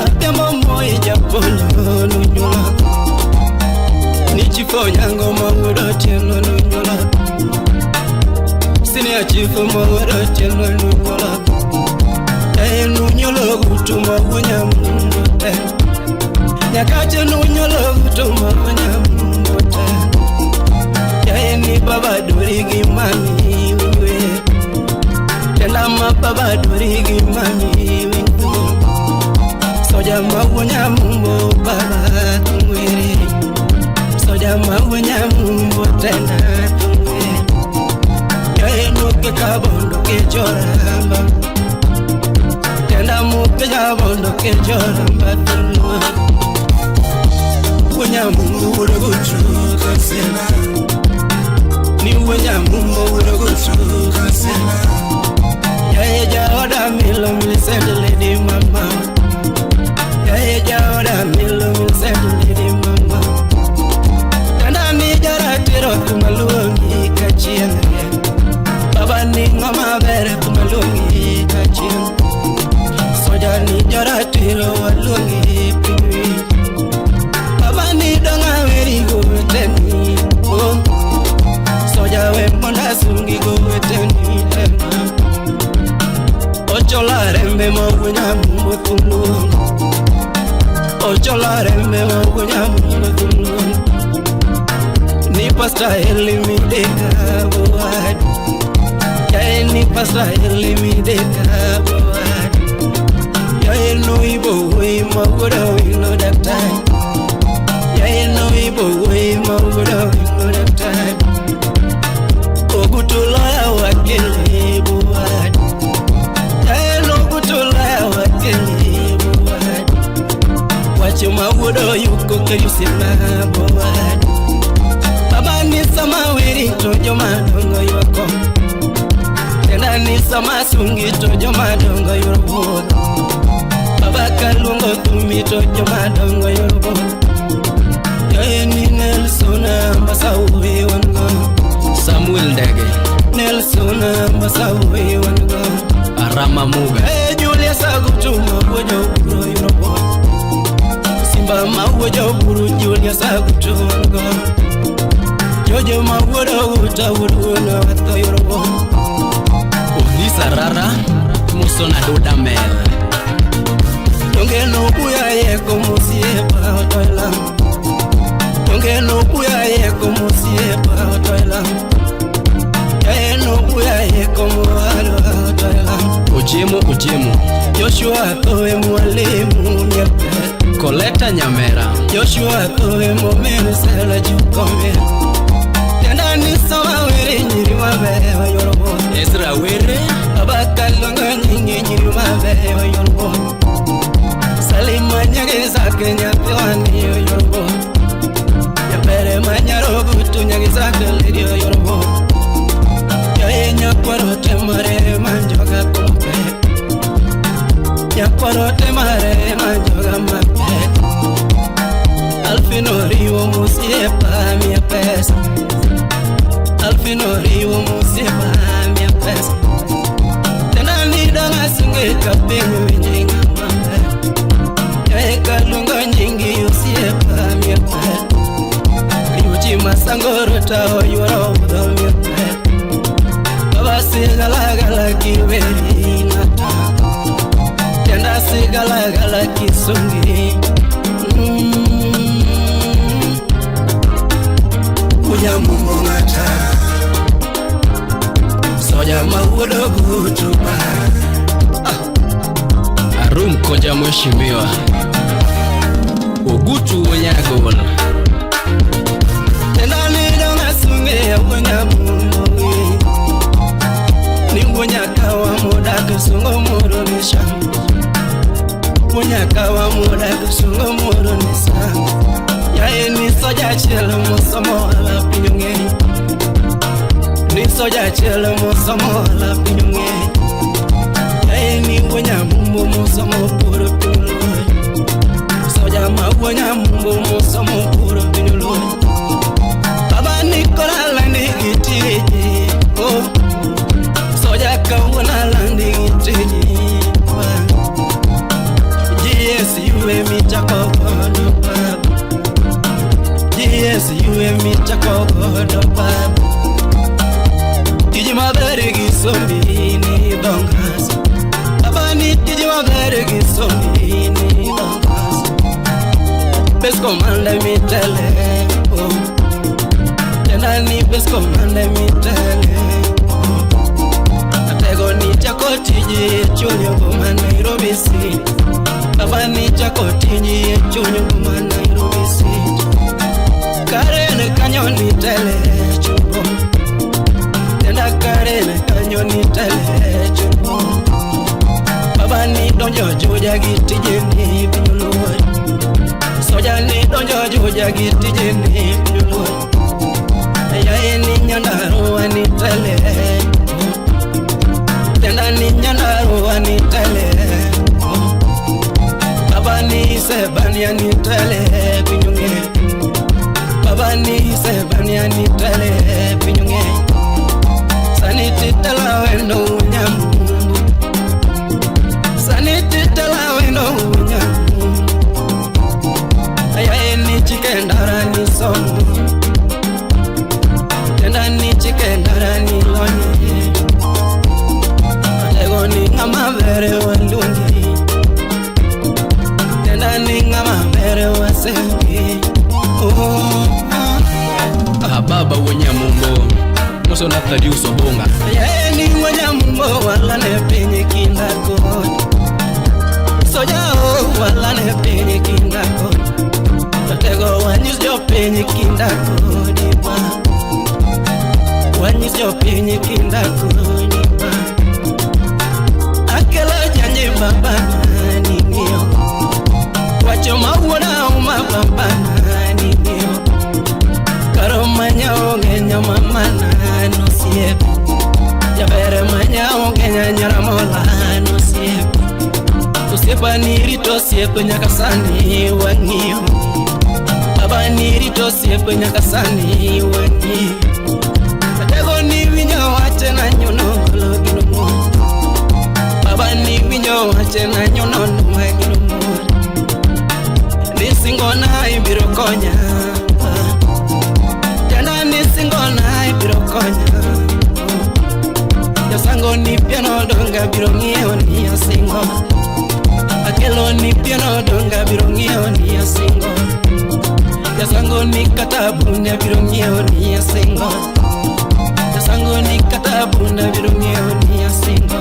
Abia momo ijabolo nunyolo ka. Nichifo nyango mawuodo tielo nunyolo ka. Senior chief mawuodo tielo nunyolo ka. Yaenunyolo gutu mawuonya mundo te. Nyakache nunyolo gutu mawuonya mundo te. Yaeni baba dori gi mami winjwe. Tenda ma baba dori gi mami winjwe. Soja mawuonya mumbo baba tungwere. Soja mawuonya mumbo tena tungwere. Yaenuoke kabondo ke choramba. mondo kejora mbathulwa Wenyamungu urogutu kasema Ni wenyamungu urogutu kasema Yae jaoda milo milisende lady mama Yae jaoda milo milisende lady mama Tanda ni jaratiro kumaluongi kachien Baba ni ngoma bere kumaluongi kachien Soja ni jaratiro waluongi pinywi Baba ni donga weri goweteni oh. Soja we monda sungi goweteni tema Ochola rembe mawunya mumbo tulu Ochola rembe mawunya mumbo tulu Ni pasta elimideka boad Yae ni pasta elimideka boad Yae no ibo we mawuda we no that time Yae no ibo we mawuda we no that time Ogutula wakili boad Yae no ogutula wakili boad Wacho mawuda yuko kayusima boad Baba ni sama wiri to joma dongo yuko Tena ni sama sungi to joma dongo yuko Baba kalungo tumi to joma dongo yuko Yae ni Nelson Masawi wango Samuel Ndege Nelson Masawi wango Arama Muga Hey Julius Agutuma wojo buro yuko Simba mawojo buru Julius Agutuma wango Jojo mawuodo uta wuodo atho yorobo Odhisa rara Musona doda mel Donge no buya yeko musiepa otoila Donge no buya yeko musiepa otoila Yae no buya yeko muwalo otoila Ochiemo ochiemo Joshua towe mwalimu nyepe Koleta Nyamera Joshua towe momene sela jukome Tenda ni sama were nyiri mabe yorobo Ezra were Abakalonga nyingi nyiri mabe yorobo Salima nyageza Kenya tiwani yorobo Nyabere manyaro gutu nyageza kelirio yorobo Yae nyakwaro temare manjoga kumpe Nyakwaro temare manjoga mape Alfino riwo musiepa mia pesa Alfino riwo musiepa mia pesa Tena ni danga sunge kapinyu winjinga mape Yae kalunga nyingi usiepa mia pesa Riuchi masangoro tao yuoro udo mia pesa Baba sigala gala kiweri nata Tena sigala gala kisungi Unya mungu ngata Soja mawuodo gutuba Arum koja mheshimiwa Ogutu wonyagol Tena ni donga sunge wonya mungu Ni wonya kawa muda kusungo muro nisha Wonya kawa muda kusungo muro nisha Yae ni soja chelo musomo ala pinyonge Ni soja chelo musomo ala pinyonge Yae ni wonya mumbo musomo puro pinyonge Soja ma wonya mumbo musomo puro pinyonge Baba ni kola landi gitiji oh Soja kawana landi gitiji GSU mi chako kodo baba GSU mi chako kodo baba Tiji mabere gisombi ni dongas Baba ni tiji mabere gisombi ni dongas Bes komanda mi tele oh Tena ni bes komanda mi tele oh Atego ni chako tiji chunyo boma Nairobi City Baba ni chako tiji chunyo boma Nairobi City Karene kanyo ni tele chupo Tena karene kanyo ni tele chupo Baba ni donjo joja gi Soja gi tijeni joluo. Yaye ni Nyandarua ni tele. Tenda ni Nyandarua ni tele. Baba ni Sebania ni tele pinyunge. Baba ni Sebania ni tele pinyunge. Sani titala wendo nyamu. Sani titala wendo nyamu. Ayaye ni chikendara ni somo. Tenda ni chikendara ni lonye. Lego ni ngama bere walungi. Tenda ni ngama bere wasengi. Oh. Ah, baba wonyamumbo. Muso na Thaddeus Obonga. Yaye ni wonyamumbo wala ne pinyi kinda ko. Soja o wala ne pinyi kinda ko. Tego wanyis jo pinyi kinda ko dipa. Wanyis jo pinyi kinda ko dipa. Akelo janje baba ni ng'iyo. Wacho mawuoda uma baba ni ng'iyo. Karo manya onge nyama mana no siep. Jabere manya onge nyara mola no siep. Osiepa ni rito siep nyaka sani wang'iyo. Baba ni rito siep nyaka sani wang'iyo. Atego ni winyo wache na nyono golo gino mo. Baba ni winyo wache na nyono no gino mo. Ni singona ibiro konya. Jana ni singona ibiro konya. Jasango ni piano donga biro ng'iewo ni asingo. Akelo ni piano donga biro ng'iewo ni asingo. Jasango ni kata bunda biro ng'iewo ni asingo. Jasango ni kata bunda biro ng'iewo ni asingo.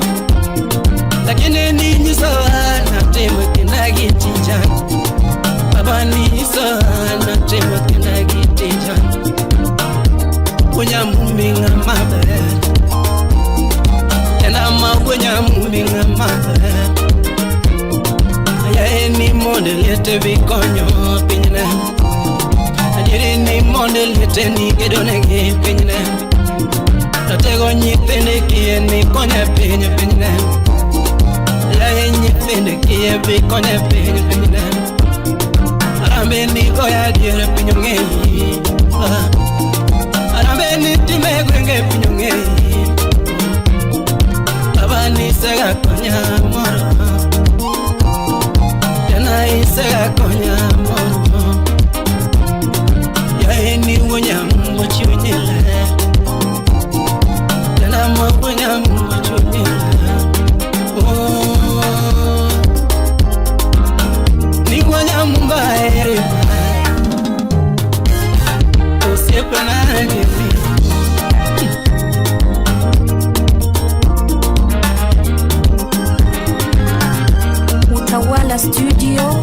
Lakini ni nyiso natimo kinda gi tija. Baba ni nyiso natimo kinda gi tija. Wuonyamumbi ng'ama ber. Tena ma wuonyamumbi ng'ama ber. Yaye ni mondo liete bi konyo pinyne. Adieri ni mondo liete ni gedonegi pinyne. Ratego nyithinde kiye ni konye piny pinyne. Yaye nyithinde kiye bi konye piny pinyne. Arambe ni goya adier piny ong'eyi. Arambe ni time gwenge piny ong'eyi. Baba ni sega konya moro. Tena isega konya moro. Yaye ni wuonyamumbo chuny ler. Tena ma wuonyamumbo chuny ler. Oh. Ni wuonyamumbo aheri ma. Osiepna gimi. Utawala Studio.